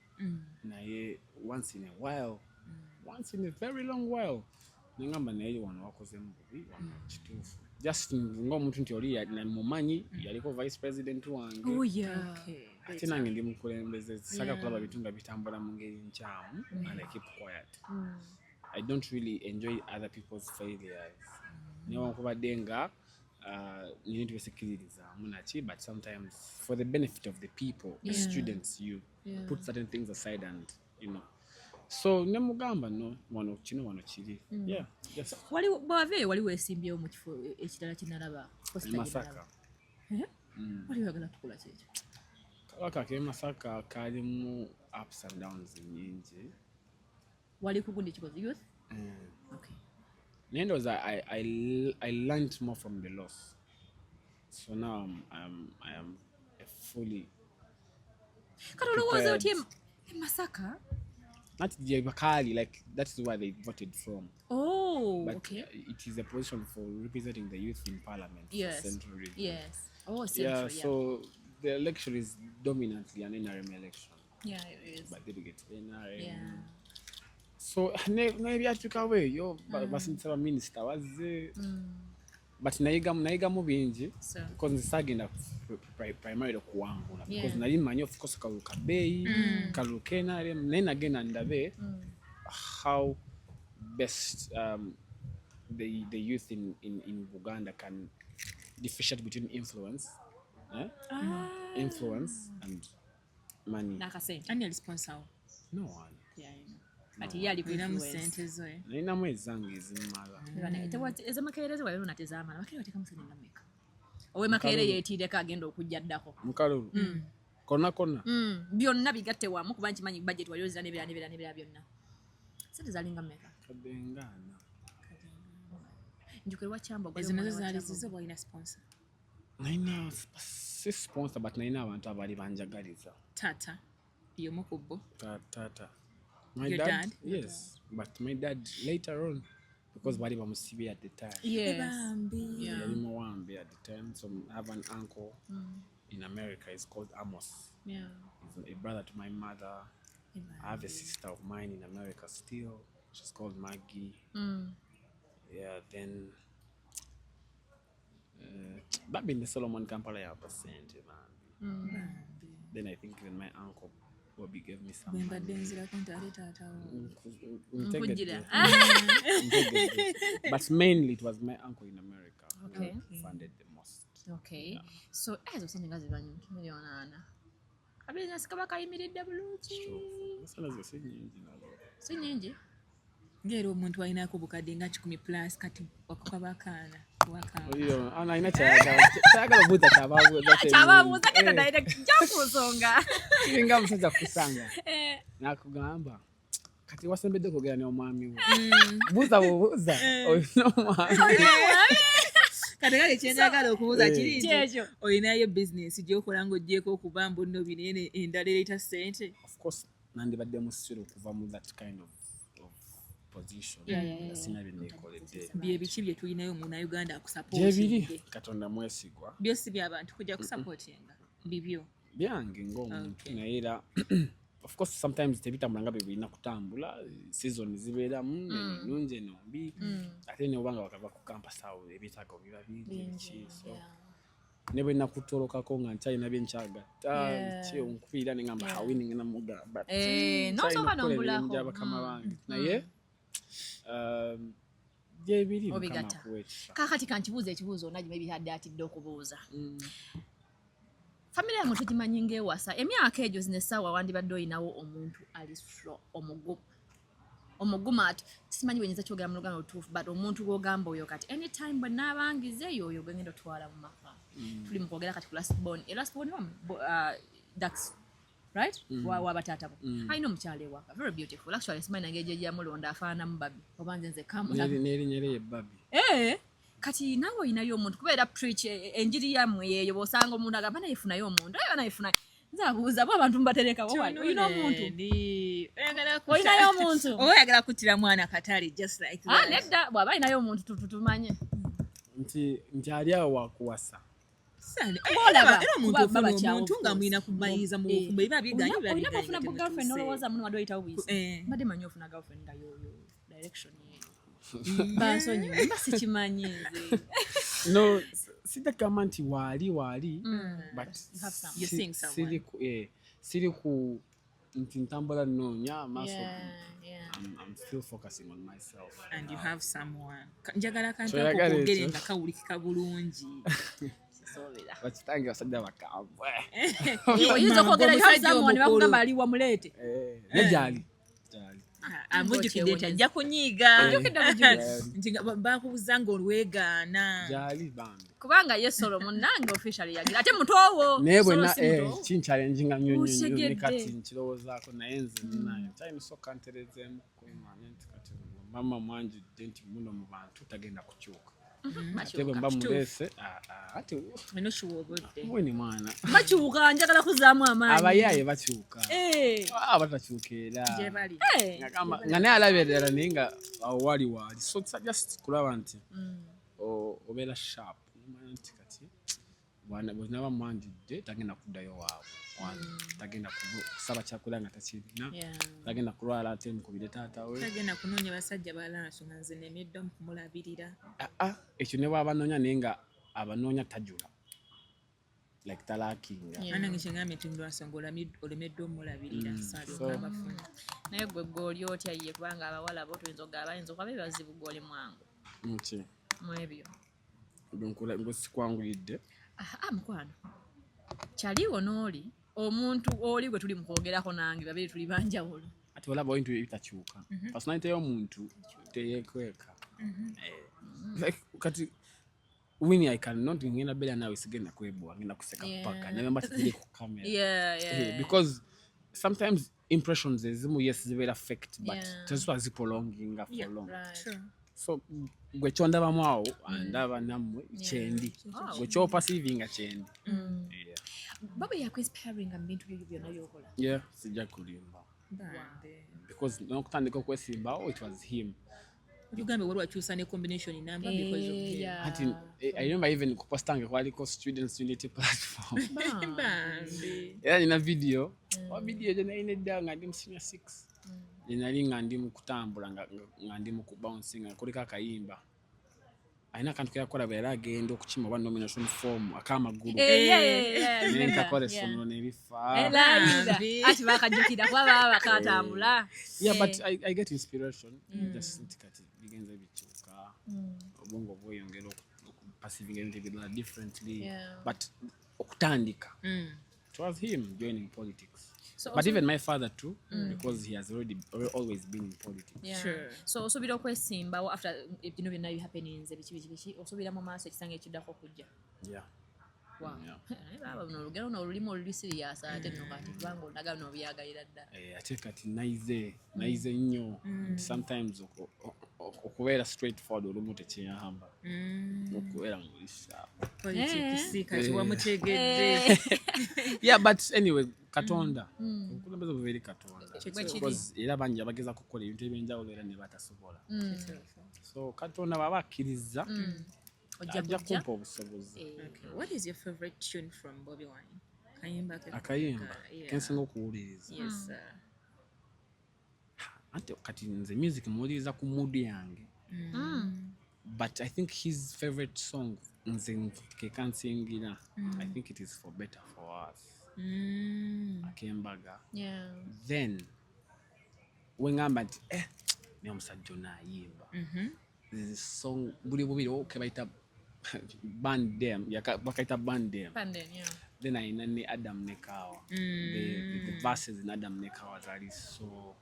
[SPEAKER 1] naye once in a while, once in a very long while, nengamba naye wano wakozemu bubi, wano kituufu, just ng'omuntu nti oli mumanyi yaliko vice president wange.
[SPEAKER 2] Oh, yeah.
[SPEAKER 3] Okay.
[SPEAKER 1] Ate nange ndi mukulembeze, saagala kulaba bintu nga bitambula mu ngeri nkyamu, and I keep quiet. I don't really enjoy other people's failures, newankubadde nga nina ebintu byesikiririzaamu naki, but sometimes for the benefit of the people, the students, you put certain things aside and so nemugamba no wano kino, wano kiri, yeah, just.
[SPEAKER 2] Wali bw'ava eyo wali weesimbyewo mu kifo ekirala kyenalaba, poster
[SPEAKER 1] E Masaka.
[SPEAKER 2] gye nalaba. Eh? Wali oyagala tukola kyekyo?
[SPEAKER 1] Kabaka k'e Masaka kalimu ups and downs nyingi.
[SPEAKER 2] Wali ku gundi kikozi youth? Okay.
[SPEAKER 1] Naye ndowooza I learned more from the loss, so now I am a fully
[SPEAKER 2] Kati olowooza
[SPEAKER 1] prepared.
[SPEAKER 2] otya e Masaka?
[SPEAKER 1] Not gye bakaali, like that is where they voted from.
[SPEAKER 2] Oh,
[SPEAKER 1] But
[SPEAKER 2] okay.
[SPEAKER 1] it is a position for representing the youth in parliament for central region.
[SPEAKER 2] Yes, oh, central.
[SPEAKER 1] Yeah, so the election is dominantly an NRM election.
[SPEAKER 2] Yeah, it is.
[SPEAKER 1] But delegates NRM. So nebyatuukawo eyo basindisa baminisita bazze, but nayigamu bingi because nze saagenda primarily okuwangula because nali mmanyi of course kalulu kabeeyi, kalulu ka NRM, naye nagenda ndabe how best the youth in Uganda can differentiate between influence, eh? Influence and money.
[SPEAKER 2] N'akasente.
[SPEAKER 3] Ani ali sponsor wo?
[SPEAKER 1] No one.
[SPEAKER 2] Kati ye ali ku
[SPEAKER 3] Olinamu
[SPEAKER 2] influence.
[SPEAKER 3] sente zo, eh?
[SPEAKER 1] Nalinamu ezange ezimala.
[SPEAKER 2] Ez'amakerere ze waliwo nate zaamala. Makerere wateekamu sente nga mmeka? Ow'e Makerere yeetiireko agenda okujja addako.
[SPEAKER 1] Mukalulu konna konna.
[SPEAKER 2] Byonna bigatte wamu, kuba nkimanyi budget wali ozira n'ebirala n'ebirala n'ebirala byonna. Sente zalinga mmeka?
[SPEAKER 1] Kadde ngaana.
[SPEAKER 2] Njukira wakyamba.
[SPEAKER 3] Ezo nazo zaali zizo, bwalina sponsor?
[SPEAKER 1] Nalina si sponsor, but nalina abantu abaali banjagaliza.
[SPEAKER 3] Taata yomu ku bo?
[SPEAKER 1] Tata. My
[SPEAKER 3] Your
[SPEAKER 1] dad,
[SPEAKER 3] dad?
[SPEAKER 1] Yes, but my dad later on, because bali bamusibye at the time.
[SPEAKER 2] Yes.
[SPEAKER 3] Bambi.
[SPEAKER 1] Yali muwambe at the time. So I have an uncle in America. He's called Amos. He's a brother to my mother. I have a sister of mine in America still. She's called Maggie. Yeah, then Babi ne Solomon Kampala yampa sente bambi. Then I think even my uncle Bobby gave me some
[SPEAKER 3] Bwe mbadde
[SPEAKER 1] money.
[SPEAKER 3] nzirako nti ate taata wo.
[SPEAKER 1] Ntegedde.
[SPEAKER 2] Nkujira.
[SPEAKER 1] Ntegedde. But mainly it was my uncle in America who funded the most.
[SPEAKER 2] Okay. So ezo sente nga ziba nyingi, 4,000,000. Kabizinesi kaba kayimiridde bulungi.
[SPEAKER 1] Sente zo si nyingi nazo.
[SPEAKER 2] Si nyingi?
[SPEAKER 3] Ngaera omuntu alinako obukadde nga 100 plus, kati wakakaba akaana wakaana.
[SPEAKER 1] Oyo ana alina kyayagala kyayagala obuuza, kyababuuza.
[SPEAKER 2] Kyababuuza, genda direct, jja ku nsonga.
[SPEAKER 1] Kiringa omusajja kusanga nakugamba, kati wasembedde okwogera n'omwami we, buuza bubuuza, olina omwami?
[SPEAKER 3] Kati kale kyenjagala okubuuza kiri nti
[SPEAKER 2] Kyekyo.
[SPEAKER 3] olinayo bizinesi gyokola ng'ogyeko okuba mbu nno binene, endala ereeta ssente?
[SPEAKER 1] Of course nandibadde musiru okuva mu that kind of position nga sina bye neekoledde.
[SPEAKER 3] Bye biki bye tulinayo munauganda
[SPEAKER 1] Gyebiri.
[SPEAKER 3] akusupportinge?
[SPEAKER 1] Katonda mwesigwa.
[SPEAKER 3] Byo si byabantu kujja kusupportinga, bibyo?
[SPEAKER 1] Byange ng'omuntu. Naye era of course sometimes tebitambula nga bwe birina kutambula. Season zibeeramu eno ennungi, eno mbi, ate neoba nga wakava ku campus awo ebyetaago biba bingi biki, so ne bwe nakutolokako nga nkyalina bye nkyagatta biki, onkubiira ne ngamba hawini ngenda mugamba
[SPEAKER 2] Eh, n'osooka
[SPEAKER 1] nkyalina okukola emirimu
[SPEAKER 2] n'ombulako.
[SPEAKER 1] gya bakama bange, naye gyebiri, Mukama
[SPEAKER 2] Obigatta.
[SPEAKER 1] akuwa ekisa.
[SPEAKER 2] Kaakati kankibuuza ekibuuzo onajima ebihadde atidde okubuuza. Famire yammwe tugimanyi ng'ewasa. Emyaka egyo zino essaawa wandibadde olinawo omuntu ali strong, omugumu omuguma ati simanyi bwenyinza kyogera mu Luganda olutuufu, but omuntu gw'ogamba oyo kati anytime bwe naabangize yoyo gwe ngenda otwala mu maka. Tuli mu kwogera kati ku last born, e last born Dax, right? Wa bataata bo alina omukyala ewaka, very beautiful actually. Simanyi nange egyo gyamulonda afaananamu Barbie oba nze nze kamulaba.
[SPEAKER 1] N'erinnya lye ye Barbie.
[SPEAKER 2] Eh, kati naawe olinayo omuntu? Kubeera preach enjiri yammwe yeeyo, bw'osanga omuntu agamba nayefunayo omuntu, ayo nayefunayo. Nze abuuza bo abantu mubaterekawo wali, olina omuntu? Olinayo omuntu?
[SPEAKER 3] Oba oyagala kuttira mwana katale just like
[SPEAKER 2] Ah,
[SPEAKER 3] that.
[SPEAKER 2] nedda, bw'aba alinayo omuntu tumanye.
[SPEAKER 1] Nti ali awo wakuwasa.
[SPEAKER 2] Bw'olaba,
[SPEAKER 3] Era omuntu
[SPEAKER 2] kuba
[SPEAKER 3] ofuna
[SPEAKER 2] babakyawa,
[SPEAKER 3] omuntu
[SPEAKER 2] of
[SPEAKER 3] nga
[SPEAKER 2] course.
[SPEAKER 3] mulina kumaliriza mu bufumbo, ebiba biganye, biba
[SPEAKER 2] Olina
[SPEAKER 3] biganye
[SPEAKER 2] bw'ofuna
[SPEAKER 3] nga
[SPEAKER 2] bu girlfriend
[SPEAKER 3] temutuuse.
[SPEAKER 2] n'olowooza muno wadde oyitawo buyisi. Mbadde manyi ofuna girlfriend nga yoyo direction yeeyo. Bansonyiwe mba sikimanyi nze.
[SPEAKER 1] No, sijja kugamba nti waali waali, but
[SPEAKER 2] You have some.
[SPEAKER 3] You're seeing someone.
[SPEAKER 1] siri ku nti ntambula nnoonya amaaso. I'm still focusing on myself.
[SPEAKER 3] And you have someone. Njagala akantu
[SPEAKER 1] So
[SPEAKER 3] ako
[SPEAKER 1] oyagala
[SPEAKER 3] kwogere
[SPEAKER 1] ekyo?
[SPEAKER 3] nga kawulikika bulungi.
[SPEAKER 2] Sisuubira.
[SPEAKER 1] Bakitange basajja bakambwe.
[SPEAKER 2] Oyinza okwogera you have
[SPEAKER 3] Omusajja
[SPEAKER 2] someone,
[SPEAKER 3] omukulu.
[SPEAKER 2] bakugamba ali wamuleete.
[SPEAKER 1] Ne gyali gyali.
[SPEAKER 3] Ah, amujjukidde nti ajja kunyiiga.
[SPEAKER 2] Ajjukidde bujukizi.
[SPEAKER 3] Nti nga bakubuza ng'olwegaana.
[SPEAKER 1] Gyali bambi.
[SPEAKER 2] Kubanga ye Solomon nange officially yagira ate mutoowo.
[SPEAKER 1] Naye
[SPEAKER 2] Solo
[SPEAKER 1] bwena
[SPEAKER 2] si mutoowo.
[SPEAKER 1] kinchallenginga nnyo nnyo nnyo ne
[SPEAKER 2] Otegedde.
[SPEAKER 1] kati nkirowoozaako, naye nze naye nkyalina sooka nterezeemu kumanya nti kati mama mwanjudde nti muno mu bantu tagenda kukyuka, ate bwe mba muleese, ah, ah, ate
[SPEAKER 3] Eno kiwa obudde.
[SPEAKER 1] weni mwana.
[SPEAKER 2] Bakyuka, njagala kuzaamu amaanyi.
[SPEAKER 1] Abayaaye bakyuka. Ah, batakyuka era.
[SPEAKER 3] Gye bali.
[SPEAKER 1] Nga naye alabira ddala, naye nga awo wali waali, so it's just kulaba nti obeera sharp, nomanya nti kati bwenaba mwanjudde tagenda kuddayo waabwe. One, tagenda kusaba kyakulya nga takirina, tagenda kulwala ate mukubire taata we.
[SPEAKER 3] Tagenda kunoonya basajja balala, nga nze nemeddwa mu kumulabirira.
[SPEAKER 1] Ah, ah, ekyo ne bw'abanoonya, naye nga abanoonya tajula. Like talakinga.
[SPEAKER 2] Yeah.
[SPEAKER 3] Anange kyengambye nti lwansonga olemeddwa omulabirira, saalyoka abafuna.
[SPEAKER 2] Naye gwe gwe oli otya ye? Kubanga abawala bo tuyinza okugamba bayinza okuba bebazibu, gwe oli mwangu
[SPEAKER 1] Nki?
[SPEAKER 2] Mu ebyo.
[SPEAKER 1] Ngo sikwanguyidde.
[SPEAKER 2] Ah, mukwano, kyaliwo n'oli omuntu oli gwe tuli mu kwogerako nange, babiri tuli banjawulo.
[SPEAKER 1] Ati olaba ebintu ebitakyuka, personality y'omuntu teyekweka. Like kati Winnie, I cannot ngenda beera naawe sigenda kwebwa, ngenda kuseka paka nagamba teziri ku camera. Because sometimes impressions ezimu, yes, zibeera fake, but teziba ziprolonginga for long. So gwe kyondabamu awo, andaba nammwe kyendi, gwe kyoperceivinga kyendi. Yeah.
[SPEAKER 2] Baba yakuinspiringa mu bintu byo byonna byokola?
[SPEAKER 1] Yeah, sijja kulimba,
[SPEAKER 3] Bambi.
[SPEAKER 1] because n'okutandika okwesimbawo, it was him.
[SPEAKER 3] Otugambe wali wakyusa ne combination number because of him.
[SPEAKER 1] Ati I remember even ku poster yange kwaliko Students Unity Platform.
[SPEAKER 3] Bambi.
[SPEAKER 1] Era nina video wa video gye nalina edda nga ndi mu senior six, gye nali nga ndi mu kutambula nga ndi mu kubouncing nga kuliko akayimba. Alina akantu keyakola bwe yali agenda okukima oba nomination form ak'amagulu, naye nkakola essomero ne bifa.
[SPEAKER 3] Bambi.
[SPEAKER 2] Ati bakajjukira kuba baba bakatambula.
[SPEAKER 1] Yeah, but I get inspiration just nti kati bigenza bikyuka, obwongo bweyongera okuperceiving ebintu ebirala differently. But okutandika, it was him joining politics.
[SPEAKER 2] So
[SPEAKER 1] But even my father too, because he has already always been in politics.
[SPEAKER 2] So osuubira okwesimbawo after bino byonna bihappeninze, biki biki biki, osuubira mu maaso ekisanga ekiddako okujja?
[SPEAKER 1] Yeah.
[SPEAKER 2] Wow.
[SPEAKER 1] Yeah.
[SPEAKER 2] Naye baaba buno olugero luno olulimu oluli serious ate nno kati, kubanga onaga bino obyagalira ddala.
[SPEAKER 1] Ate kati nayize nnyo nti sometimes okubeera straight forward olumu tekiyamba, okubeera ng'oli sharp.
[SPEAKER 3] Politics kati wamutegedde.
[SPEAKER 1] Yeah, but anyway, Katonda, obukulembeze buva eri Katonda.
[SPEAKER 2] Bwe kiri.
[SPEAKER 1] Because era bangi abageza kukola ebintu ebyenjawulo era ne batasobola. So Katonda bw'aba akkiriza,
[SPEAKER 2] Ojja
[SPEAKER 1] ajja
[SPEAKER 2] kujja.
[SPEAKER 1] kumpa obusobozi.
[SPEAKER 3] Okay. What is your favorite tune from Bobby Wine? Kayimba ke.
[SPEAKER 1] Akayimba kensinga okuwuliriza?
[SPEAKER 3] Yes, sir.
[SPEAKER 1] Ante kati nze music muwuliriza ku mood yange, but I think his favorite song nze kekansingira, I think it is For Better For Us, akembaga. Then wengamba nti naye omusajja ono ayimba. Song buli bubiri kebayita Bandem, bakayita Bandem.
[SPEAKER 2] Pandem, yeah.
[SPEAKER 1] Then ayina ne Adam ne Kawa. The verses in Adam ne Kawa zali so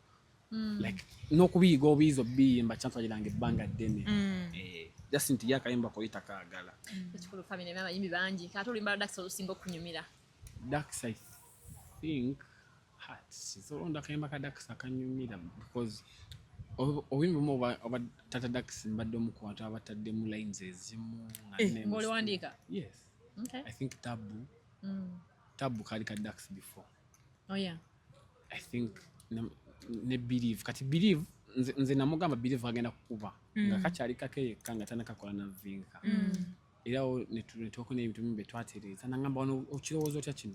[SPEAKER 1] like n'okubiyiga obuyizi obiyimba kyantwaliranga ebbanga ddene. Just nti ye akayimba koyita kaagala.
[SPEAKER 2] Ekikulu family, abayimbi bangi, kate oluyimba lwa Dax olusinga okunyumira?
[SPEAKER 1] Dax, I think Hearts. Olonda akayimba ka Dax akanyumira, because obuyimba bumu oba Tata Dax mbadde omu ku bantu abataddemu lines ezimu nga
[SPEAKER 2] Ng'oli wandiika?
[SPEAKER 1] Yes.
[SPEAKER 2] Okay.
[SPEAKER 1] I think Tabu kali ka Dax before.
[SPEAKER 2] Oh yeah.
[SPEAKER 1] I think ne Believe. Kati Believe nze namugamba Believe agenda kukuba nga kakyali kake yekka nga tanakakola na Vinka. Era awo netuwako n'ebintu bimu bye twatereeza, nangamba wano okirowooza otya kino.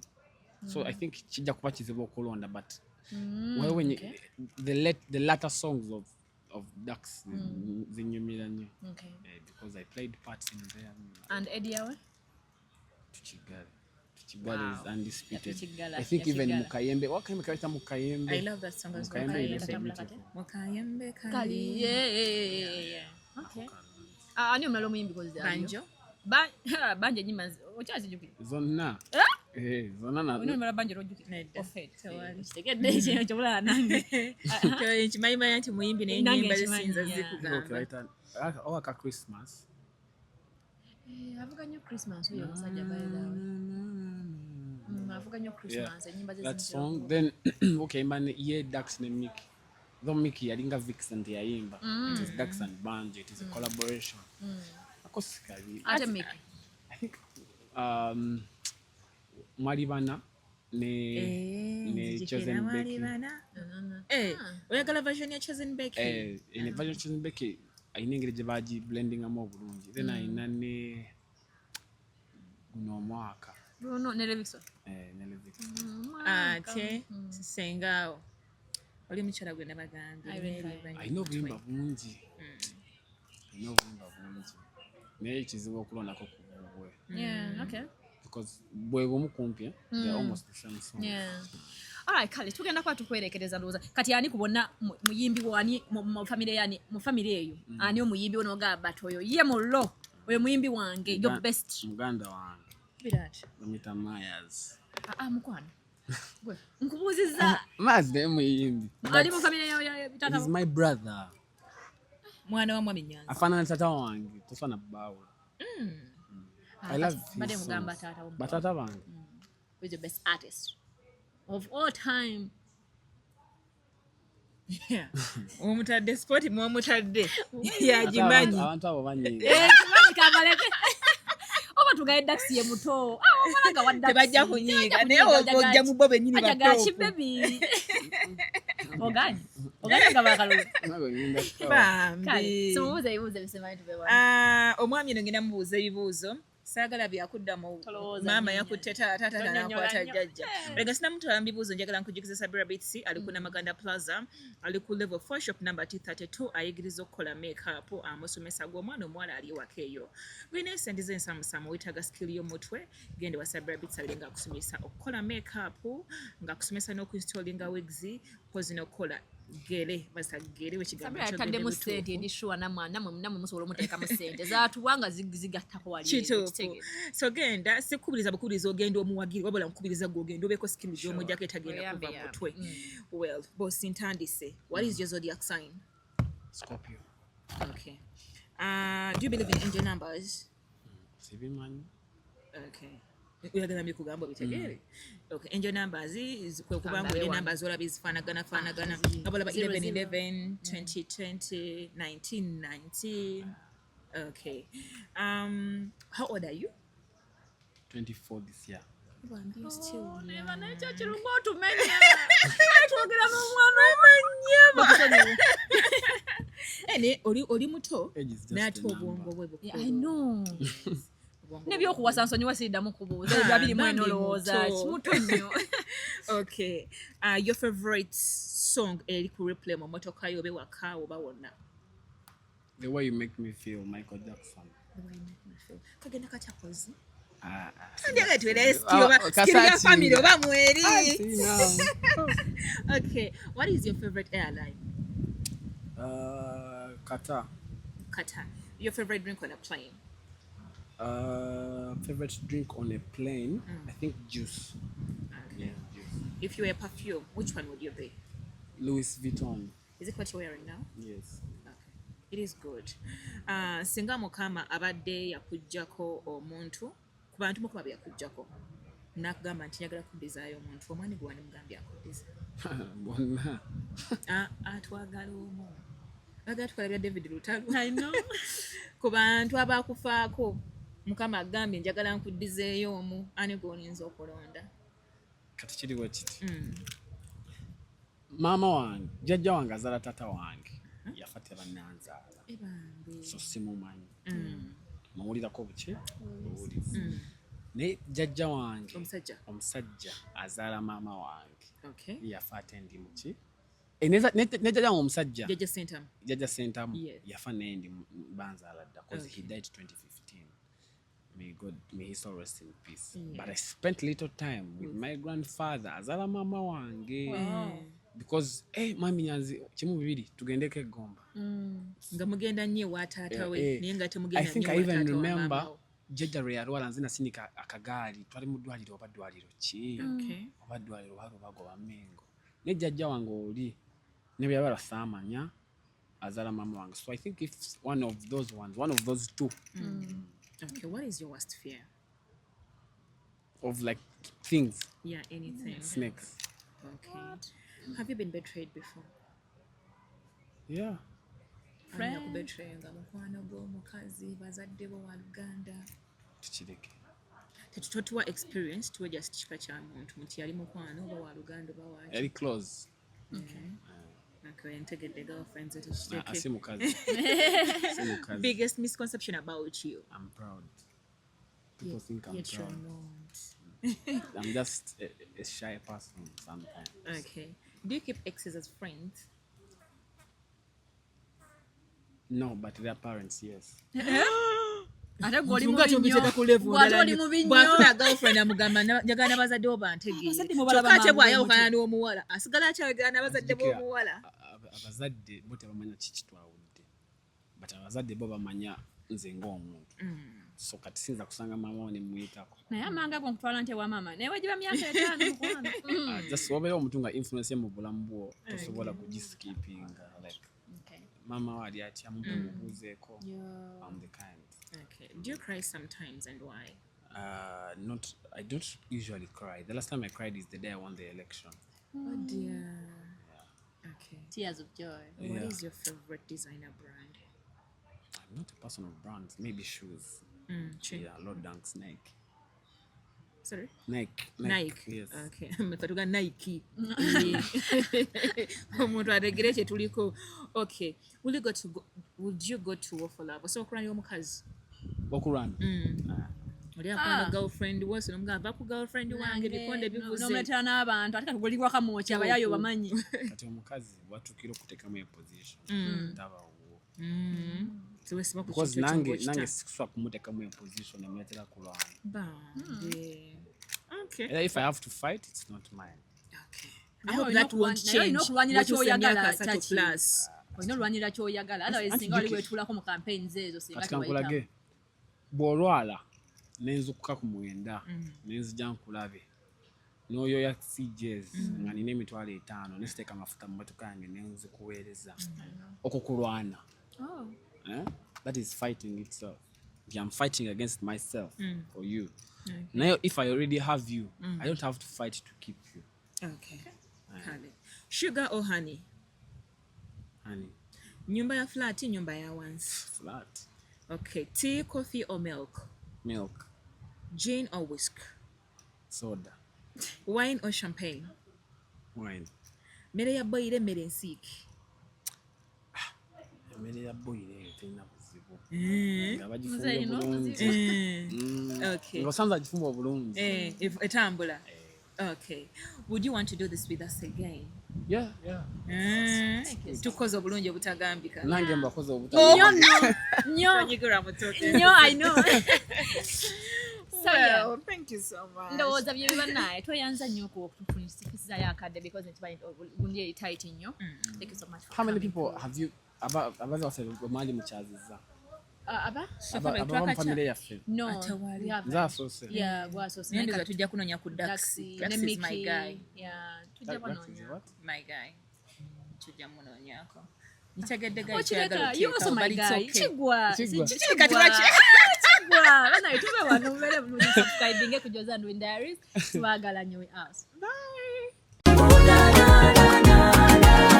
[SPEAKER 1] So I think kijja kuba kizibu okulonda, but waliwo the latter songs of Dax zinyumira nnyo. Because I played parts in there.
[SPEAKER 2] And Eddie Yawe?
[SPEAKER 1] Tukigale, Tukigale is undisputed.
[SPEAKER 2] Yatukigala,
[SPEAKER 1] I think even
[SPEAKER 2] yakigala.
[SPEAKER 1] Mukayembe, wakayembe kaita Mukayembe.
[SPEAKER 3] I love that song as well.
[SPEAKER 1] Mukayembe is also
[SPEAKER 2] Katambula.
[SPEAKER 1] beautiful.
[SPEAKER 3] Mukayembe kali.
[SPEAKER 2] Kali. Yeah. Okay. Ah, ani omulala omuyimbi kozi aliyo?
[SPEAKER 3] Banjo.
[SPEAKER 2] Banjo enyimba okyazijjukira?
[SPEAKER 1] Zonna. Zonna
[SPEAKER 2] Olina oluyimba lwa Banjo lw'ojjukira?
[SPEAKER 3] Nedda.
[SPEAKER 2] Ofet.
[SPEAKER 3] Tewali.
[SPEAKER 2] Kitegedde ekyo kyobulala nange.
[SPEAKER 3] Nkimanyimanya nti muyimbi naye
[SPEAKER 2] Nange
[SPEAKER 3] ennyimba
[SPEAKER 2] nkimanyi,
[SPEAKER 3] zisinza
[SPEAKER 2] yeah.
[SPEAKER 3] zikugamba.
[SPEAKER 1] Okay, owaka Christmas.
[SPEAKER 2] Avuga nnyo Christmas oyo omusajja, by the way. Avuga nnyo Christmas, ennyimba ze
[SPEAKER 1] That
[SPEAKER 2] zintera
[SPEAKER 1] song. Then okay, man, ye Dax ne Mickey, though Mickey yalinga Vixen teyayimba. It is Dax and Banjo, it is a collaboration. Ako sikabi.
[SPEAKER 2] Ate Mickey?
[SPEAKER 1] I think Mwalibana ne Chosen Becky.
[SPEAKER 3] Oyagala version ya Chosen Becky?
[SPEAKER 1] Ene version ya Chosen Becky ayina engeri gye bagiblendingamu obulungi. Then ayina ne guno omwaka.
[SPEAKER 2] Bruno ne Levixone.
[SPEAKER 1] Ne Levixone.
[SPEAKER 3] Ate sengaawo oli mukyala gwe nabagambye.
[SPEAKER 2] Irene Kaye.
[SPEAKER 1] Alina obuyimba bungi, alina obuyimba bungi, naye kizibu okulondako ku bubwe.
[SPEAKER 2] Yeah, okay.
[SPEAKER 1] Because bwe bumu kumpi, eh? They're almost the same song.
[SPEAKER 2] Yeah. Alright, kale tugenda kuba tukwerekereza ndowooza kati ani ku bonna muyimbi wo ani mu family yani mu family eyo ani omuyimbi wo n'ogamba but oyo ye mullo oyo muyimbi wange your best?
[SPEAKER 1] Muganda wange.
[SPEAKER 2] Birati.
[SPEAKER 1] Bamuyita Myers.
[SPEAKER 2] Ah, ah, mukwano gwe nkubuuzizza.
[SPEAKER 1] Myers naye muyimbi.
[SPEAKER 2] Ali mu family ya taata?
[SPEAKER 1] He's my brother.
[SPEAKER 3] Mwana wa mwami Nyanzi.
[SPEAKER 1] Afaanana tata wange, tosobola baawula. I love his
[SPEAKER 2] Mbadde mugamba
[SPEAKER 1] songs.
[SPEAKER 2] taata wo.
[SPEAKER 1] Bataata bange.
[SPEAKER 2] Who is your best artist of all time?
[SPEAKER 3] Yeah. Omutadde sport, mwomutadde yagimanyi.
[SPEAKER 1] Abantu abo banyiiga.
[SPEAKER 2] Eh, kimanyi kabaleke oba tugaye Dax ye muto. Ah, omala nga wa Dax.
[SPEAKER 3] Tebajja kunyiiga, naye ojja mu bo bennyini
[SPEAKER 2] ajaga
[SPEAKER 3] ba top.
[SPEAKER 2] Kibebi oganye oganye nga bakalulu.
[SPEAKER 1] Nago ngenda kukawa.
[SPEAKER 3] Bambi.
[SPEAKER 2] Kale simubuuze ebibuuzo ebisembayo tubewa.
[SPEAKER 3] Ah, omwami eno ngenda mubuuza ebibuuzo, saagala byakudda mu
[SPEAKER 2] Tolowooza
[SPEAKER 3] maama
[SPEAKER 2] nnyo.
[SPEAKER 3] yakutte taata, taata
[SPEAKER 2] Tonnyonnyola
[SPEAKER 3] nakwata
[SPEAKER 2] nnyo.
[SPEAKER 3] jjajja. Leka sinamutwala mu bibuuzo, njagala nkujjukiza Sabira Bits ali ku Namaganda Plaza, ali ku level 4, shop number T32. Ayigiriza okukola makeup, amusomesa. Gw'omwana omuwala ali ewaka eyo gwina esente z'ensamusamu, wetaaga skill y'omutwe, genda wa Sabira Bits abire ng'akusomesa okukola makeup, ng'akusomesa n'okuinstallinga wigs, kozi n'okukola gere basa gere wekigambo.
[SPEAKER 2] Sabira yataddemu ssente, ndi sure namwe musobola omuteekamu ssente zaatuwa nga zigattako wali.
[SPEAKER 3] Kituufu.
[SPEAKER 2] Kitegeeza.
[SPEAKER 3] So genda, sikubiriza bukubiriza ogenda omuwagiri, wabula nkubiriza gwe ogenda obeeko skill gy'omujjako etagenda
[SPEAKER 2] Oyambe,
[SPEAKER 3] kuva
[SPEAKER 2] yambe.
[SPEAKER 3] mutwe. Well, boss, ntandise. What is your zodiac sign?
[SPEAKER 1] Scorpio.
[SPEAKER 3] Okay. Do you believe in angel numbers?
[SPEAKER 1] Sibimanyi.
[SPEAKER 3] Okay, oyagala mbikugamba obitegeere? Okay, angel numbers kwe kubanga
[SPEAKER 2] Kambabe
[SPEAKER 3] oli
[SPEAKER 2] wano.
[SPEAKER 3] numbers olaba ezifaanagana faanagana nga bolaba
[SPEAKER 2] Zero,
[SPEAKER 3] 11
[SPEAKER 2] zero.
[SPEAKER 3] 11 20 20 19 19. Okay, how old are you?
[SPEAKER 1] 24 this year.
[SPEAKER 2] Neba nekyo kirungu otumenya twogera n'omwana.
[SPEAKER 3] Eh, naye oli muto.
[SPEAKER 1] Age is just
[SPEAKER 3] Naye ate
[SPEAKER 1] a number.
[SPEAKER 3] obwongo bwe bukulu.
[SPEAKER 2] I know.
[SPEAKER 3] Obwongo.
[SPEAKER 2] Nebyokuwasa nsonyiwa siriddamu kubuuza ebyo abiri mu eno.
[SPEAKER 3] Bambi.
[SPEAKER 2] Olowooza
[SPEAKER 3] Muto.
[SPEAKER 2] ki muto nnyo.
[SPEAKER 3] Okay, your favorite song eri ku replay mu motoka yo oba ewaka oba wonna?
[SPEAKER 1] The Way You Make Me Feel, Michael Jackson.
[SPEAKER 3] Kagenda katyakozi.
[SPEAKER 1] Ah, ah.
[SPEAKER 3] Njagala tubeere skill
[SPEAKER 1] Ah,
[SPEAKER 3] oba skill ya
[SPEAKER 1] kasati.
[SPEAKER 3] family oba mweri.
[SPEAKER 1] See now.
[SPEAKER 3] Okay, what is your favorite airline?
[SPEAKER 1] Qatar.
[SPEAKER 3] Qatar. Your favorite drink on a plane?
[SPEAKER 1] Favorite drink on a plane? I think juice.
[SPEAKER 3] Okay.
[SPEAKER 1] Yeah, juice.
[SPEAKER 3] If you were perfume, which one would you be?
[SPEAKER 1] Louis Vuitton.
[SPEAKER 3] Is it what you're wearing now?
[SPEAKER 1] Yes.
[SPEAKER 3] Okay. It is good. Singa Mukama abadde yakuggyako omuntu ku bantu Mukama be yakuggyako nakugamba nti njagala kuddizaayo omuntu omwani gwe wandimugambye akuddiza?
[SPEAKER 1] Bonna.
[SPEAKER 3] Ah, ah, twagala omu, bagala tukola bya David Lutalo. Ku bantu abakufaako Mukama agambye njagala nkuddizeeyo omu, ani gw'oyinza okulonda?
[SPEAKER 1] Kati kiriwo kiti. Maama wange, jjajja wange azaala taata wange yafa tebannanzaala.
[SPEAKER 3] Ebambi.
[SPEAKER 1] So simumanyi. Muwulirako buki? Buwulizi. Naye jjajja wange
[SPEAKER 3] Omusajja.
[SPEAKER 1] Omusajja azaala maama wange yafa ate ndi muki? Eh, ne jjajja wange omusajja.
[SPEAKER 3] Jjajja Sentamu.
[SPEAKER 1] Jjajja Sentamu yafa naye ndi banzaala dda, cause he died 2015. May God, may his soul rest in peace. But I spent little time with my grandfather azaala maama wange because eh, mami Nyanzi kimu bibiri tugendeko egomba.
[SPEAKER 3] Nga mugenda nnyo ewa taata we,
[SPEAKER 1] Eh,
[SPEAKER 3] naye nga
[SPEAKER 1] I
[SPEAKER 3] temugenda
[SPEAKER 1] think
[SPEAKER 3] nnyo
[SPEAKER 1] I
[SPEAKER 3] ewa
[SPEAKER 1] even
[SPEAKER 3] taata wa
[SPEAKER 1] remember
[SPEAKER 3] maama wo.
[SPEAKER 1] jjajja lwe yalwala nze nasindika akagaali, twali mu ddwaliro oba ddwaliro ki oba ddwaliro oba Lubago oba Mengo, ne jjajja wange oli ne bwe yalwala saamanya azaala maama wange. So I think if one of those ones, one of those two.
[SPEAKER 3] Okay, what is your worst fear?
[SPEAKER 1] Of like things?
[SPEAKER 3] Yeah, anything.
[SPEAKER 1] Snakes.
[SPEAKER 3] Okay, have you been betrayed before?
[SPEAKER 1] Yeah.
[SPEAKER 3] Friend nga mukwano gw'omukazi, bazadde bo, waluganda?
[SPEAKER 1] Tukireke.
[SPEAKER 3] Tetutotuwa experience, tuwe just kika kya muntu nti yali mukwano oba waluganda oba waki.
[SPEAKER 1] Yali close.
[SPEAKER 3] Okay, ntegedde girlfriends.
[SPEAKER 1] Ah,
[SPEAKER 3] Tekiteke.
[SPEAKER 1] si mukazi, si mukazi.
[SPEAKER 3] Biggest misconception about you?
[SPEAKER 1] I'm proud. People think I'm
[SPEAKER 3] Yet you're
[SPEAKER 1] proud.
[SPEAKER 3] not.
[SPEAKER 1] I'm just a shy person sometimes.
[SPEAKER 3] Okay, do you keep exes as friends?
[SPEAKER 1] No, but their parents, yes.
[SPEAKER 2] Ate gwe oli
[SPEAKER 3] Nga
[SPEAKER 2] mubi nnyo.
[SPEAKER 3] tobiteeka ku level
[SPEAKER 2] Gwe ate
[SPEAKER 3] ndala
[SPEAKER 2] oli
[SPEAKER 3] nnyo.
[SPEAKER 2] mubi nnyo.
[SPEAKER 3] Bw'afuna girlfriend amugamba, "Njagala n'abazadde bo bantegeere."
[SPEAKER 2] Abazadde mubalaba
[SPEAKER 3] Kyokka ate
[SPEAKER 2] mangu
[SPEAKER 3] bw'ayawukana n'omuwala asigala akyayogera n'abazadde
[SPEAKER 1] Jjukira,
[SPEAKER 3] b'omuwala.
[SPEAKER 1] Abazadde bo tebamanya kiki twawudde, but abazadde bo bamanya nze ng'omuntu, so kati siyinza kusanga maama wo nemuyitako.
[SPEAKER 2] Naye amanga ago nkutwala nti ewa maama naye wagiba myaka 5, mukwano.
[SPEAKER 1] Ah, just wabeera omuntu nga influence ye mu bulamu bwo tosobola kugiskipinga, like maama we ali atya, mumpe mubuuzeeko. I'm the kind.
[SPEAKER 3] Okay. Do you cry sometimes, and why?
[SPEAKER 1] Not, I don't usually cry. The last time I cried is the day I won the election.
[SPEAKER 3] Oh dear. Okay.
[SPEAKER 2] Tears of joy.
[SPEAKER 3] What
[SPEAKER 1] Yeah.
[SPEAKER 3] is your favorite designer brand?
[SPEAKER 1] I'm not a person of brands. Maybe shoes. Yeah, Lord Dunks, Nike.
[SPEAKER 3] Sorry?
[SPEAKER 1] Nike.
[SPEAKER 3] Nike.
[SPEAKER 1] Yes.
[SPEAKER 3] Okay. Ffe Nike. Omuntu ategere kye tuliko. Okay. Will you go to go, would you go to war for love? Osobola okulwanira omukazi?
[SPEAKER 1] Okulwana. Ah.
[SPEAKER 3] Oli akwano girlfriend wo, so nomugamba, "Va ku girlfriend wange, ebikonde bivuze."
[SPEAKER 2] Nomuletera n'abantu, ate kati gwe oli wakamwokya, abayaayo bamanyi.
[SPEAKER 1] Kati omukazi watuukira okuteekamu e position tabawo.
[SPEAKER 3] Siwesiba ku
[SPEAKER 1] Because
[SPEAKER 3] kintu ekyo
[SPEAKER 1] nange
[SPEAKER 3] ng'okita.
[SPEAKER 1] Nange sikusobola kumuteekamu e position emuleetera kulwana.
[SPEAKER 3] Bambi. Okay.
[SPEAKER 1] Era if I have to fight, it's not mine.
[SPEAKER 3] Okay. I
[SPEAKER 2] Naye
[SPEAKER 3] hope
[SPEAKER 2] olina
[SPEAKER 3] that won't
[SPEAKER 2] naye olina
[SPEAKER 3] change.
[SPEAKER 2] okulwanira
[SPEAKER 3] Bw'otuusa
[SPEAKER 2] ky'oyagala,
[SPEAKER 3] emyaka 30
[SPEAKER 2] Chachi.
[SPEAKER 3] plus.
[SPEAKER 2] Olina olwanirira ky'oyagala, otherwise
[SPEAKER 1] Anti
[SPEAKER 2] singa wali
[SPEAKER 1] jjukira-
[SPEAKER 2] weetuulako mu campaigns ezo singa
[SPEAKER 1] Kati
[SPEAKER 2] tewayitamu.
[SPEAKER 1] kankulage, bw'olwala nenzukka ku 9 nenzija nkulabe n'oyoya CJs nga nina 50,000 nesiteeka amafuta mu motoka yange nenzikuweereza, okwo kulwana.
[SPEAKER 2] Oh.
[SPEAKER 1] Eh? That is fighting itself. Nti I'm fighting against myself for you. Naye if I already have you, I don't have to fight to keep you.
[SPEAKER 3] Okay. Kale. Sugar or honey?
[SPEAKER 1] Honey.
[SPEAKER 3] Nyumba ya flat, nyumba ya wansi?
[SPEAKER 1] Flat.
[SPEAKER 3] Okay. Tea, coffee or milk?
[SPEAKER 1] Milk.
[SPEAKER 3] Gin or whisk?
[SPEAKER 1] Soda.
[SPEAKER 3] Wine or champagne?
[SPEAKER 1] Wine.
[SPEAKER 3] Mmere ya boyire, mmere ensiike?
[SPEAKER 1] Emmere ya boyire eyo terina buzibu nga
[SPEAKER 2] Nze
[SPEAKER 1] bagifumbye
[SPEAKER 2] erina
[SPEAKER 1] bulungi.
[SPEAKER 3] Okay.
[SPEAKER 1] Nga osanze agifumba obulungi.
[SPEAKER 3] Eh, etambula. Okay. Would you want to do this with us again?
[SPEAKER 1] Yeah.
[SPEAKER 3] Tukoze obulungi obutagambika.
[SPEAKER 1] Nange mbakoze obuta.
[SPEAKER 2] Nnyo nno nnyo.
[SPEAKER 3] Tonyigirwa mutoke.
[SPEAKER 2] Nnyo, I know. So yeah.
[SPEAKER 3] Well, thank you so much.
[SPEAKER 2] Ndowooza bye biba naye tweyanza nnyo okutufunisizayo akadde because nkimanyi gundi eri tight nnyo. Thank you so much for
[SPEAKER 1] How many
[SPEAKER 2] coming.
[SPEAKER 1] people have you abaze waffe bwemwali mukyazizza?
[SPEAKER 2] Aba
[SPEAKER 1] Abava mu famire yaffe.
[SPEAKER 2] No,
[SPEAKER 3] Atawali.
[SPEAKER 2] we haven't.
[SPEAKER 1] Nze asoose.
[SPEAKER 2] Yeah, gwasoose.
[SPEAKER 3] Naye ndowooza tujja kunoonya ku Dax.
[SPEAKER 2] Daxi,
[SPEAKER 3] Dax
[SPEAKER 2] ne
[SPEAKER 3] is my
[SPEAKER 2] Mickey.
[SPEAKER 3] guy.
[SPEAKER 2] Yeah, tujja
[SPEAKER 1] That- that is
[SPEAKER 2] banoonya.
[SPEAKER 1] what?
[SPEAKER 3] My guy. Tujja munoonyaako. Nkitegedde guy
[SPEAKER 2] Okireka,
[SPEAKER 3] kyayagala
[SPEAKER 2] you also
[SPEAKER 3] oteekawo,
[SPEAKER 2] my
[SPEAKER 3] but it's
[SPEAKER 2] guy.
[SPEAKER 3] okay.
[SPEAKER 2] Kigwa.
[SPEAKER 1] Kigwa.
[SPEAKER 2] Si-
[SPEAKER 3] Kati lwaki-
[SPEAKER 2] Kigwa. Banaye tube wano mubeere bulungi, subscribinge ku Jose and Winnie Diaries. Tubaagala nnyo, we out.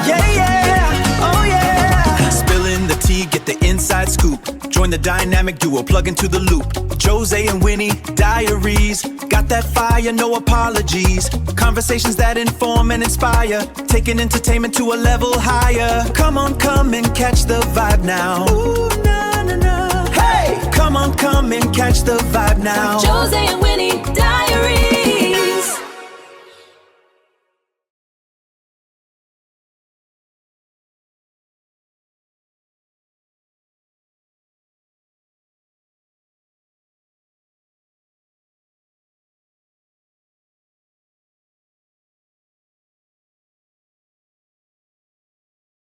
[SPEAKER 4] Yeah, oh yeah. Spilling the tea, get the inside scoop. Join the dynamic duo, plug into the loop. Jose and Winnie, diaries. Got that fire, no apologies. Conversations that inform and inspire. Taking entertainment to a level higher. Come on, come and catch the vibe now. Ooh, na, na, na. Hey! Come on, come and catch the vibe now.
[SPEAKER 5] Jose and Winnie.